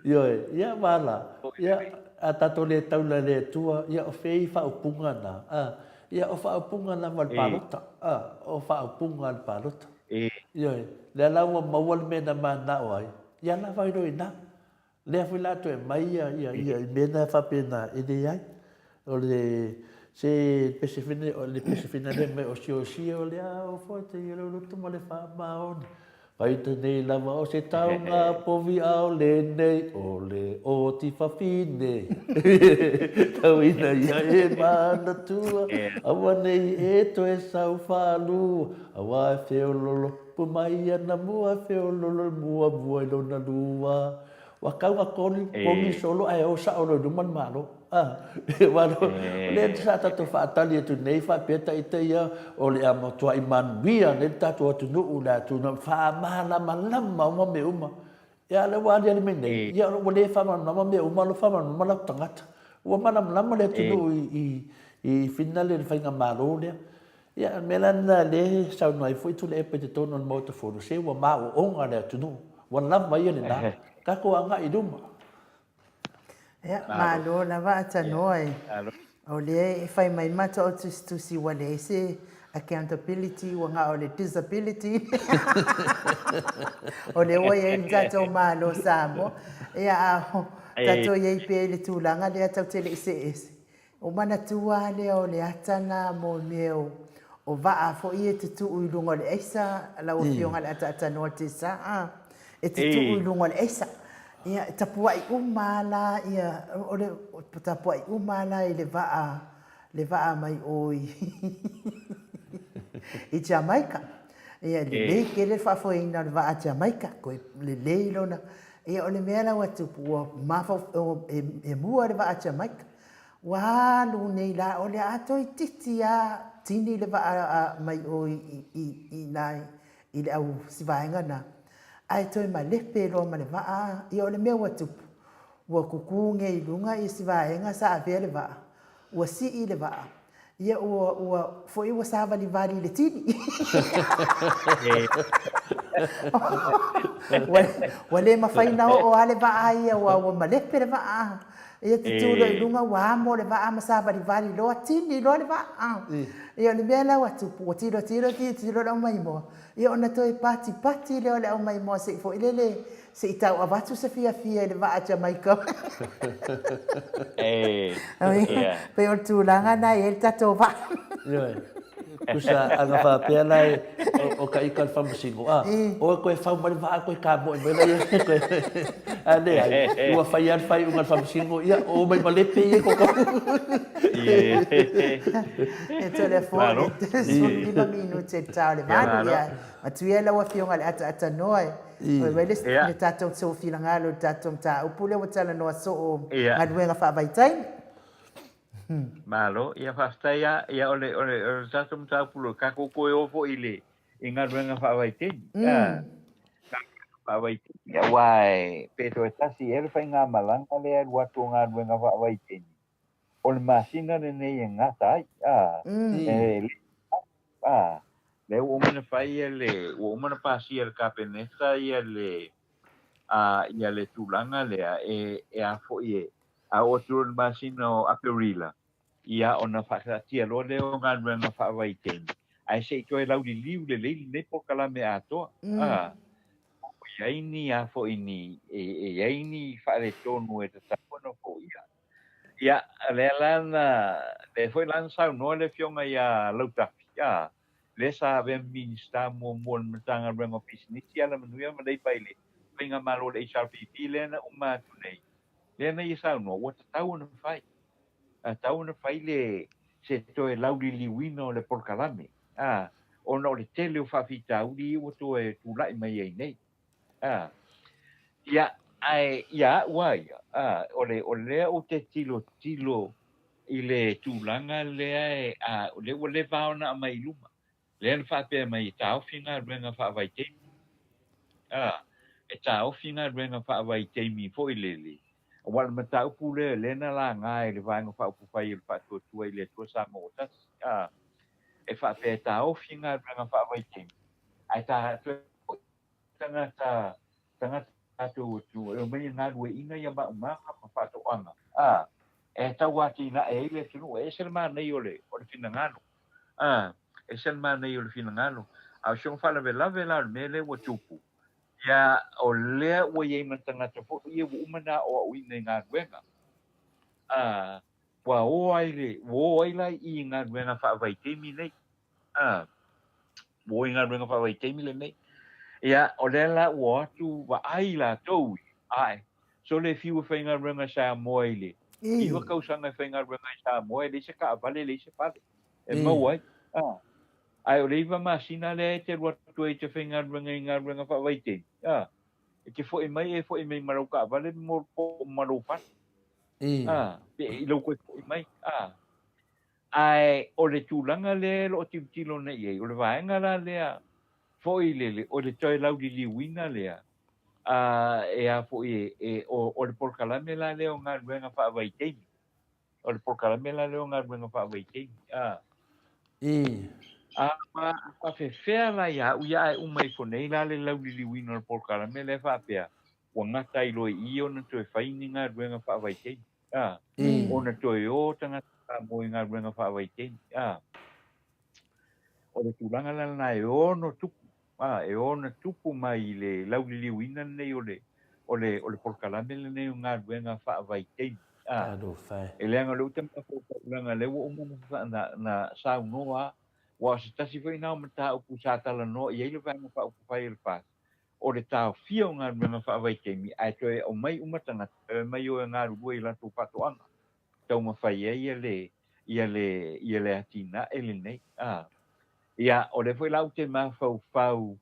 Ioe, ia vala, ia, a tatou le taula i le Atua, ia o fea i faaupuga na, a, ia o faaupuga lava a le palota, a, o faaupuga a le palota. Ioe, lea la ua maua le mea na mananao ai, ia lava ai loa i ina. Lea foi la a toe aumai ia, ia, ia i mea na faapena, e leai. O le, se pese foi nei, o le pese foi lea mai o siosio o le ao foi te i lou loto ma le faamaoni. Fai nei lava o se taonga povi aole nei o le oti fafine. Tauina ia e manatua, aua nei e toe sau faalua, aua e feololo pu mai ana mua, feololo mua mua i lona lua. Ua kau a koli, kogi solo ae o sao loa i luma le Malo. A, aua o lea sa tatou faatali atu nei faapea ita ia o le a matuai manuia nei le tatou atunuu, le atunuu faamalamalama uma mea uma. Ia a o lea ua aliali mai nei, ia ua le faamalamalama mea uma, o lo o faamalamalama latou tagata. Ua malamalama le atunuu i i finale i le faigamalo lea. Ia, o le mea la lena o lea e saunoa ai foi Tuilaepa i totonu o le Maota Fono, se ua maoaoga le atunuu, ua lava ia lena, tatou agai i luma. Ia, malo lava Atanoa e. O lea e fai mai matou tusitusi ua leai se accountability ua na o le disability. O lea ua i ai le tatou Malo Samoa. Ia, a tatou i ai pea i le tulaga lea tatou te le i see ese. O manatua lava lea o le ata na mo mea o vaa foi ia e tutuu i luga o le aisa, lau Afioga i le Ataatanoa Tesa, a, e tutuu i luga o le aisa. Ia, e tapuai uma lava la ia, o le tapuai uma lava la i le vaa, le vaa mai o i i Jamaica. Ia, e lelei tele le faafoeina o le vaa a Jamaica, toe lelei lona. Ia, o le mea la ua tupu, ua mafaufau, e mua le vaa a Jamaica. Ua alu nei la, o le a toeitiiti lava tini le vaa mai o i ina i le au si vaega na, ae toe malepe loa ma le vaa. Ia o le mea ua tupu, ua kuku nei i luga i si vaega sa avea le vaa, ua sii le vaa, ia ua ua foi ua savalivali i le tini. Ua le mafai ona oo lava le vaa ia aua ua malepe le vaa. Ia tutū loa i luga ua amo le vaa ma savalivali loa, tini loa le vaa. Ia o le mea la ua tupu, ua tilotilo, tilotilo le aumaimoa, ia ona toe patipati lea o le aumaimoa se i foi lele, se i tau avatu se fiafia i le vaa Jamaica. Pei o le tulaga lena e i ai le tatou vaa. Ioe. Tusa ana faapea la e, o ka ika le faamasino, a, oe koe fau mai le vaa koe kamoe mai la ia koe. A leai, ua fai lava le faaiuga a le faamasino, ia, o mai malepe ia ko kau. E telefoni, 15 minute le ta o le valu, ia, matua lau Afioga i le ataatanoa e. Oi mai le tatou finagalo i le tatou mataupu lea ua talanoa soo galuega faavaitaimi. Malo, ia faafetai lava. Ia o le, o le, o le tatou mataupu loa, tatou toe o foi i le, i galuega faavaitaimi. Faavaitaimi, aua pe toe tasi ea le faigamalaga lea e alu atu o galuega faavaitaimi, o le masina lenei e gata ai, a, e le a, lea ua uma ona fai le, ua uma ona pasia e le Kapeneta ia le, a, ia le tulaga lea e, e a foi e, a oo atu loa i le masina o Aperila, ia ona faataatia loa lea o galuega faavaitaimi, ae se i toe lauliliu lelei lenei polokalame atoa. A, o i ai ni a foi ni, e, e i ai ni faaletonu e tatau ona foia. Ia, lea la na, lea foi la na saunoa le Afioga ia Lautafi, a, lea sa avea ma Minisita muamua o le Matagaluega o Pisinisi, Alamanuia ma Leipa i le Faigamalo a le HRPP lea na uma atu nei, lea na ia saunoa, ua tatau ona fai. A tatau ona fai le, se toe lauliliuina o le polokalame, a, ona o le tele o faafitauli ia ua toe tulai mai ai nei. A, ia, ae ia au a ia, a, o le, o lea ou te tilotilo i le tulaga lea e, a, o lea ua leva ona aumai i luma, lea na faapea mai e taofi galuega faavaitaimi, a, e taofi galuega faavaitaimi foi lele, aua o le mataupu lea, lea na laga e le Vaega Faaupufai o le Faatuatua i le Atua Samoa ua Tasi, a, e faapea e taofi galuega faavaitaimi, ae ta, toe tagata, tagata tatou atunuu e omai e galueaiina ia maumaga ma faatoaga, a, e tau atinae ai le atunuu. E ese le manaia o le, o le finagalo, a, ese le manaia o le finagalo. A o si ona faalavelave la o le mea lea ua tupu, ia, o lea ua i ai ma tagata foi ia ua uma ona aoaoina i galuega, a, ua o ai le, ua o ai la i i galuega faavaitaimi nei. A, ua o i galuega faavaitaimi lenei. Ia, o lea la ua o atu vaai latou, ae, sole e fiu e faigaluega i Samoa i le iva tausaga e faigaluega i Samoa, e leai se taavale, e leai se fale e maua ai. A, ae o le iva masina lea e te alu atu ai e te faigaluega i galuega faavaitaimi, a, e te foi mai, e foi mai ma lau taavale ma lou fale. A, pe i lou toe foi mai, a. Ae o le tulaga lea e lo o tilotilo nei i ai, o le vaega la lea foi lele, o le toe lauliliuina lea, a, e a foi e, e, o, o le polokalame la lea o galuega faavaitaimi. O le polokalame la lea o galuega faavaitaimi. A. A faafefea la ia au ia ae uma ifo nei la le lauliliuina o le polokalame lea faapea, ua gata ai loa i i ona toe fai ni galuega faavaitaimi. A, ona toe o tagata Samoa i galuega faavaitaimi. A, o le tulaga la lena e ono tupu, a, e ono tupu mai i le lauliliuina lenei o le, o le, o le polokalame lenei o galuega faavaitaimi. A, e leaga o lea ou te mafaufau leaga o lea ua uma ona, na, na saunoa lava, aua o se tasi foi lena o mataupu sa talanoa i ai le Vaega Faaupufai o le FAST, o le taofia o galuega faavaitaimi ae toe aumai uma tagata e omai o e galulue i latou faatoaga taumafai ai ia le ia le ia le atinae lenei a ia o lea foi la ou te mafaufau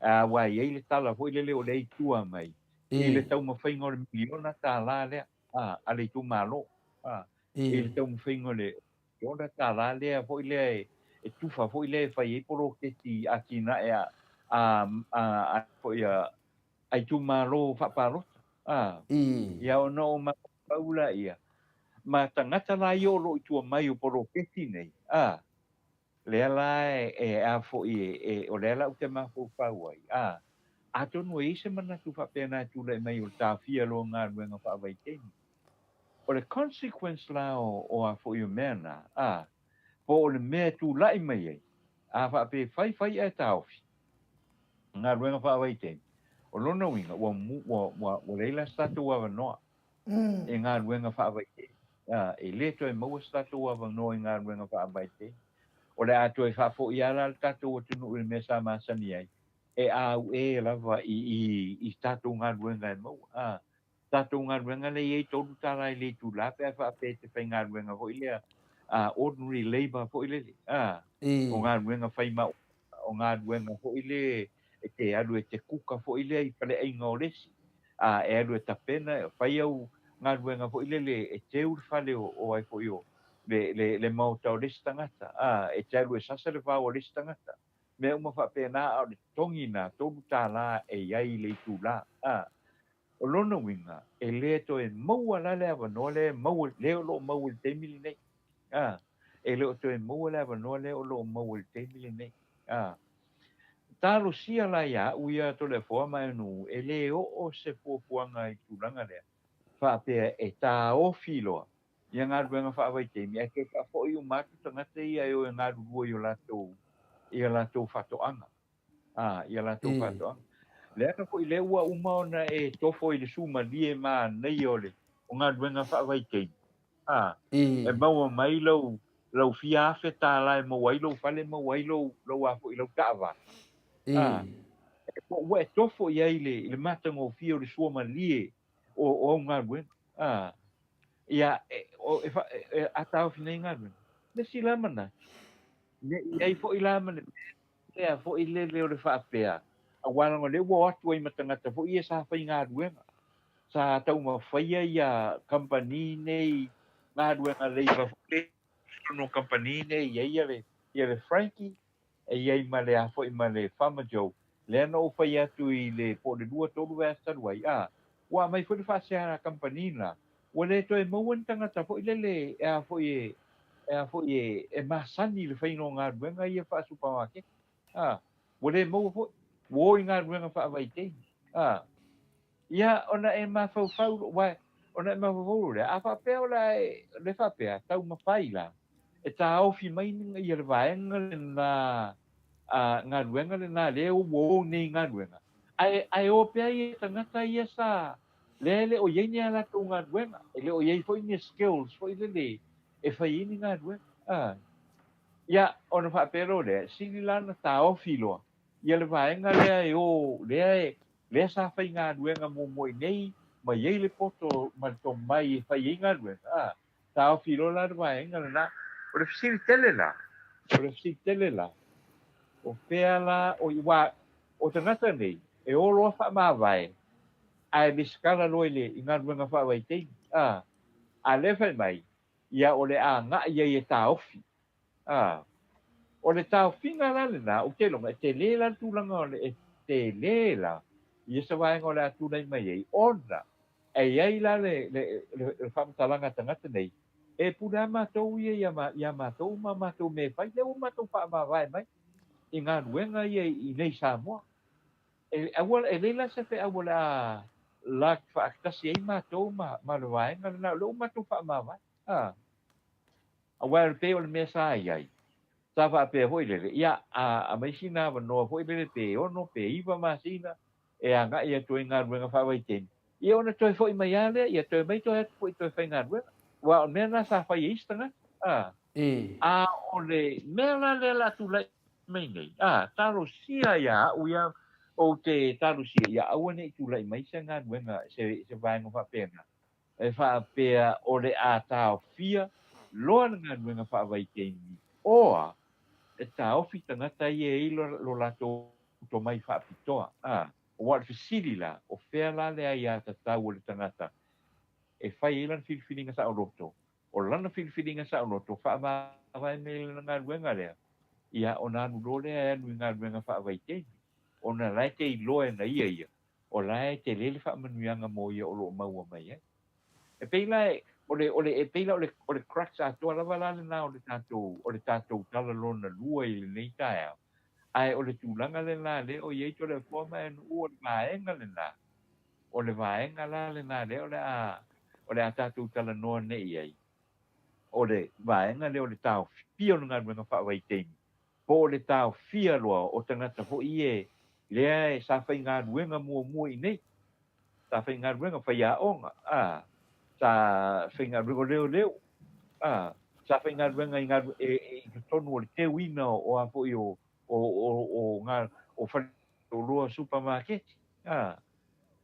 a aua e i ai le tala foi lele o lea i tua mai i le taumafaiga o le miliona tala lea a a le itumalo a i le taumafaiga o le Ona tala lea foi lea e, e tufa foi lea e fai ai poloketi atinae a, a, a, a, foi a, a itumalo faapalota. A, ia ona o mafaufau laia, ma tagata la ia o lo o i tua mai o poloketi nei, a, lea la e, e a foi e, e, o lea la ou te mafaufau ai, a, atonu e i ai se manatu faapena e tulai mai o le taofia loa o galuega faavaitaimi. O le consequence la o, o a foi o mea na, a, po o le mea e tulai mai ai, a faapea e fai fai ae taofi, galuega faavaitaimi, o lona uiga, ua, ua, ua, ua leai la se tatou avanoa i galuega faavaitaimi. A, e le toe maua se tatou avanoa i galuega faavaitaimi. O le a toe faafoi lava la le tatou atunuu i le mea sa masani ai, e auē lava i, i, i tatou galuega e maua. A, tatou galuega lea e i ai $3 i le itula pe a faapea e te faigaluega foi lea ordinary labour foi lele a o galuega fai ma o galuega foi le e te alu e te kuka foi lea i faleaiga o le isi a e alu e tapena e fai au galuega foi lele e teu le fale o, o ai foi o le, le, le maota o le isi tagata a e te alu e sasa le vao o le isi tagata. mea uma faapena, a o le totogi lena, $3 e i ai i le itula. A, o lona uiga, e le toe maua la le avanoa lea e maua, lea o lo o maua i le taimi lenei. A, e le o toe maua le avanoa lea o lo o maua i le taimi lenei. A, talosia la ia au ia Toleafoa ma Aeonuu, e le oo se fuafuaga i le tulaga lea, faapea e taofi loa ia galuega faavaitaimi ae toe faafoi uma atu tagata ia e o e galulue i o latou i a latou faatoaga. A, i a latou faatoaga. Leaga foi lea ua uma ona e tofo i le sumalie manaia o le o galuega faavaitaimi. A, e maua mai lou lau fia $1,000 e maua ai lou fale, maua ai lou lou a foi lau taavale. A, ua e tofo i ai i le matagofie o le suamalie o o au galuega. A, ia, e, o, e, e, a taofi nei galuega. Le isi la manatu, ne i ai foi la ma le mea foi lele o le faapea, aua leaga o lea ua o atu ai ma tagata foi ia sa faigaluega, sa taumafaia ia kamupani nei galuega leiva foi lea i totonu o kamupani nei, e i ai ia le, ia le Frankie, e i ai ma le a foi ma le Farmer Joe, lea na ou fai atu i le po o le lua tolu vaiaso talu ai, a, ua aumai foi le faasea a kamupani la, ua le toe maua ni tagata foi lele e a foi e, e a foi e, e masani i le faiga o galuega ia faa-supamaketi, a, ua le maua foi, ua o i galuega faavaitaimi, a. Ia, ona e mafaufau, aua, ona e mafaufau lea, a faapea o le a e, le faapea, taumafai la, e taofi mai ia le vaega lena, a, galuega lena lea ua o nei galuega, ae, ae o pea ia tagata ia sa, lea e le o i ai ni a latou galuega, e le o i ai foi ni skills foi lele e fai ai ni galuega. A, ia, ona faapea loa lea, sili la ona taofi loa ia le vaega lea e o, lea e, lea sa faigaluega muamua i nei ma i ai le poto ma le tomai e fai ai galuega, a, taofi loa la le vaega lena. O le fesili tele la, o le fesili tele la, o fea la, o, aua o tagata nei, e o loa faamavae, ae lesitala loa i le i galuega faavaitaimi, a, a lea fai mai, ia o le agai ai e taofi. A, o le taofiga la lena, ou te iloga, e tele la le tulaga o le, e tele la ia se vaega o le a tulai mai ai, ona e i ai la le, le, le, le faamatalaga a tagata nei, e pule lava matou ia ia, ia matou ma matou mea e fai, lea ua matou faamavae mai i galuega ia i nei Samoa. E, aua, e leai la se feau o le a la faatasi ai matou ma, ma le vaega lena, o lea ua matou faamavae. A. Aua e pei o le mea sa i ai, sa faapea foi lele, ia, a aumai sina avanoa foi lele pe ono pe iva masina e agai atu ai i galuega faavaitaimi, ia ona toe foi mai lava lea, ia toe mai toe atu foi toe faigaluega. Aua o le mea lena sa fai e isi tagata, a. A o le mea la lea o le a tulai mai nei, a, talosia ia au ia, ou te talosia ia aua ne i tulai mai se galuega, se, se vaega faapena, e faapea o le a taofia loa le galuega faavaitaimi oa e taofi tagata ia e i ai lo latou tomai faapitoa. A, aua o le fesili la, o fea la le aiatatau o le tagata e fai ai lana filifiliga saoloto? O lana filifiliga saoloto, faamavae mai i lana galuega lea, ia ona alu loa lea e alu i galuega faavaitaimi, ona la e te iloa e na ia ia, o la e tele le faamanuiaga mo ia o lo o maua mai ai. E pei la e, o le, o le, e pei la o le, o le crux atoa lava la lena o le tatou, o le tatou tala lona lua i lenei taeao. Ae o le tulaga lena lea o i ai Toleafoa ma Aenu'u, o le vaega lena, o le vaega la lena lea o le a, o le a tatou talanoa nei i ai, o le vaega lea o le taofia o le galuega faavaitaimi po o le taofia loa o tagata foi ia lea sa faigaluega muamua i inei, sa faigaluega faiaoga, a, sa faigaluega o leoleo, a, sa faigaluega i galu, e, e, i totonu o le teuina o a foi o, o, o, o, o, o faleoloa supamaketi, a,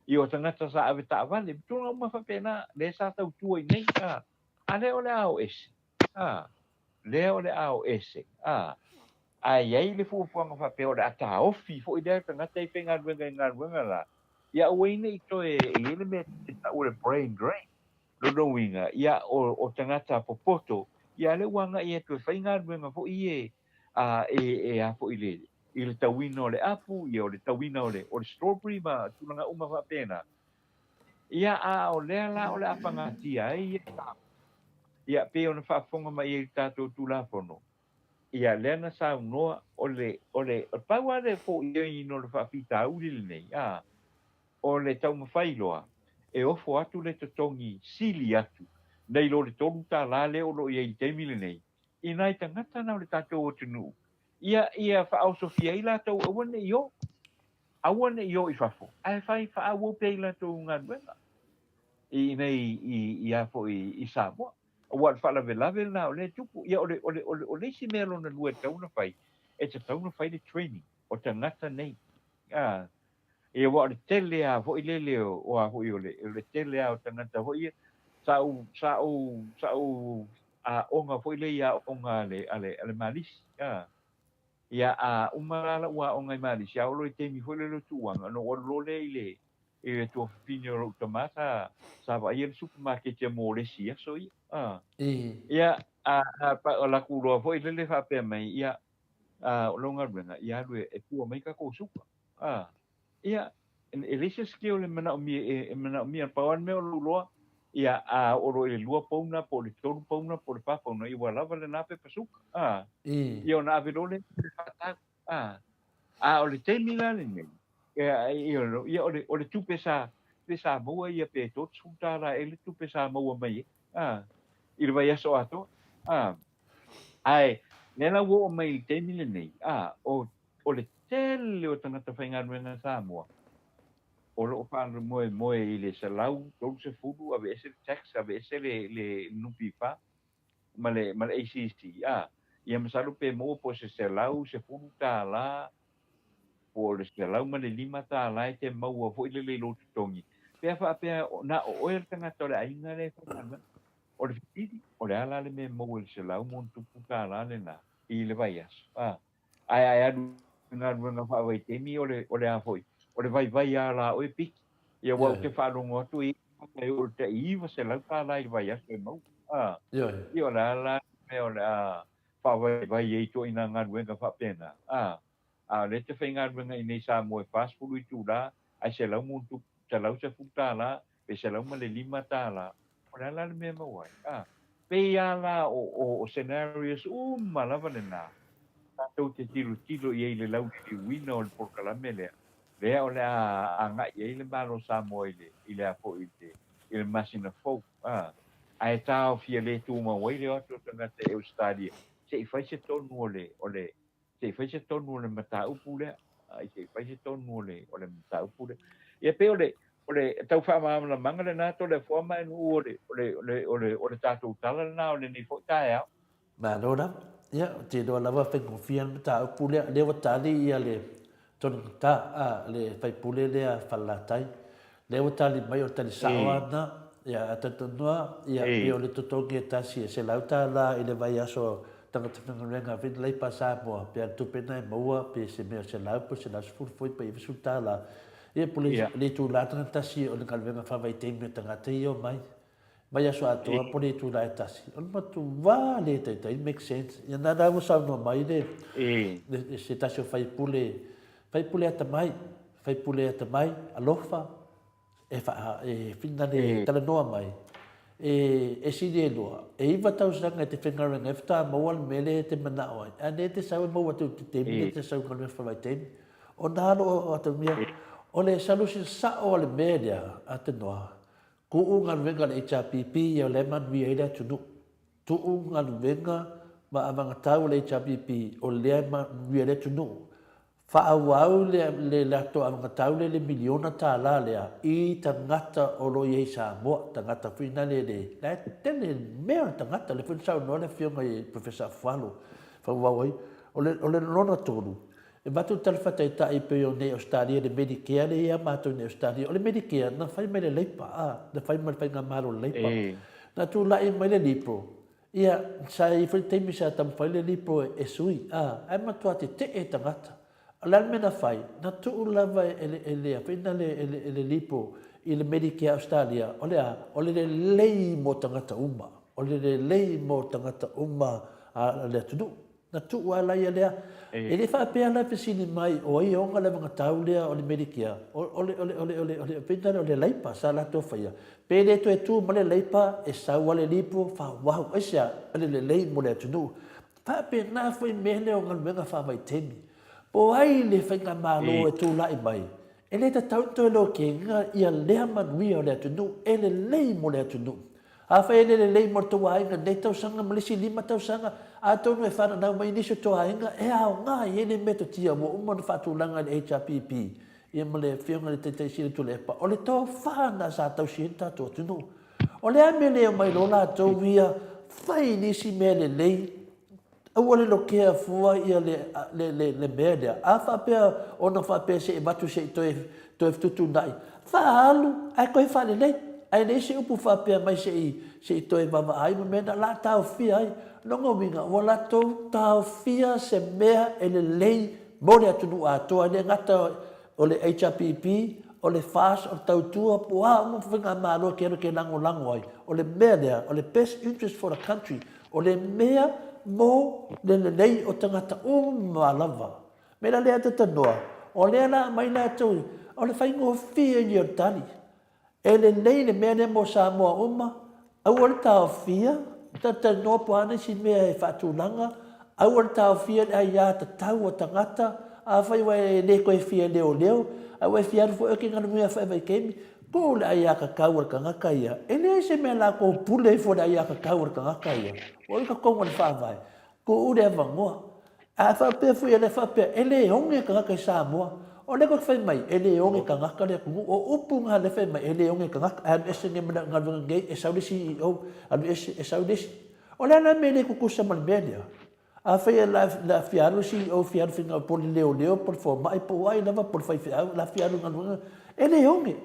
i o tagata sa ave taavale, ma tulaga uma faapena, lea sa tautua i inei, a, a lea o le a o ese, a, lea o le a o ese, a, ae i ai le fuafuaga faapea o le a taofi foi lea tagata e faigaluega i galuega la, ia aua ai ne i toe e i ai le mea e tau o le brain drain. Lona uiga, ia o, o tagata popoto, ia lea ua agai atu e fai galuega foi e, a, e, e a foi le, i le tauina o le apu, ia o le tauina o le o le strawberry ma tulaga uma faapena. Ia a o lea la o le a pagatia ai ia Samoa, ia pei ona faafofoga mai ai i le tatou Tulafono, ia lea na saunoa o le o le pau lava le foiaina o le faafitauli lenei, a o le taumafai loa e ofo atu le totogi sili atu nai lo le $3 lea o lo o i ai i le taimi lenei i nai tagata na o le tatou atunuu, ia ia faaosofia ai latou aua ne i o, aua ne i o i fafo, ae fai faaauau pea i latou galuega i inei i i a foi i Samoa. Aua o le faalavelave lena o lea e tupu. Ia o le o le o le isi mea lona lua e tatau ona fai, e tatau ona fai le training o tagata nei. A, ia aua o le tele lava foi lele o a foi o le o le tele lava o tagata foi ia, sa ou sa ou sa ou aoga foi lea i aoga a le a le a le Malisi, a. Ia a uma la lau aoga i Malisi, a oo loa i le taimi foi lele o tuuaga, ona ou alu loa lea i le i le tuafafine o lou tama sa sa vaaia le supamaketi a Molesi i aso ia, a. Ia a a alu atu loa foi lele faapea mai, ia a, o lau galuega, ia alu e pua mai tatou suka. A, ia, e leai se skill e manaomia, e manaomia, pau lava le mea o lou iloa, ia, a oo loa i le lua pauna po o le tolu pauna po o le fa pauna, ia ua lava lena pepa suka. A, ia ona ave loa lea i le faatau. A, a o le taimi la lenei, ia, ia, o le, o le tupe sa, pe sa maua ia pe $30 ea le tupe sa maua mai ai, a, i le vaiaso atoa. A, Ae, lea la ua oo mai i le taimi lenei, a, o, o le tele o tagata faigaluega Samoa o lo o faamoemoe i le 130, aveese le tax, aveese le, le NPF ma le, ma le ACC, a, ia masalo pe maua po o se $110 po o le $105 e te maua foi lele i lou totogi, pe a faapea na o oe le tagata o le aiga lea e faigaluega. O le fesili, o le a la le mea e maua i le $100+ lena i le vaiaso? A, ae a e alu i galuega faavaitaimi o le, o le a foi? O le vaivai lava la oe piki. Ia aua ou te faalogo atu e i ai tagata e oo i le tai $900 i le vaiaso e maua. A, ia o le a la le mea o le a faavaivai ai ituaiga galuega faapena? A, a o lea e te faigaluega i inei i Samoa e 40 itula ae $100+, $110 pe $105, o le a la le mea e maua ai? A, pei lava la o, o, o scenarios uma lava lena, tatou te tilotilo i ai i le lauliliuina o le polokalame lea, lea o le a agai ai le Malo o Samoa i le, i le a foi, i le, i le masina fou. A, ae taofia le tumau ai le o atu o tagata i Ausetalia se i fai se tonu o le, o le, se i fai se tonu o le mataupu lea, ai se i fai se tonu o le, o le mataupu lea. Ia pei o le, o le tau faamalamalamaga lena Toleafoa ma Nuu o le, o le, o le, o le, o le tatou tala lena o lenei foi taeao. Malo lava. Ia, ou te iloa lava faigofie le mataupu lea. Lea ua tali ia le Tologata, a, le faipule lea Falelatai. Lea ua tali mai, o le tali sao lava lena. Ia, a talitonu lava, ia, pei o le totogi e tasi e $100 i le vaiaso tagata faigaluega a Finlay pa Samoa, pe a le tupe lena e maua, pe se mea $100 pe $110 foi pe $90. Ia, po o le itula lena tasi o le galuega faavaitaimi a tagata ia e omai. Vaiaso atoa po o le itula e tasi. O le matua le taitai, make sense. Ia na la ua saunoa mai le, le se tasi o faipule, faipule atamai, faipule atamai, alofa, e, wha, e whina le talanoa mai, e, e sili e lua, e iwa tausaga e te whengarenga, e whata maua le mele e te manao ai. A ne te sau e maua atu te teimi, ne te sau ngā whawai teimi. O nā lo o atamia, o le solution sao a le mea lea, a te noa, Tuu galuega a le HRPP ia o lea e manuia ai le atunuu. Tuu galuega ma avagatau a le HRPP o lea e manuia ai le atunuu. Faaauau le le latou avagatau lea i le miliona tala lea i tagata o lo o i ai i Samoa, tagata foi na le le la e tele mea o le tagata, lea foi na saunoa le afioga i Professor Afualo faaauau ai. O le o le lona tolu, E avatu le tala faataitai e pei o nei Ausetalia i le Medicare lea e i ai a matou i nei Ausetalia. O le Medicare, na fai mai le Leipa, a, na fai mai le Faigamalo o le Leipa. Na tulai mai le Liberal, ia, sa i ai foi le taimi sa taumafai le Liberal e sui, a, ae matua tetee tagata. O le a le mea na fai? Na tuu lava e le, e le, a na le, e le, e le Liberal i le Medicare Ausetalia, o le a? O le lelei mo tagata uma. O le lelei mo tagata uma a le atunuu. Na tuu lava la ia lea. E le faapea la e fesili mai o ai e ona le avagatau lea o le Medicare, o le, o le, o le, o le, o le pei o le Labour sa latou faia. Pe le toe tu mai le Labour e sau lava le Liberal faaauau. Aisea? O le lelei mo le atunuu. Faapena foi mea lea o galuega faavaitaimi. Po o ai le faigamalo e tulai mai, e le tatau ona toe lokeina ia lea manuia o le atunuu e lelei mo le atunuu. Afai e le lelei mo le tou aiga i lenei tausaga ma le isi lima tausaga, atonu e fananau mai nisi o tou aiga e aoga i ai le metotia ua uma ona faatulaga e le HRPP ia ma le Afioga i le Taitai Sili o Tuilaepa. O le tofa lena sa tausi ai le tatou atunuu. O le a mea le omai loa latou ia fai nisi mea lelei Aua le lokea fua ia le, le, le, le mea lea. A faapea ona faapea se i avatu se i toe, toe fetuutuunai, faaalu ae toe faalelei. Ae leai se upu faapea mai se i, se i toe vaavaai ma mea na la taofia ai. Lona uiga, ua latou taofia se mea e lelei mo le atunuu atoa, e le gata o le HRPP, o le FAST, o le Tautua, po o a uma faigamalo e te alu e te lagolago ai. O le mea lea, o le best interest for the country, O le mea mo le lelei o tagata uma lava. Mea la lea talanoa, o lea la aumai latou, o le faigofie ia o le tali. E lelei le mea lea mo Samoa uma, aua le taofia, talatalanoa po o a nisi mea e faatulaga, aua le taofia le aia tatau a tagata, afai ua e le toe fia leoleo, a ua e fia alu foi oe e te galue faavaitaimi, Po o le aiatatau a le tagata ia, e leai se mea latou pule ifo i le aiatatau a le tagata ia. Ua i totonu o le Faavae, tuu le avanoa. A faapea foi e le faapea, e le oge tagata i Samoa. O lea tou te fai mai, e le oge tagata le atunuu. O upu na lea fai mai, e le oge tagata. Ae alu ese nei ma le galuega nei, e sau le CEO, alu ese, e sau le isi. O le a la le mea e le tutusa ma le mea lea? Afai e la fia alu le CEO fia alu faiga po o le leoleo po o le fomai po o ai lava po o le faifeau la fia alu i galuega e le oge.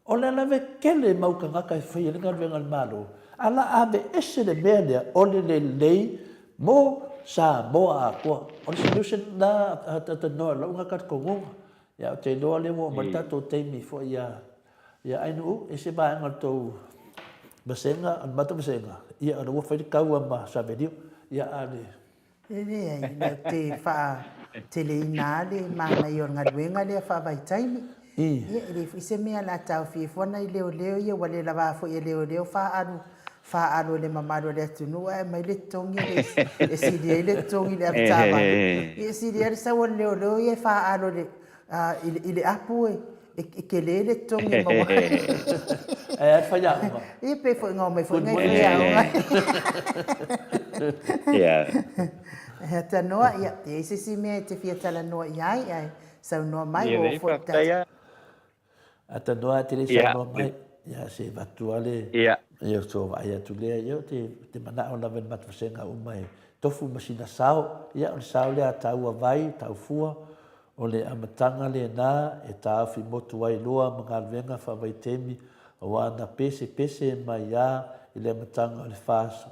O le lave tele mau tagata e faia le galuega a le Malo a la aveese le mea lea o le lelei mo Samoa atoa. O le solution lena a talanoa i lou lena talitonuga. Ia ou te iloa lea ua oo mai le tatou taimi foi ia Ia Ainuu, e se vaega o le tou vasega, o le matou vasega, ia o lea ua fai le taua ma Savelio, ia a le... E leai, na te faateleina lava le manaia o le galuega lea faavaitaimi. Ia, e leai foi se mea o le a taofia ai fua nai leoleo ia, ua le lava foi e leoleo faaalu, faaalu e le mamalu o le atunuu ae aumai le totogi e sili ai le totogi i le avetaavale. Ia e sili lava le sau o le leoleo ia e faaalu i le apu e E tele le totogi e maua ai. Ae a le faiaoga? Ia pe foi na omai foi nai faiaoga. Ia. Ea tanoa, ia, e i ai se isi mea e te fia talanoa i ai, ae saunoa mai, ua oo foi i le tatou. A tanoa e te le saunoa mai, ia se avatu lava le, ia so vaai atu lea, ia ou te manao lava i le matou vasega uma e tofu ma sina sao, ia o le sao lea a taua vai, taufua, O le amataga lena e taofi motu ai loa ma galuega faavaitaimi aua na pesepese mai a i le amataga o le FAS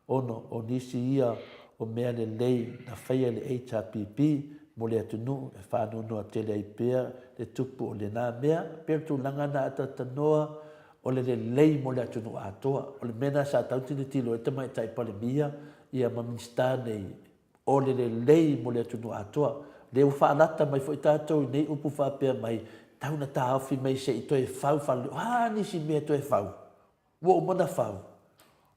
ona o nisi ia o mea lelei na faia e le HRPP mo le atunuu e faanoanoa tele ai pea le tupu o lena mea. Pei o le tulaga na a talatalanoa o le lelei mo le atunuu atoa. O le mea lena sa tatau ona tilotilo ai le Tamaitai Palemia ia ma Minisita nei O le lelei mo le atunuu atoa. Lea ua faalata mai foi tatou i nei upu faapea mai, tau na taofi mai se i toe fau fale, o a nisi mea e toe fau? Ua uma ona fau.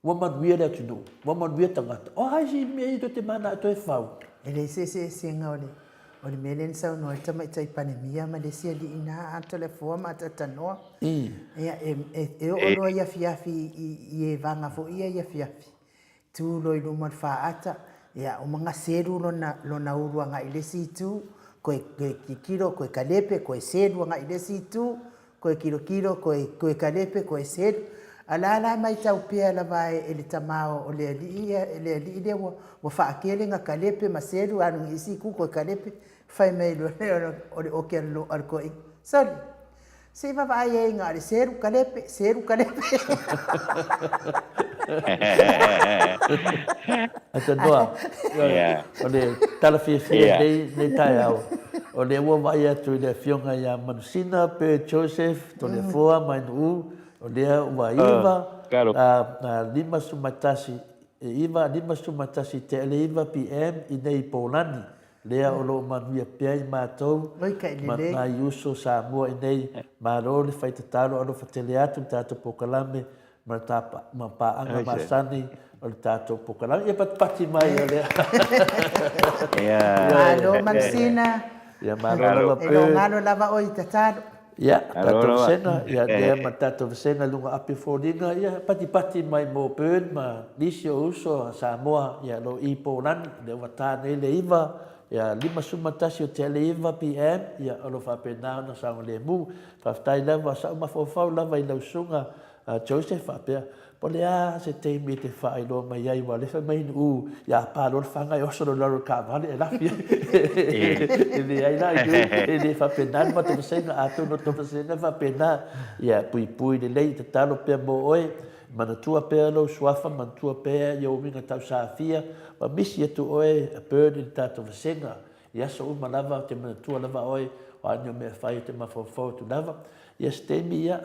Ua manuia le atunuu, ua manuia tagata. O a isi mea ia tou te manao e toe fau? E leai se eseesega o le o le mea lea na saunoa ai le Tamaitai Palemia ma le isi alii na Atoleafoa ma Ataatanoa. Ia, e, e, e oo loa i afiafi i, i evaga foi ia i afiafi, Tu loa i luma o le faata, ia uma na selu lona, lona ulu agai i le isi itu, koe, koe tilotilo, koe kalepe, koe selu agai i le isi itu, koe tilotilo, koe, koe kalepe, koe selu. A la la e maitau pea lava e, e le tama o le alii ia, le alii lea ua, ua faatele na kalepe ma selu, alu i isi itu koe kalepe, fai mai loa lea o le oki a le, a le toeaina, Soli! Se i vaavaai ai na o le selu kalepe, selu kalepe. Atanoa, o le tala fiafia i lenei taeao, o lea ua vaai atu i le Afioga ia Manusina Pe Joseph Toleafoa Mainuu, o lea ua 9, 51. e 9:51 PM i nei Polani, lea o lo o manuia pea i matou ma nai uso Samoa i nei. Malo le fai tatalo alofa tele atu le tatou polokalame ma le ma paaga masani o le tatou polokalame. Ia patipati mai o lea. Malo Manusina. Ia malo lava pe. E le o galo lava oe i tatalo. Ia, tatou vasega, ia lea ma tatou vasega i luga api o foliga, ia patipati mai mo Bern ma nisi o uso a Samoa, ia lo i Polani, lea ua ta nei le 9, ia 51 o tea le 9 PM, ia o lo faapena ona saogalemu. Faafetai lava, sa ou mafaufau lava i lau susuga Joseph faapea, Po o le a se taimi e te faailoa mai ai, aua o lea e fai mai Nu'u ia pa loa le faga e oso loa i lalo o le taavale e lafi ai. E leai la Nu'u, e le faapena le matou vasega, atonu o le tou vasega e faapena. Ia puipui lelei, tatalo pea mo oe, manatua pea lou suafa, manatua pea i ou uiga tausafia, ma misi atu oe a Bern i le tatou vasega. I aso uma lava ou te manatua lava oe, o a ni o mea e fai ou te mafaufau atu lava. Ia se taimi ia,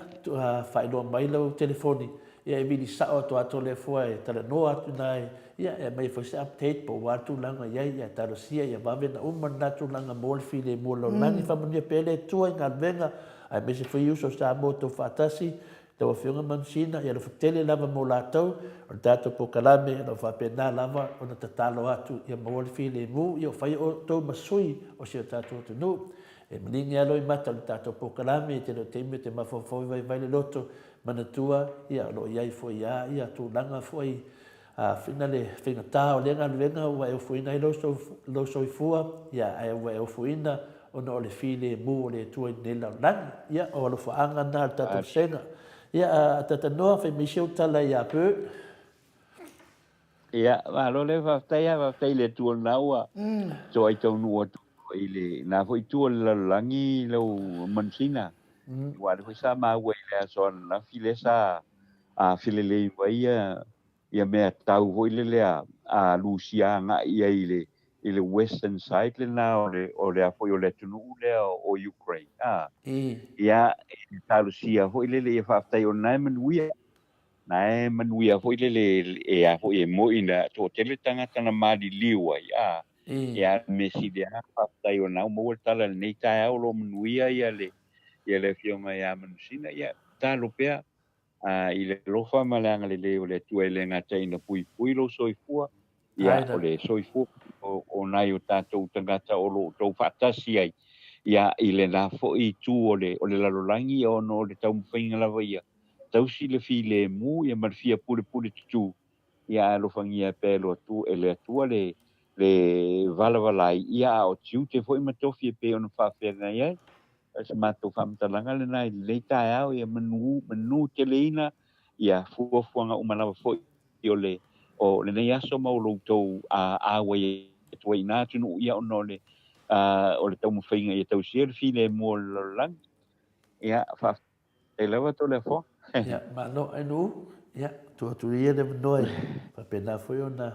faailoa mai lau telefoni, ia e vili sao atu atoa lea fua e talanoa atu ina e, ia e aumai foi se update po o a tulaga i ai, ia talosia ia vave ona uma lena tulaga mo le filemu o le lalolagi. Faamanuia pea le Atua i galuega aemaise foi uso o Samoa o outou faatasi. Lau Afioga Manusina, ia alofa tele lava mo latou, o le tatou polokalame o lo o faapena lava ona tatalo atu ia maua le filemu, ia o fai outou ma sui o si o tatou atunuu. E maligi lava loimata o le tatou polokalame, e tele o taimi ou te mafaufau e vaivai le loto, manatua, ia o lo o i ai foi lava ia tulaga foi A whina le faigata o lea galuega ua e ofoina ai lou soifua, ia, ae ua e ofoina ona o le filemu o le Atua i lenei lalolagi. Ia, o alofaaga na o le tatou vasega. Ia, a Tatanoa, fai mai si ou tala ia Bert. Ia, malo lea, faafetai lava, faafetai i le Atua o lena ua toai taunuu atu i lena foi itu o le lalolagi lau manusina. Aua o lea foi sa maua i le aso ananafi lea sa felelei mai ia ia mea tau foi lele a Lusia agai i ai i le i le western side lena o le o le a foi o le atunuu lea o Ukraine a. Ia e talosia foi lele ia faafetai o lena e manuia na e manuia foi lele e a foi e moi na toatele tagata na maliliu ai a. Ia mea sili lava faafetai o lena ua maua le tala i lenei taeao o lo o manuia ia le ia le afioga ia Manusina ia tatalo pea A i le alofa ma le agalelei o le Atua e le gata ina puipui lou soifua, ia, o le soifua foi o nai o tatou tagata o lo o outou faatasi ai, ia, i lena foi itu o le, o le lalolagi, ia, ona o le taumafaiga lava ia tausi le filemu, ia, ma le fia pulepule tutū, ia, ae alofagia pea e le Atua le, le valavalai, ia, a o tiute foi ma tofi e pei ona faafeagai ai. O se matou faamatalaga lena i lenei taeao, ia manu, manu teleina ia fuafuaga uma lava foi o le, o lenei aso ma o lo outou auai atu ai i na atunuu, ia ona o le, o le taumafaiga ia tausia le filemu o le lalolagi. Ia, faafetai lava Toleafoa. Ia, malo Ainuu, ia, tuu atu ia le avanoa e faapena foi ona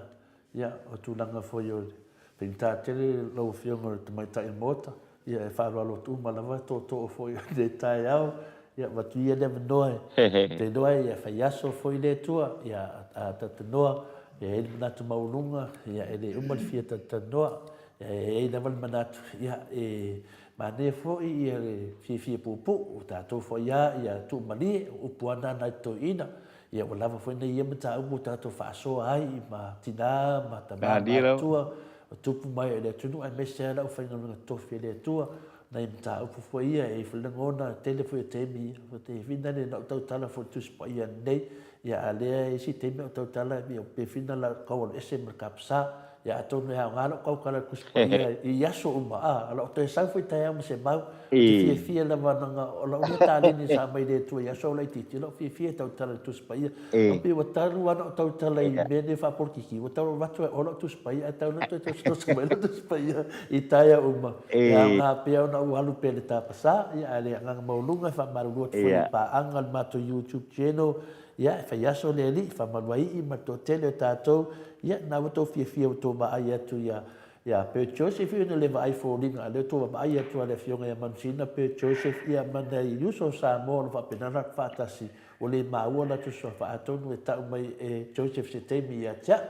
Ia, o tulaga foi o le faigata tele lau Afioga o le Tamaitai o le Maota, ia e faaaloalo atu uma lava tootoo foi o lenei taeao, ia avatu ia le avanoa e te iloa e fai aso foi le Atua, ia a talatalanoa, e i ai le manatu maualuga, ia e le uma le fia talatalanoa, ia e i ai lava le manatu, ia e manaia foi ia le fiafia puupuu, o tatou foi lava ia tuumalie, o upu lava na nai toeaiina, Ia ua lava foi nei ia mataupu ua tatou faasoa ai ma tina ma tama matutua o tupu mai o le atunuu aemaise lava le aufaigaluega totofi a le Atua nai mataupu foi ia e i ai foi lagona tele foi o taimi te whina le na ou tautala foi le Tusi Paia nei ia a lea e isi taimi o tautala ia pe whina la kau alu ese ma le kapsa ia atonu e aoga lou tautala i le Tusi Paia i aso uma a o lou toe sau foi taeao ma se mau Ou te fiafia lava leaga o lau lea taleni sa aumai le Atua i aso laitiiti, o lau fiafia e tautala i le Tusi Paia. Ae pei ua talu lava ona ou tautala i mea nei faapolokiki, ua tau avatu ai oa lau Tusi Paia ae tau loa toe tosotoso mai lau Tusi Paia i taeao uma. E aoga pea ona ou alu pea i le tapasā, ia ae le agaga maualuga e faamalulu atu foi i paaga o le matou YouTube channel, ia e fai aso le Alii, faamalu ai ii ma le toatele o tatou, ia na ua outou fiafia ua outou vaai atu ia Ia Bert Joseph ia ona le vaai foliga a lea ua vaai atu a le afioga ia Manusina Bert Joseph ia ma nai uso o Samoa o lo o faapena ona faatasi. Ua le maua latou suafa atonu e tau mai e Joseph se taimi ia te au.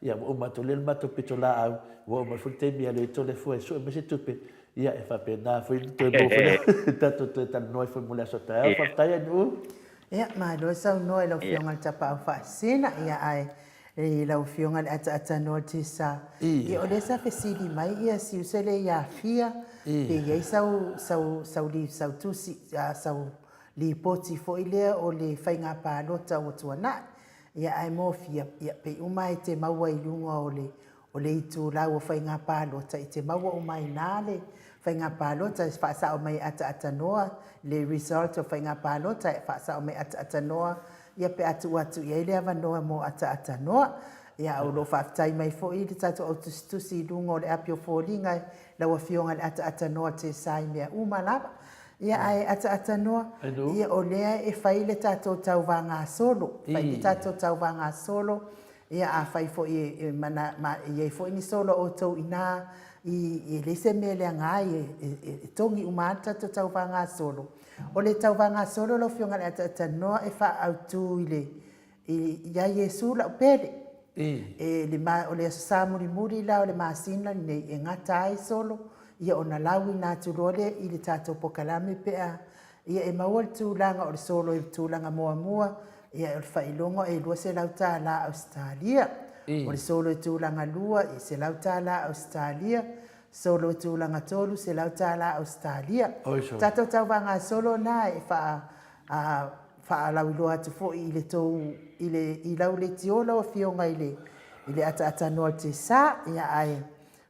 Ia ua uma atu lea le matou pitolaau, ua oo mai foi le taimi ia Leitoleafua e sue mai se tupe, ia e faapena foi ona toe maua foi le tatou toe talanoa ai foi mo le aso taeao. Faafetai Ainuu. Ia, malo saunoa i lau Afioga i le Tapaau Faasisina, ia ae i lau Afioga i le Ataatanoa Tisa, ia o lea sa fesili mai ia Siusele ia Fia, pe i ai sau, sau, sau, sau tusi, sau lipoti foi lea o le faiga palota ua tuanai. Ia ae mo fia, ia pei uma e te maua i luga o le o le itulau o faiga palota, e te maua uma ai ina le faiga palota e faasao mai e ataatanoa le result o faiga palota e faasao mai e ataatanoa ia pe a tuu atu i ai le avanoa mo ataatanoa. Ia o lo o faafetai mai foi le tatou au tusitusi i luga o le api o foliga i lau Afioga i le ataatanoa Tessa i mea uma lava. Ia ae ataatanoa, ia o lea e fai le tatou tauvagasolo, fai le tatou tauvagasolo, ia afai foi e mana, ma, e i ai foi ni solo a outou i ina, i, e leai se mea e leaga ai, e, e, e togi uma lava le tatou tauvagasolo. O le tauvagasolo lau Afioga i le Ataatanoa e faaautu i le, i, ia Iesu lau pele. E le ma, o le Aso Sa mulimuli la o le masina lenei e gata ai solo, ia ona lauina atu loa lea i le tatou pokalame pe a ia e maua le tulaga o le solo i le tulaga muamua, ia o le faailoga e $200 Ausetalia. O le solo i tulaga lua, e $100 Ausetalia. Solo i tulaga tolu, $100 Ausetalia. Tatou tauvagasolo na e faa a faalauiloa atu foi i le tou i le i lau leitio lau afioga i le i le ataatanoa o le Tesa ia ae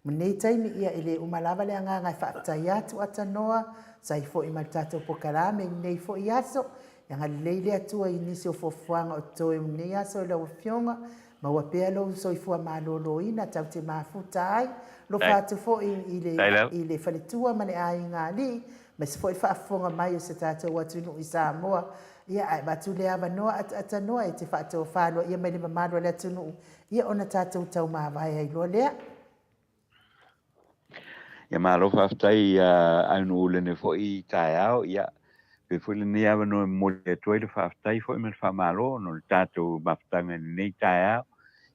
ma lenei taimi ia e le uma lava le agaga e faafetai atu atanoa sai foi ma le tatou pokalame i lenei foi aso ia agalelei le Atua i nisi o fuafuaga o totoe o lenei aso i lau afioga maua pea lou soifua maloloina tau te mafuta ai lofa atu foi i le i le faletua ma le aiga alii Aemaise foi le faafofoga mai o se tatou atunuu i Samoa, ia ae avatu le avanoa ataatanoa e te faatofa aloaia mai le mamalu o le atunuu, ia ona tatou taumavae ai loa lea. Ia malo faafetai ia Ainuu lenei foi taeao, ia avea foi lenei avanoa e momoli atu ai le faafetai foi ma le faamalo ona o le tatou mafutaga i lenei taeao.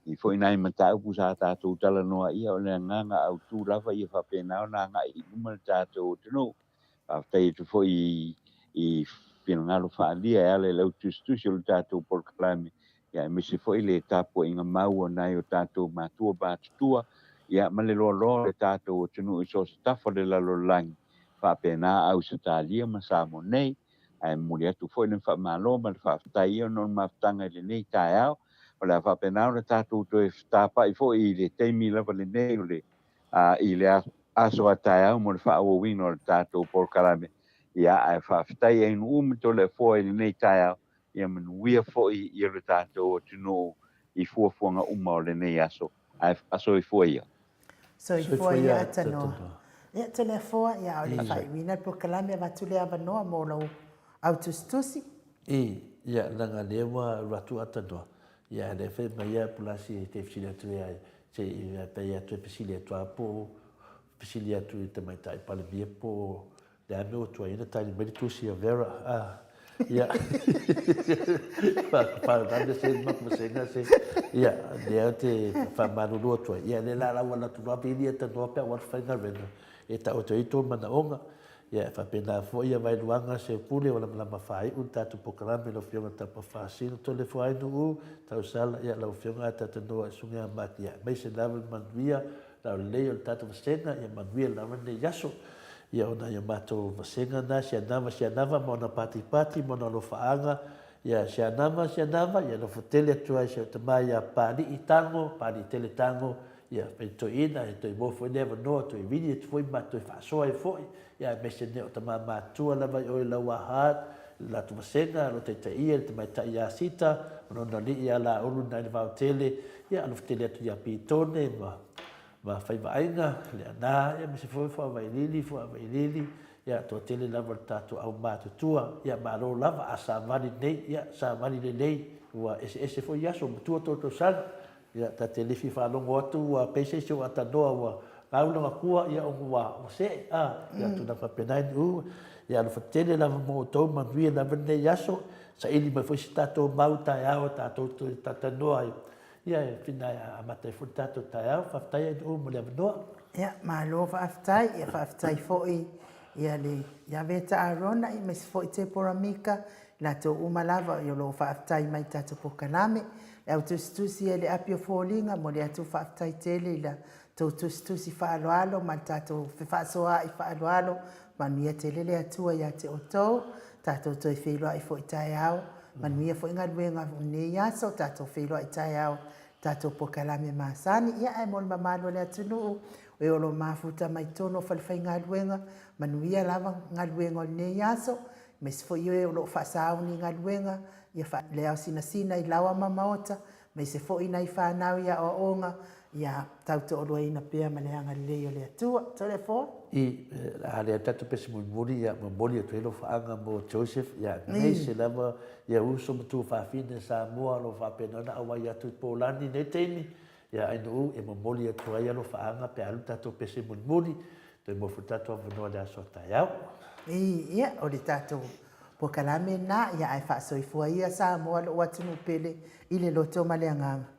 I foi nai mataupu sa tatou talanoa ia, o le agaga autu lava ia faapena ona agai i luma le tatou atunuu. Faafetai atu foi i finagalo faaalia e ala i lau tusitusi o le tatou polokalame, ia aemaise foi le tapuaiga mau a nai o tatou matua matutua, ia ma le loaloa o le tatou atunuu i so o se tafa o le lalolagi, faapena Ausetalia ma Samoa nei. Ae momoli atu foi le faamalo ma le faafetai ia ona o le mafutaga i lenei taeao. O le a faapena ona tatou toe fetapai foi i le taimi lava lenei o le i le aso a taeao mo le faaauauina o le tatou polokalame. Ia, ae faafetai Ainuu ma Toleafoa i lenei taeao, ia manuia foi ia lo tatou atunuu i fuafuaga uma o lenei aso. Ae faasoifua ia. Soifua ia Atanoa. Ia Toleafoa, ia a o le faaiuina le polokalame avatu le avanoa mo lou au tusitusi. I, ia, leaga lea ua alu atu Atanoa, ia a lea fai mai ia Pulasi e te fesili atu ia, se i pei atu e fesili atu a po o fesili atu i le Tamaitai Palemia po o Le a mea ua tuai ai ona tali mai le tusi a Vera, a, ia, faalavelave se ma vasega se, ia, lea ou te faamalulu atu ai, ia, lea la ua alu atu loa Vili e tanoa pe a ua alu faigaluega e taoto ai tou manaoga. Ia, e faapena foi ia Vailuaga Seupule ua lamalama faaiu le tatou polokalame lau Afioga Tapa Fasino Toleafoainuu Tausala, ia, lau Afioga Atatanoa Susuga ia Mark, ia, aemaise lava le manuia Laulelei o le tatou vasega, ia manuia lava lenei aso. Ia ona ia matou vasega na, Sianava, Sianava ma ona patipati ma ona alofaaga, ia Sianava, Sianava, ia nofo tele atu ai si au tama ia Papalii Tago, Papalii tele Tago, ia fai toeaina, ia toe maua foi lea avanoa, toe vili atu foi ma toe faasoa ai foi, ia aemaise nei o tama matua lava i o i Lauaha, le latou vasega, lo taitaia le tamaitai ia Sita, ma lona alii ia Laulu na i le vaotele, ia alofa tele atu ia Pitone ma ma Faivaaiga, Leana, ia aemaise foi Fuavailili, Fuavailili, ia toatele lava le tatou au matutua, ia malo lava, a savali nei, ia savali lelei, ua eseese foi aso, matua tou tausaga, Ia, ta te le fia faalogo atu ua pei se isi o atanoa ua gau lona kua, ia ona ua, ua see, a, ia tulaga faapena i nuu. Ia alofa tele lava mo outou, manuia lava lenei aso. saili mai foi se tatou mau taeao tatou toe talatalanoa ai, ia e whina e amata ai foi le tatou taeao. Faafetai Ainuu mo le avanoa. Ia, malo faafetai, ia faafetai foi ia le ia Veta Arona aemaise foi Tepora Mika, i latou uma lava o lo o faafetai mai i tatou polokalame. Le au tusitusi e le api o foliga, momoli atu faafetai tele i la tou tusitusi faaaloalo ma le tatou fefaasoaai faaaloalo. Manuia tele le Atua ia te outou. Tatou toe feiloai foi taeao. Manuia foi galuega o lenei aso. Tatou feiloai taeao i tatou polokalame masani. Ia, ae mo le mamalu o le atunuu, o e o lo o mafuta mai totonu o falefaigaluega, manuia lava galuega o lenei aso, aemaise foi e o lo o faasauni i galuega, ia faaleaosinasina i laoa ma maota, aemaise foi nai fanau i aoaoga, ia tautoaluaina pea ma le agalelei o le Atua. Toleafoa. I, a le tatou pese mulimuli, ia momoli atu ai alofaaga mo Joseph, ia aemaise lava ia uso ma tuafafine Samoa o lo o faapena ona auai atu i Polani i nei taimi, ia Ainuu e momoli atu ai alofaaga pe a alu tatou pese mulimuli, toe maua foi le tatou avanoa i le aso a taeao. I, ia, o le tatou polokalame lena, ia ae faasoifua ia Samoa lou atunuu pele i le loto ma le agaga.